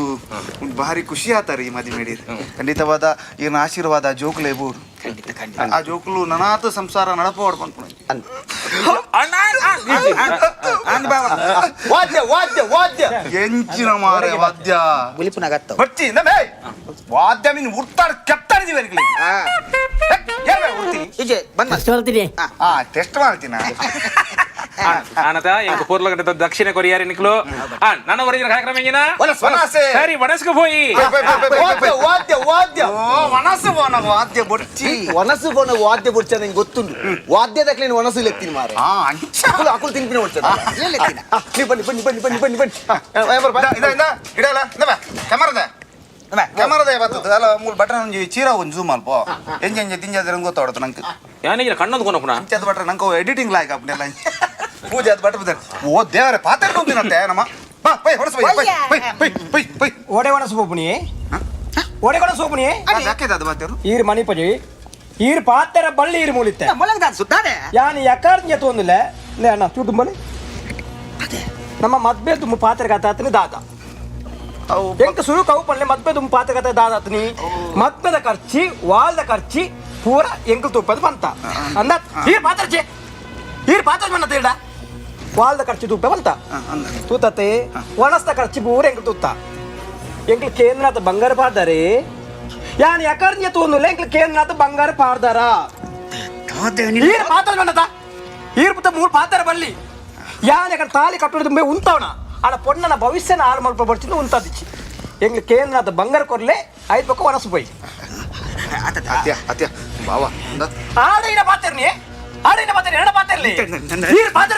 ಉಂದು ಭಾರಿ ಖುಷಿ ಆತಾರೆ ಈ ಮದಿ ಮೇಡಿರ್. ಖಂಡಿತವಾದ ಈರ್ನ ಆಶೀರ್ವಾದ ಜೋಕುಲೇ ಬೋಡು. ಖಂಡಿತ ಖಂಡಿತ. ಆ ಜೋಕುಲು ನನಾತ ಸಂಸಾರ ನಡಪೋಡ್ ಪನ್ಪುಣ. ವಾದ್ಯ ವಾದ್ಯ ವಾದ್ಯ. ಎಂಚಿನ ಮಾರೆ ವಾದ್ಯ. ಬುಲಿಪುನಾಗತ್ತ. ಬಚ್ಚಿ ಇಂದ ವಾದ್ಯ ಮೀನ್ ಉರ್ತಾಡ್ ಕೆಪ್ತಾಡಿದೀವಿ ಅವರಿಗೆ. ಉರ್ತೀನಿ. ಇಜೆ ಬಂದ್. ಕಷ್ಟ. ಆ ಟೆಸ್ಟ್ ಮಾಡ್ತೀನ. ಆನತ ಎಂಕ್ ಪೊರ್ಲ ಗಂಟೆ ದಕ್ಷಿಣ ಕೊರಿಯಾರಿ ನಿಕ್ಲು. ನನ್ನ ಒರಿಜಿನ ಕಾರ್ಯಕ್ರಮ ಎಂಜಿನ? ವನಸೆ. ಸರಿ, ವನಸ್ಗೆ ಪೋಯಿ. ವಾದ್ಯ ವಾದ್ಯ ವಾದ್ಯ. ಓ ವನಸು ಬೋನ ವಾದ್ಯ ಬೊಚ್ಚಿ. ವನಸು ಬೋನ ವಾದ್ಯ ಬುಡ್ಚ ನಂಗೆ ಗೊತ್ತುಂಡು. ವಾದ್ಯದಕ್ಲೇನು ವನಸು ಲೆತ್ತೀನಿ ಮಾರೆ. ಆ ಅಂಚ. ಅಕುಲು ಅಕುಲು ತಿನ್ಪಿನ ಬುಡ್ಚ. ನೀವು ಬನ್ನಿ ಬನ್ನಿ ಬನ್ನಿ ಬನ್ನಿ ಬನ್ನಿ ಬನ್ನಿ. ಇದ ಇದ ಇಡಲ್ಲ ಇಂದ ಕ್ಯಾಮರಾದ ಕ್ಯಾಮರಾದ ಬರ್ತದೆ ಅಲ್ಲ. ಮೂಲ ಬಟನ್ ಒಂಜಿ ಚೀರ ಒಂಜಿ ಜೂಮ್ ಅಲ್ಪ ಎಂಜ ಎಂಜ ತಿಂಜ ಗೊತ್ತಾಡ್ತು ನಂಗೆ. ಯಾನಿಂಜಿನ ಕಣ್ಣೊಂದು ಕೊನಪುನ. ಅಂಚದ ಬಟ್ರೆ ನಂಗೆ ಎಡಿಟಿಂಗ್ ಲಾಯ್ಕ್ ಅಪ್ಪನೆಲ್ಲ ಪೂಜೆ ಅದು ಬಟ್ರೆ ಬಿದ್ದಾರೆ. ಓ ದೇವರೇ, ಪಾತ್ರೆ ತುಂಬಿನಂತೆ ನಮ್ಮ. ಬಾ ಬೈ ಹೊರಸು bye bye bye bye bye bye. ಓಡೆ ಒಣ ಸೋಪುನಿ, ಓಡೆ ಕೊಡ ಸೋಪುನಿ. ಯಾಕೆ ಅದು ಬಾತೇರು? ಈರ್ ಮಣಿಪಜಿ ಈರ್ ಪಾತೆರ ಬಳ್ಳಿ ಈರ್ ಮೂಲಿತ್ತೆ. ಮೊಳಗದ ಸುತ್ತಾನೆ. ಯಾನ್ ಯಕಾರ್ಜ ತೋಂದಿಲ್ಲ ಲೇ ಅಣ್ಣ ಚೂಟುಂಬಲಿ. ನಮ್ಮ ಮದ್ಬೆ ತುಂಬ ಪಾತ್ರೆ ಕಥೆ ದಾದ ಎಂಕ ಸುರು ಕವು ಪನ್ಲೆ. ಮದ್ಬೆ ತುಂಬ ಪಾತ್ರೆ ಕಥೆ ದಾದಾತ್ನಿ. ಮದ್ಬೆದ ಖರ್ಚಿ ವಾಲ್ದ ಖರ್ಚಿ ಪೂರ ಎಂಕಲ್ ತುಪ್ಪದ ಬಂತ ಅಂದ. ಈರ್ ಪಾತ್ರೆ ಈರ್ ಪಾತ್ರೆ ಬಣ್ಣ ತೀರ್ಡ ವಾಲ್ದ ಖರ್ಚು ತುಪ್ಪ ಬಂತ ತೂತತೆ. ಒಣಸ್ತ ಖರ್ಚು ಪೂರ ಎಂಕಲ್ ತೂತ. ಎಂಕಲ್ ಕೇಂದ್ರಾತ ಬಂಗಾರ ಪಾಡ್ದಾರೆ. ಯಾನ್ ಯಕರ್ಜ ತೂಂದುಲ್ಲ. ಎಂಕಲ್ ಕೇಂದ್ರಾತ ಬಂಗಾರ ಪಾಡ್ದಾರ. ಈರ್ ಪಾತ್ರ ಬಂದತ ಈರ್ ಪುತ್ತ ಮೂರು ಪಾತ್ರ ಬಲ್ಲಿ. ಯಾನ್ ಎಕಡೆ ತಾಲಿ ಕಟ್ಟುದು ತುಂಬೆ ಉಂತವಣ ಆಡ ಪೊಣ್ಣನ ಭವಿಷ್ಯನ ಹಾಳು ಮಲ್ಪ ಬರ್ಚಿಂದು ಉಂತದಿಚ್ಚಿ. ಎಂಗ್ಲು ಕೇಂದ್ರಾತ ಬಂಗಾರ ಕೊರ್ಲೆ ಐದು ಪಕ್ಕ ವನಸು ಪೋಯಿ. ಅತ್ಯ ಅತ್ಯ ಬಾವ. ಆಡ ಪಾತಿರ್ನಿ, ಆಡ ಪಾತ್ರ ಎಡ ಪಾತಿರ್ಲಿ. ಈರ್ ಪಾತ್ರ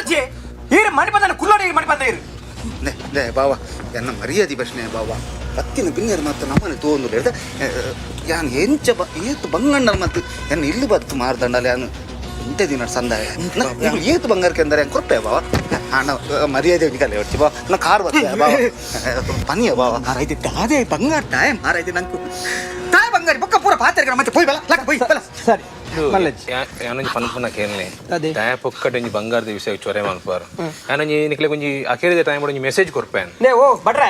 ಈರ್ ಮಣಿ ಬಂದನ ಕುಲ್ಲೋಡಿ ಈರ್ ಮಣಿ ಬಂದ ಈರ್. ಲೇ ಲೇ ಬಾವ, ಎನ್ನ ಮರ್ಯಾದೆ ಪ್ರಶ್ನೆ ಬಾವ. ಪತ್ತಿನ ಬಿನ್ನೆರ್ ಮತ್ತು ನಮ್ಮನೆ ತೋಂದು ಯಾನ್ ಎಂಚ ಬ ಏತು ಬಂಗಣ್ಣಲ್ ಮತ್ತು ಎನ್ನ ಇಲ್ಲಿ ಬತ್ತು ಮಾರ್ದಂಡಲ್ಲ. ಯಾನು ಇಂತೆ ದಿನ ಸಂದಾಯ ಏತು ಬಂಗಾರಕ್ಕೆ ಅಂದರೆ ಕೊರ್ಪೆ ಬಾವ. ಅಣ್ಣ ಮರ್ಯಾದೆ ಒಂಜಿ ಕಲೆ ಹೊಡ್ಚಿ ಬಾವ. ನಾ ಕಾರ್ ಬತ್ತೆ ಬಾವ, ಪನಿಯ ಬಾವ. ಮಾರಾಯ್ತಿ ದಾದೆ ಬಂಗಾರ ತಾಯ ಮಾರಾಯ್ತಿ ನಂಕು ತಾಯ ಬಂಗಾರ ಬೊಕ್ಕ ಪೂರ ಪಾತ್ರೆ ಮತ್ತೆ ಪೋಯ್ ಬಲ ಲಕ್ಕ ಪೋಯ್ ಬಲ. ಸರಿ ಮಲ್ಲಜ್ಜಿ. ಯಾನೊಂಜಿ ಪನ್ಪುನ ಕೇನ್ಲೆ. ಅದೇ. ದಾಯ ಪೊಕ್ಕಡೆ ಒಂಜಿ ಬಂಗಾರದ ವಿಷಯ ಚೊರೆ ಮನ್ಪಾರು. ಯಾನೊಂಜಿ ನಿಕ್ಲೆ ಒಂಜಿ ಅಖೇರಿದ ಟೈಮ್ ಒಂಜಿ ಮೆಸೇಜ್ ಕೊರ್ಪೇನ್. ಲೇ ಓ ಬಟ್ರೆ,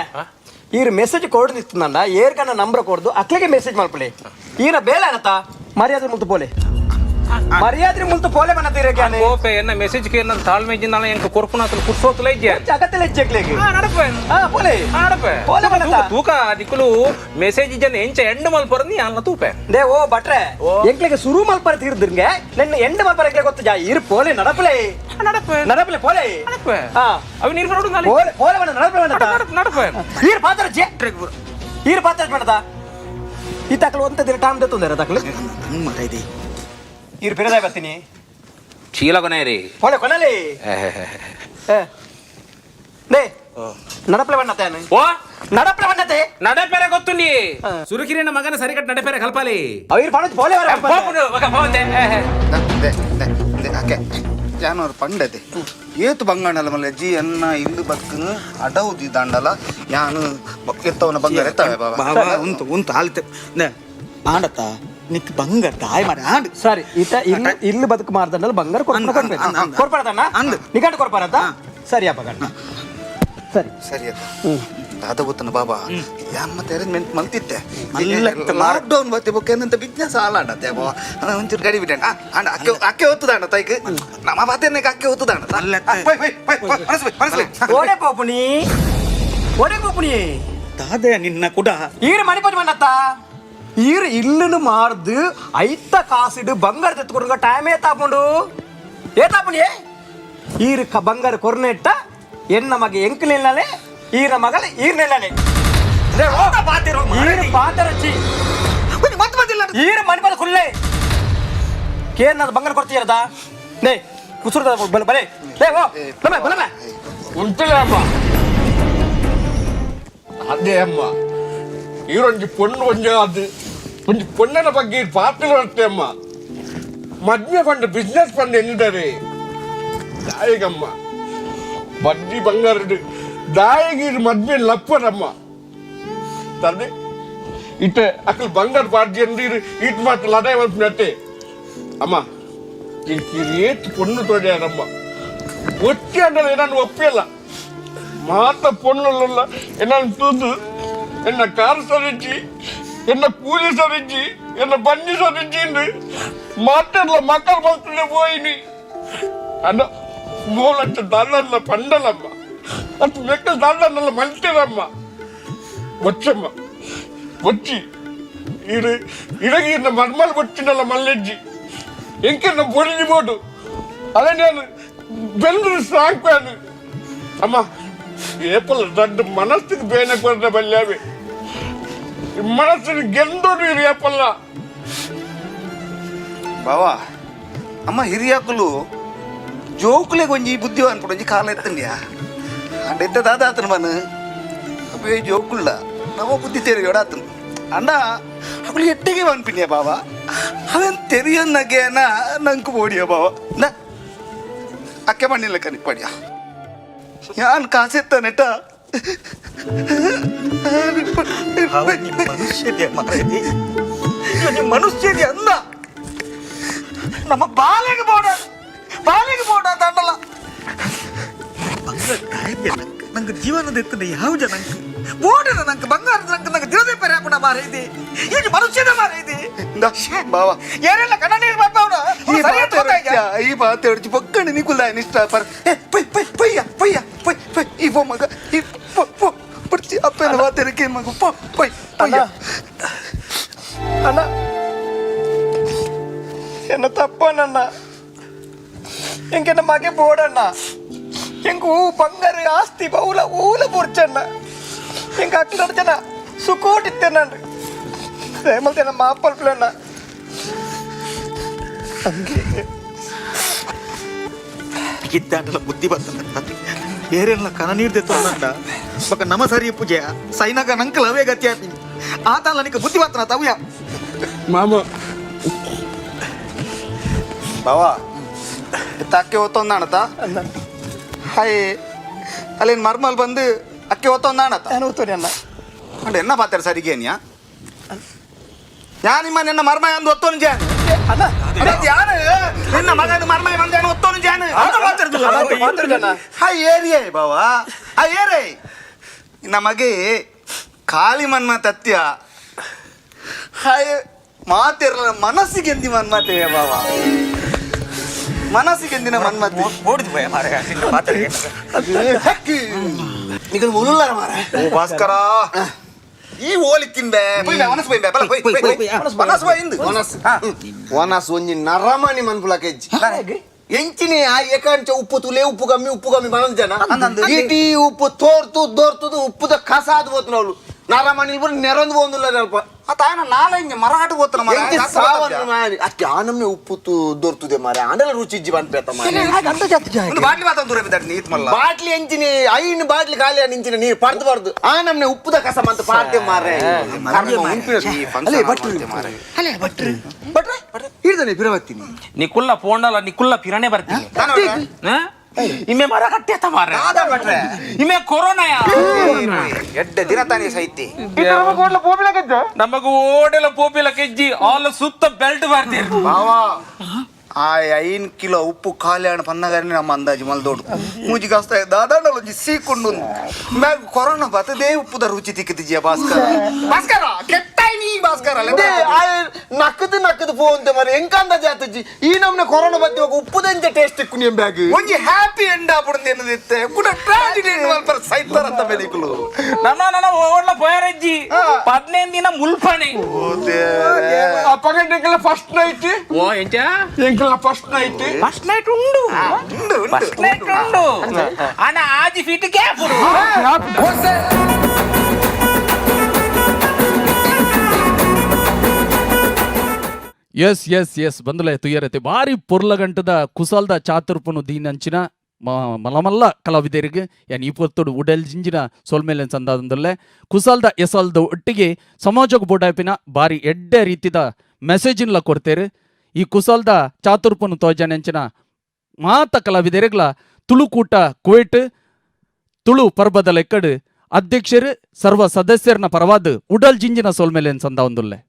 ಈರ್ ಮೆಸೇಜ್ ಕೊಡ್ದು ಇತ್ತಂಡ ಏರ್ಕನ್ನ ನಂಬರ್ ಕೊಡ್ದು ಅಕ್ಲಿಗೆ ಮೆಸೇಜ್ ಮಲ್ಪಲೆ. ಈನ ಬೇಲೆ ಅನತ ಮರ್ಯಾದೆ ಮುಲ್ತು ಪೋಲೆ, ಮರ್ಯಾದೆ ಮುಲ್ತು ಪೋಲೆ ಮನ ತೀರಕ್ಕೆ. ಕೋಪೆ ಎನ್ನ ಮೆಸೇಜ್ ಕೇರ್ನ ತಾಳ್ಮೆ ಇಜ್ಜಿಂದಾಲ ಎಂಕ್ ಕೊರ್ಪುನ ಅತಲು ಕುರ್ಸೋತುಲ ಇಜ್ಜೆ. ಅಗತ್ಯ ಹೆಚ್ಚಕ್ಲೇಗೆ. ನಡಪೆ. ಹಾ ಪೋಲೆ. ನಡಪೆ. ಪೋಲೆ ಮನತ. ತೂಕ ದಿಕ್ಕುಲು ಮೆಸೇಜ್ ಇಜ್ಜನ ಎಂಚ ಎಂಡ್ ಮಲ್ಪರಂದಿ ಯಾನ್ಲ ತೂಪೆ. They ಓ ಬಟ್ರೆ, ಎಂಕ್ಲಿಗೆ ಸುರು ಮಲ್ಪರ ತೀರ್ದಿರ್ಗೆ ನನ್ನ ಎಂಡ್ ಮಲ್ಪರ ಎಂಕ್ಲೆ ಗೊತ್ತು ಜಾ. ಇರ್ ಪೋಲೆ ನಡಪಲೆ. ನಡಪೆ. ನಡಪಲೆ ಪೋಲೆ. ನಡಪೆ. ಹಾ. ಅವಿ ನೀರು ಬರೋಡು ನಾಳೆ. ಪೋಲೆ ಪೋಲೆ ಮನ ನಡಪಲೆ ಮನತ. ನಡಪೆ. ಈರ್ ಪಾತ್ರ ಚೆ ಈರ್ ಪಾತ್ರ ಮನತ. ಈ ತಕ್ಲು ಒಂತ ದಿನ ಟಾಮ್ ದತ್ತುಂದರ ತಕ್ಲು. ಮಾರಾಯ್ತಿ. ಈರ್ ಪಿರದಾಯ ಬರ್ತೀನಿ. ಚೀಲ ಕೊನೆ ರೀ. ಪೋಲೆ ಕೊನಲಿ ಲೇ ನಡಪಲೆ ಬಣ್ಣತೆ. ಓ ನಡಪಲೆ ಬಣ್ಣತೆ. ನಡಪೆರೆ ಗೊತ್ತು ನೀ ಸುರುಕಿರಿನ ಮಗನ ಸರಿಕಟ್ ನಡಪೆರೆ ಕಲ್ಪಾಲಿ. ಅವ್ರ ಪಣ ಪೋಲೆ ವರ. ಪೋಪುನು ఒక పోಂದೆ. ದೆ ದೆ ದೆ ಅಕೆ ಜಾನವಾರು ಪಂಡತೆ ಏತು ಬಂಗಾಣಲ್ಲ ಮಲ್ಲ ಜಿ ಎನ್ನ ಇಲ್ಲು ಬಕ್ಕನು ಅಡವು ದಾಂಡಲ ಯಾನು ಎತ್ತವನ ಬಂಗಾರ ಎತ್ತವೆ ಬಾಬಾ. ಬಾಬಾ ಉಂಟು ಉಂಟು ಆಲ್ತೆ ಆಂಡತ್ತ ನಿಕ್ ಬಂಗಾರ ತಾಯ್ ಮಾರ ಆಂಡ್. ಸರಿ ಈತ ಇಲ್ಲಿ ಇಲ್ಲಿ ಬದುಕು ಮಾರ್ದಂಡಲ್ಲ ಬಂಗಾರ ಅಂದ್, ಅಂದ್, ಅಂದ್. ಕೊರ್ಪಡದಣ್ಣ. ಅಂದ್. ನಿಗಂಟು ಕೊರ್ಪಾರತ್ತ. ಸರಿ ಅಪ್ಪ ಗಂಡ ಸರಿ. ಸರಿ ಅತ್ತ. ದಾದ ಗೊತ್ತನ ಬಾಬಾ, ಯಾನ್ ಮತ್ತೆ ಅರೇಂಜ್ಮೆಂಟ್ ಮಲ್ತಿತ್ತೆ. ಲಾಕ್ ಡೌನ್ ಬತ್ತೆ ಬೊಕ್ಕ ಏನಂತ ಬಿಸ್ನೆಸ್ ಆಲಾಂಡ ಬಾಬಾ, ಒಂಚೂರು ಗಡಿ ಬಿಟ್ಟಂಡ. ಅಂಡ ಅಕ್ಕೆ ಅಕ್ಕೆ ಒತ್ತುದಾಂಡ ತೈಕ್ ನಮ್ಮ ಬಾತೆನ್ನೆ ಅಕ್ಕೆ ಒತ್ತುದಾಂಡ. ಪೊಯ್ ಪೊಯ್ ಪೊಯ್, ಮನಸ್ಸು ಮನಸ್ಸು. ಓಡೆ ಪೋಪುನಿ, ಓಡೆ ಪೋಪುನಿ. ದಾದೆ ನಿನ್ನ ಕುಡ ಈರು ಮಣಿಪತಿ ಮಣ್ಣತ್ತ ಈರು ಇಲ್ಲನು ಮಾರ್ದು ಐತ ಕಾಸಿಡು ಬಂಗಾರ ತೆತ್ಕೊಡುಗ ಟೈಮೇ ತಾಪುಂಡು ಏ ತಾಪುಂಡು ಏ ಈರು ಕ ಬಂಗಾರ ಕೊರ್ನೆಟ್ಟ ಎನ್ನ ಮಗೆ ಎಂಕಲಿಲ್ಲನೆ, ಈರ ಮಗಳ ಈರ್ನೆಲ್ಲನೆ. ಈರು ಪಾತರಚ್ಚಿ ಈರು ಮಣಿಪದ ಕುಲ್ಲೆ ಕೇರ್ನದ ಬಂಗಾರ ಕೊಡ್ತೀರದ ನೇ ಕುಸುರದ ಬಲೆ ಬಲೆ ಲೇ ಓ ಬಲಮೆ ಬಲಮೆ. ಉಂಟಲೇ ಅಮ್ಮ, ಅದೇ ಅಮ್ಮ, ಈರೊಂಜಿ ಪೊಣ್ಣು ಒಂಜಿ ಅದು ಒಂಜಿ ಪೊಣ್ಣನ ಬಗ್ಗೆ ಪಾತ್ರ ಬರುತ್ತೆ ಅಮ್ಮ. ಮದ್ವೆ ಪಂಡ ಬಿಸ್ನೆಸ್ ಪಂಡ ಎನ್ನಿದ್ದಾರೆ ದಾಯಿಗಮ್ಮ ಬಡ್ಡಿ ಬಂಗಾರಡು ದಾಯಿಗೆ ಮದ್ವೆ ಲಪ್ಪರಮ್ಮ ತಂದೆ ಇಟ್ಟೆ ಅಕಲ್ ಬಂಗಾರ ಪಾರ್ಟಿ ಅಂದ್ರೆ ಇಟ್ಟು ಮಾತ್ರ ಲಡಾಯಿ ಮಲ್ಪಿನಟ್ಟೆ ಅಮ್ಮ. ಏತ್ ಪೊಣ್ಣು ತೋಡ್ಯಾರಮ್ಮ ಒಟ್ಟಿ ಅಂದ್ರೆ ನಾನು ಒಪ್ಪಿಲ್ಲ ಮಾತ ಪೊಣ್ಣುಲ್ಲ ಎನ್ನನ್ನು ತೂದು ಎನ್ನ ಕಾರ್ ಸರಿಚಿ, ಎನ್ನ ಕೂಲಿ ಸರಿಚಿ, ಎನ್ನ ಬಂಡಿ ಸರಿಚಿ ಮಾತೆಲ್ಲ ಮಕ್ಕಳು ಮಲ್ತುಂಡೆ ಪೋಯಿನಿ ಅನ್ನ ಮೂಲಂಚ ದಾದಲ್ಲ ಪಂಡಲಮ್ಮ ಅದು ಮೆಕ್ಕ ದಾದನ್ನೆಲ್ಲ ಮಲ್ತಿರಮ್ಮ. వచ్చమ్మ వచ్చి ఈడు ఇడగి మర్మలు వచ్చినಲ್ಲ మల్లెజ్జి ఇంకెన్న బొడిని పోటు అదే నేను బెల్లూరు సాంపాను అమ్మ. ఏపల దడ్డు మనస్సుకు ಬೇನೆ ಕೊಡ್ರೆ ಬಲ್ಯಾವೆ ಮನಸ್ಸಿನ ಗೆಂದೋಡು ಏಪಲ್ಲ. ಬಾವಾ, ಅಮ್ಮ ಹಿರಿಯಾಕುಲು ಜೋಕುಲೆ ಒಂಜಿ ಬುದ್ಧಿ ಅನ್ಪುಡು ಒಂಜಿ ಕಾಲ ಎತ್ತಂಡ್ಯಾ ಅಂಡ ಎತ್ತ ದಾದಾತನ ಮನ ಅಬ್ಬೇ ಜೋಕುಳ್ಳ ನವ ಬುದ್ಧಿ ತೆರಿಯೋಡಾತನು ಅಂಡ ಅಕುಲು ಎಟ್ಟಿಗೆ ಅನ್ಪಿನ್ಯ ಬಾವಾ. ಅವೇನ್ ತೆರಿಯನ್ನಗೇನ ನಂಕು ಬೋಡಿಯ ಬಾವ ನ ಅಕ್ಕೆ ಮಣ್ಣಿಲ್ಲ ಕನಿಪ್ಪಡಿಯ ಯಾನ್ ಕಾಸೆತ್ತನೆಟ. ಮನುಷ್ಯದೆ ಮಾರಾಯತಿ, ಮನುಷ್ಯದೆ ಅಂದ ನಮ್ಮ ಬಾಲೆಗೆ ಬೋಡ ಬಾಲೆಗೆ ಬೋಡ ಅಂತ ಬಂಗಾರ ತಾಯಿಗೆ ನಂಗೆ ನಂಗೆ ಜೀವನದ ಎತ್ತಂಡೆ ಯಾವ ಜನ ಬೋಡನ ನಂಗೆ ಬಂಗಾರದ ನಂಗೆ ನಂಗೆ ದಿನದೇ ಪರಿ ಹಾಕೋಣ ಮಾರೈತಿ, ಇದು ಮನುಷ್ಯದ ಮಾರೈತಿ. ಬಾವಾ, ಏನೆಲ್ಲ ಕಣ್ಣ ನೀರು ಬರ್ತಾವನ. ಈ ಬಾತೆ ಈ ಬಾತೆ ಹೊಡ್ಚಿ ಪಕ್ಕಣಿ ನಿಕುಲ್ದ ನಿಷ್ಠ ಪರ್ ಏ ಪೊಯ್ ಪೊಯ್ ಪೊಯ್ಯ ಪೊಯ್ಯ ಪೊಯ್ ಪೊಯ್ ಈ ಪೋ ಮಗ ಈ ಪೋ ಪೋ ಪಡ್ಚಿ ಅಪ್ಪನ ಬಾತೆ ಮಗ ಪೋ ಪೊಯ್ ಪೊಯ್ಯ. ಅಣ್ಣ, என்ன ತಪ್ಪನಣ್ಣ, ಎಂಕೆನ್ನ ಮಗೆ ಬೋಡಣ್ಣ, ಎಂಕ್ ಹೂ ಬಂಗಾರ ಆಸ್ತಿ ಬೌಲ ಊಲ ಬೊರ್ಚಣ್ಣ, ಎಂಕ್ ಅಕ್ಲ ಜನ ಸುಖೋಟಿತ್ತೇನಣ್ಣ, ರೇಮಲ್ತೇನ ಮಾಪಲ್ಪ್ಲಣ್ಣ. ಇದ್ದಾಂಡಲ ಬುದ್ಧಿ ಬರ್ತದ ಏರೆಲ್ಲ ಕನ ನೀರು ತೆತ್ತೊಂಡ ಬೊಕ ನಮ ಸರಿ ಪೂಜೆ ಸೈನಾಗ ನಂಕಲ್ ಅವೇ ಗತಿ ಆಪಿನಿ ಆತಲ್ಲ ನಿಕ್ಕ ಬುದ್ಧಿ ಬರ್ತನ ತವ್ಯ. ಮಾಮ. ಬಾವಾ, ಅಕ್ಕೆ ಒತ್ತೊಂದಾಣತ ಹಾಯ್ ಅಲ್ಲೇನು ಮರ್ಮಲ್ ಬಂದು ಅಕ್ಕೆ ಒತ್ತೊಂದಾಣತ. ನಾನು ಒತ್ತೋನಿ ಅಣ್ಣ. ಅಂಡ ಎನ್ನ ಪಾತ್ರ ಸರಿಗೇನಿಯಾ ಯಾ ನಿಮ್ಮ ನಿನ್ನ ಮರ್ಮ ಅಂದು ಒತ್ತೋನು ಜಾನ್ ಅಣ್ಣ. ಯಾರು ನಿನ್ನ ಮಗನ ಮರ್ಮ ಬಂದ ಒತ್ತೋನು ಜಾನ್. ಹಾಯ್ ಏರಿಯೇ ಬಾವಾ, ಆ ಏರೇ ನಮಗೆ ಕಾಳಿ ಮನ್ಮ ತತ್ಯ ಹಾಯ್ ಮಾತಿರಲ್ಲ ಮನಸ್ಸಿಗೆಂದಿ ಮನ್ಮತೆ ಬಾವಾ, ಮನಸ್ಸಿಗೆಂದಿನ ಮನ್ಮತೆ. ಓಡಿದ್ ಭಯ ಮಾರ ನಿಗಲ್ ಮುಳುಲ್ಲಾರ ಮಾರ. ಓ ಭಾಸ್ಕರ, ಈ ಓಲಿ ತಿಂಬೆ ಪೊಯ್ ಬೆ ಮನಸ್ಸು ಪೊಯ್ ಬೆ ಬಲ ಪೊಯ್ ಪೊಯ್ ಪೊಯ್ ಮನಸ್ಸು ಪೊಯ್ ಇಂದು. ಒನಸ್ ಒನಸ್ ಒಂಜಿ ನರಮನಿ ಮನ್ಪುಲ ಕೆಜ್ಜಿ ಎಂಚಿನಿ ಆ ಏಕಾಂಚ ಉಪ್ಪು ತುಲೆ ಉಪ್ಪು ಕಮ್ಮಿ ಉಪ್ಪು ಕಮ್ಮಿ ಮನನ್ ಜನ ಇಡೀ ಉಪ್ಪು ತೋರ್ತು ದೋರ್ತುದು ಉಪ್ಪುದ ಕಸ ಅದು పోతున్నావు ನರಮನಿ ಪೂರ ನೆರಂದು పోందుಲ್ಲ ಅಲ್ಪ. ಆ ತಾಯನ ನಾಳೆ ಮರಹಾಟ ಹೋಗ್ತಾನ. ಎಂಚಿ ಸಾವನ್ನ ಮಾರಿ ಅಕ್ಕೆ ಆನಮ್ನೆ ಉಪ್ಪು ದೊರ್ತುದೆ ಮಾರೆ ಆಂಡಲ ರುಚಿ ಇಜ್ಜಿ ಪನ್ಪೇತ ಮಾರೆ. ಒಂದು ಬಾಟ್ಲಿ ಮಾತ್ರ ದೂರ ಬಿದ್ದಾಡಿ ನೀತ್ ಮಲ್ಲ. ಬಾಟ್ಲಿ ಎಂಚಿನಿ ಐನ್ ಬಾಟ್ಲಿ ಖಾಲಿ ನಿಂಚಿನ ನೀರು ಪಡ್ದು ಪಡ್ದು ಆ ನಮ್ನೆ ಉಪ್ಪುದ ಕಸ ಮಂತ ಪಾಡ್ದೆ ಮಾರೆ. ಅಲ್ಲೇ ಭಟ್ರು ಅಲ್ಲೇ ಭಟ್ರು. ಭಟ್ರೆ ಹಿಡ್ದಾನೆ ಬಿರವತ್ತೀನಿ. ನಿಕುಲ್ಲ ಪೋಂಡಲ ನಿಕುಲ್ಲ ಪಿರನೆ ಬರ್ತೀನಿ ಇಮ್ಮೆ ಮರ ಕಟ್ಟೆ ಮಾರ್ರೆ ಇಮ್ಮೆ ಕೊರೋನಾ. ಎಡ್ಡೆ ದಿನ ತಾನೇ ಸೈತಿ. ನಮಗ ಓಡೆಲ್ಲ ಪೋಪಿಲ ಕೆಜ್ಜಿ ಆಲ್ ಸುತ್ತ ಬೆಲ್ಟ್ ಬರ್ತೀರಿ. ಬಾವಾ, ಆ 5 ಕಿಲೋ ಉಪ್ಪು ಖಾಲಿ ಆಣ ಪನ್ನಗಾರನೆ ನಮ್ಮ ಅಂದಾಜು ಮಲ್ದೋಡು. ಮೂಜಿ ಕಾಸ್ತ ದಾದಾಂಡ ಒಂಜಿ ಸೀಕೊಂಡು ಮ್ಯಾಗ್ ಕೊರೋನಾ ಬತ್ತದೇ ಉಪ್ಪುದ ರುಚಿ ತಿಕ್ಕಿದ್ಜಿಯ ಭಾಸ್ಕರ. ಭಾಸ್ಕರ, ಕೆಟ್ಟಾಯ್ ನೀ ಭಾಸ್ಕರ. ನಕ್ಕದು ನಕ್ಕದು ಪೋಂತೆ ಮರೆ, ಎಂಕಂದ ಜಾತಜಿ ಈ ನಮ್ನೆ ಕೊರೋನಾ ಬತ್ತಿ ಹೋಗ ಉಪ್ಪುದಂಚ ಟೇಸ್ಟ್ ಇಕ್ಕು ಬ್ಯಾಗ್. ಒಂಜಿ ಹ್ಯಾಪಿ ಎಂಡ್ ಆಪುಡು ಎನ್ನದಿತ್ತೆ, ಕೂಡ ಟ್ರಾಜಿಡಿ ಎಂಡ್ ಮಲ್ಪರ ಸೈತಾರಂತ ಬೆಲಿಕುಲು. ನನ್ನ ನನ್ನ ಓಡ್ಲ ಪೋಯರಜ್ಜಿ, 15 ದಿನ ಮುಲ್ಪಣೆ. ಅಪ್ಪಗ ಎಂಕಲ ಫಸ್ಟ್ ನೈಟ್? ಓ, ಎಂಚ? ಎಂಕಲ ಫಸ್ಟ್ ನೈಟ್? ಫಸ್ಟ್ ನೈಟ್ ಉಂಡು, ಫಸ್ಟ್ ನೈಟ್ ಉಂಡು. ಅಣ್ಣ, ಆಜಿ feet gap. Yes yes yes ಬಂದುಲೆ ತುಯ್ಯರತೆ ಬಾರಿ ಪೊರ್ಲಗಂಟದ ಕುಸಲ್ದ ಚಾತುರ್ಪುನು ದೀನಂಚಿನ ಮಲಮಲ್ಲ ಕಲಾವಿದರಿಗೆ ಯಾನ್ ಈ ಪೊರ್ತುಡು ಉಡಲ್ ಜಿಂಜಿನ ಸೊಲ್ಮೇಲೆ ಸಂದಾದಂದುಲ್ಲೆ. ಕುಸಲ್ದ ಎಸಲ್ದ ಒಟ್ಟಿಗೆ ಸಮಾಜಕ್ಕೆ ಬೋಡಾಪಿನ ಬಾರಿ ಎಡ್ಡೆ ರೀತಿದ ಮೆಸೇಜಿನ್ಲ ಕೊಡ್ತೇರು. ಈ ಕುಸಲ್ದ ಚಾತುರ್ಪುನು ತೋಜನೆಂಚಿನ ಮಾತ ಕಲಾವಿದರಿಗ್ಲ ತುಳುಕೂಟ ಕುವೇಟ್ ತುಳು ಪರ್ಬದ ಲೆಕ್ಕಡು ಅಧ್ಯಕ್ಷರು ಸರ್ವ ಸದಸ್ಯರನ ಪರವಾದ ಉಡಲ್ ಜಿಂಜಿನ ಸೊಲ್ಮೇಲೆ ಸಂದಾವಂದುಲ್ಲೆ.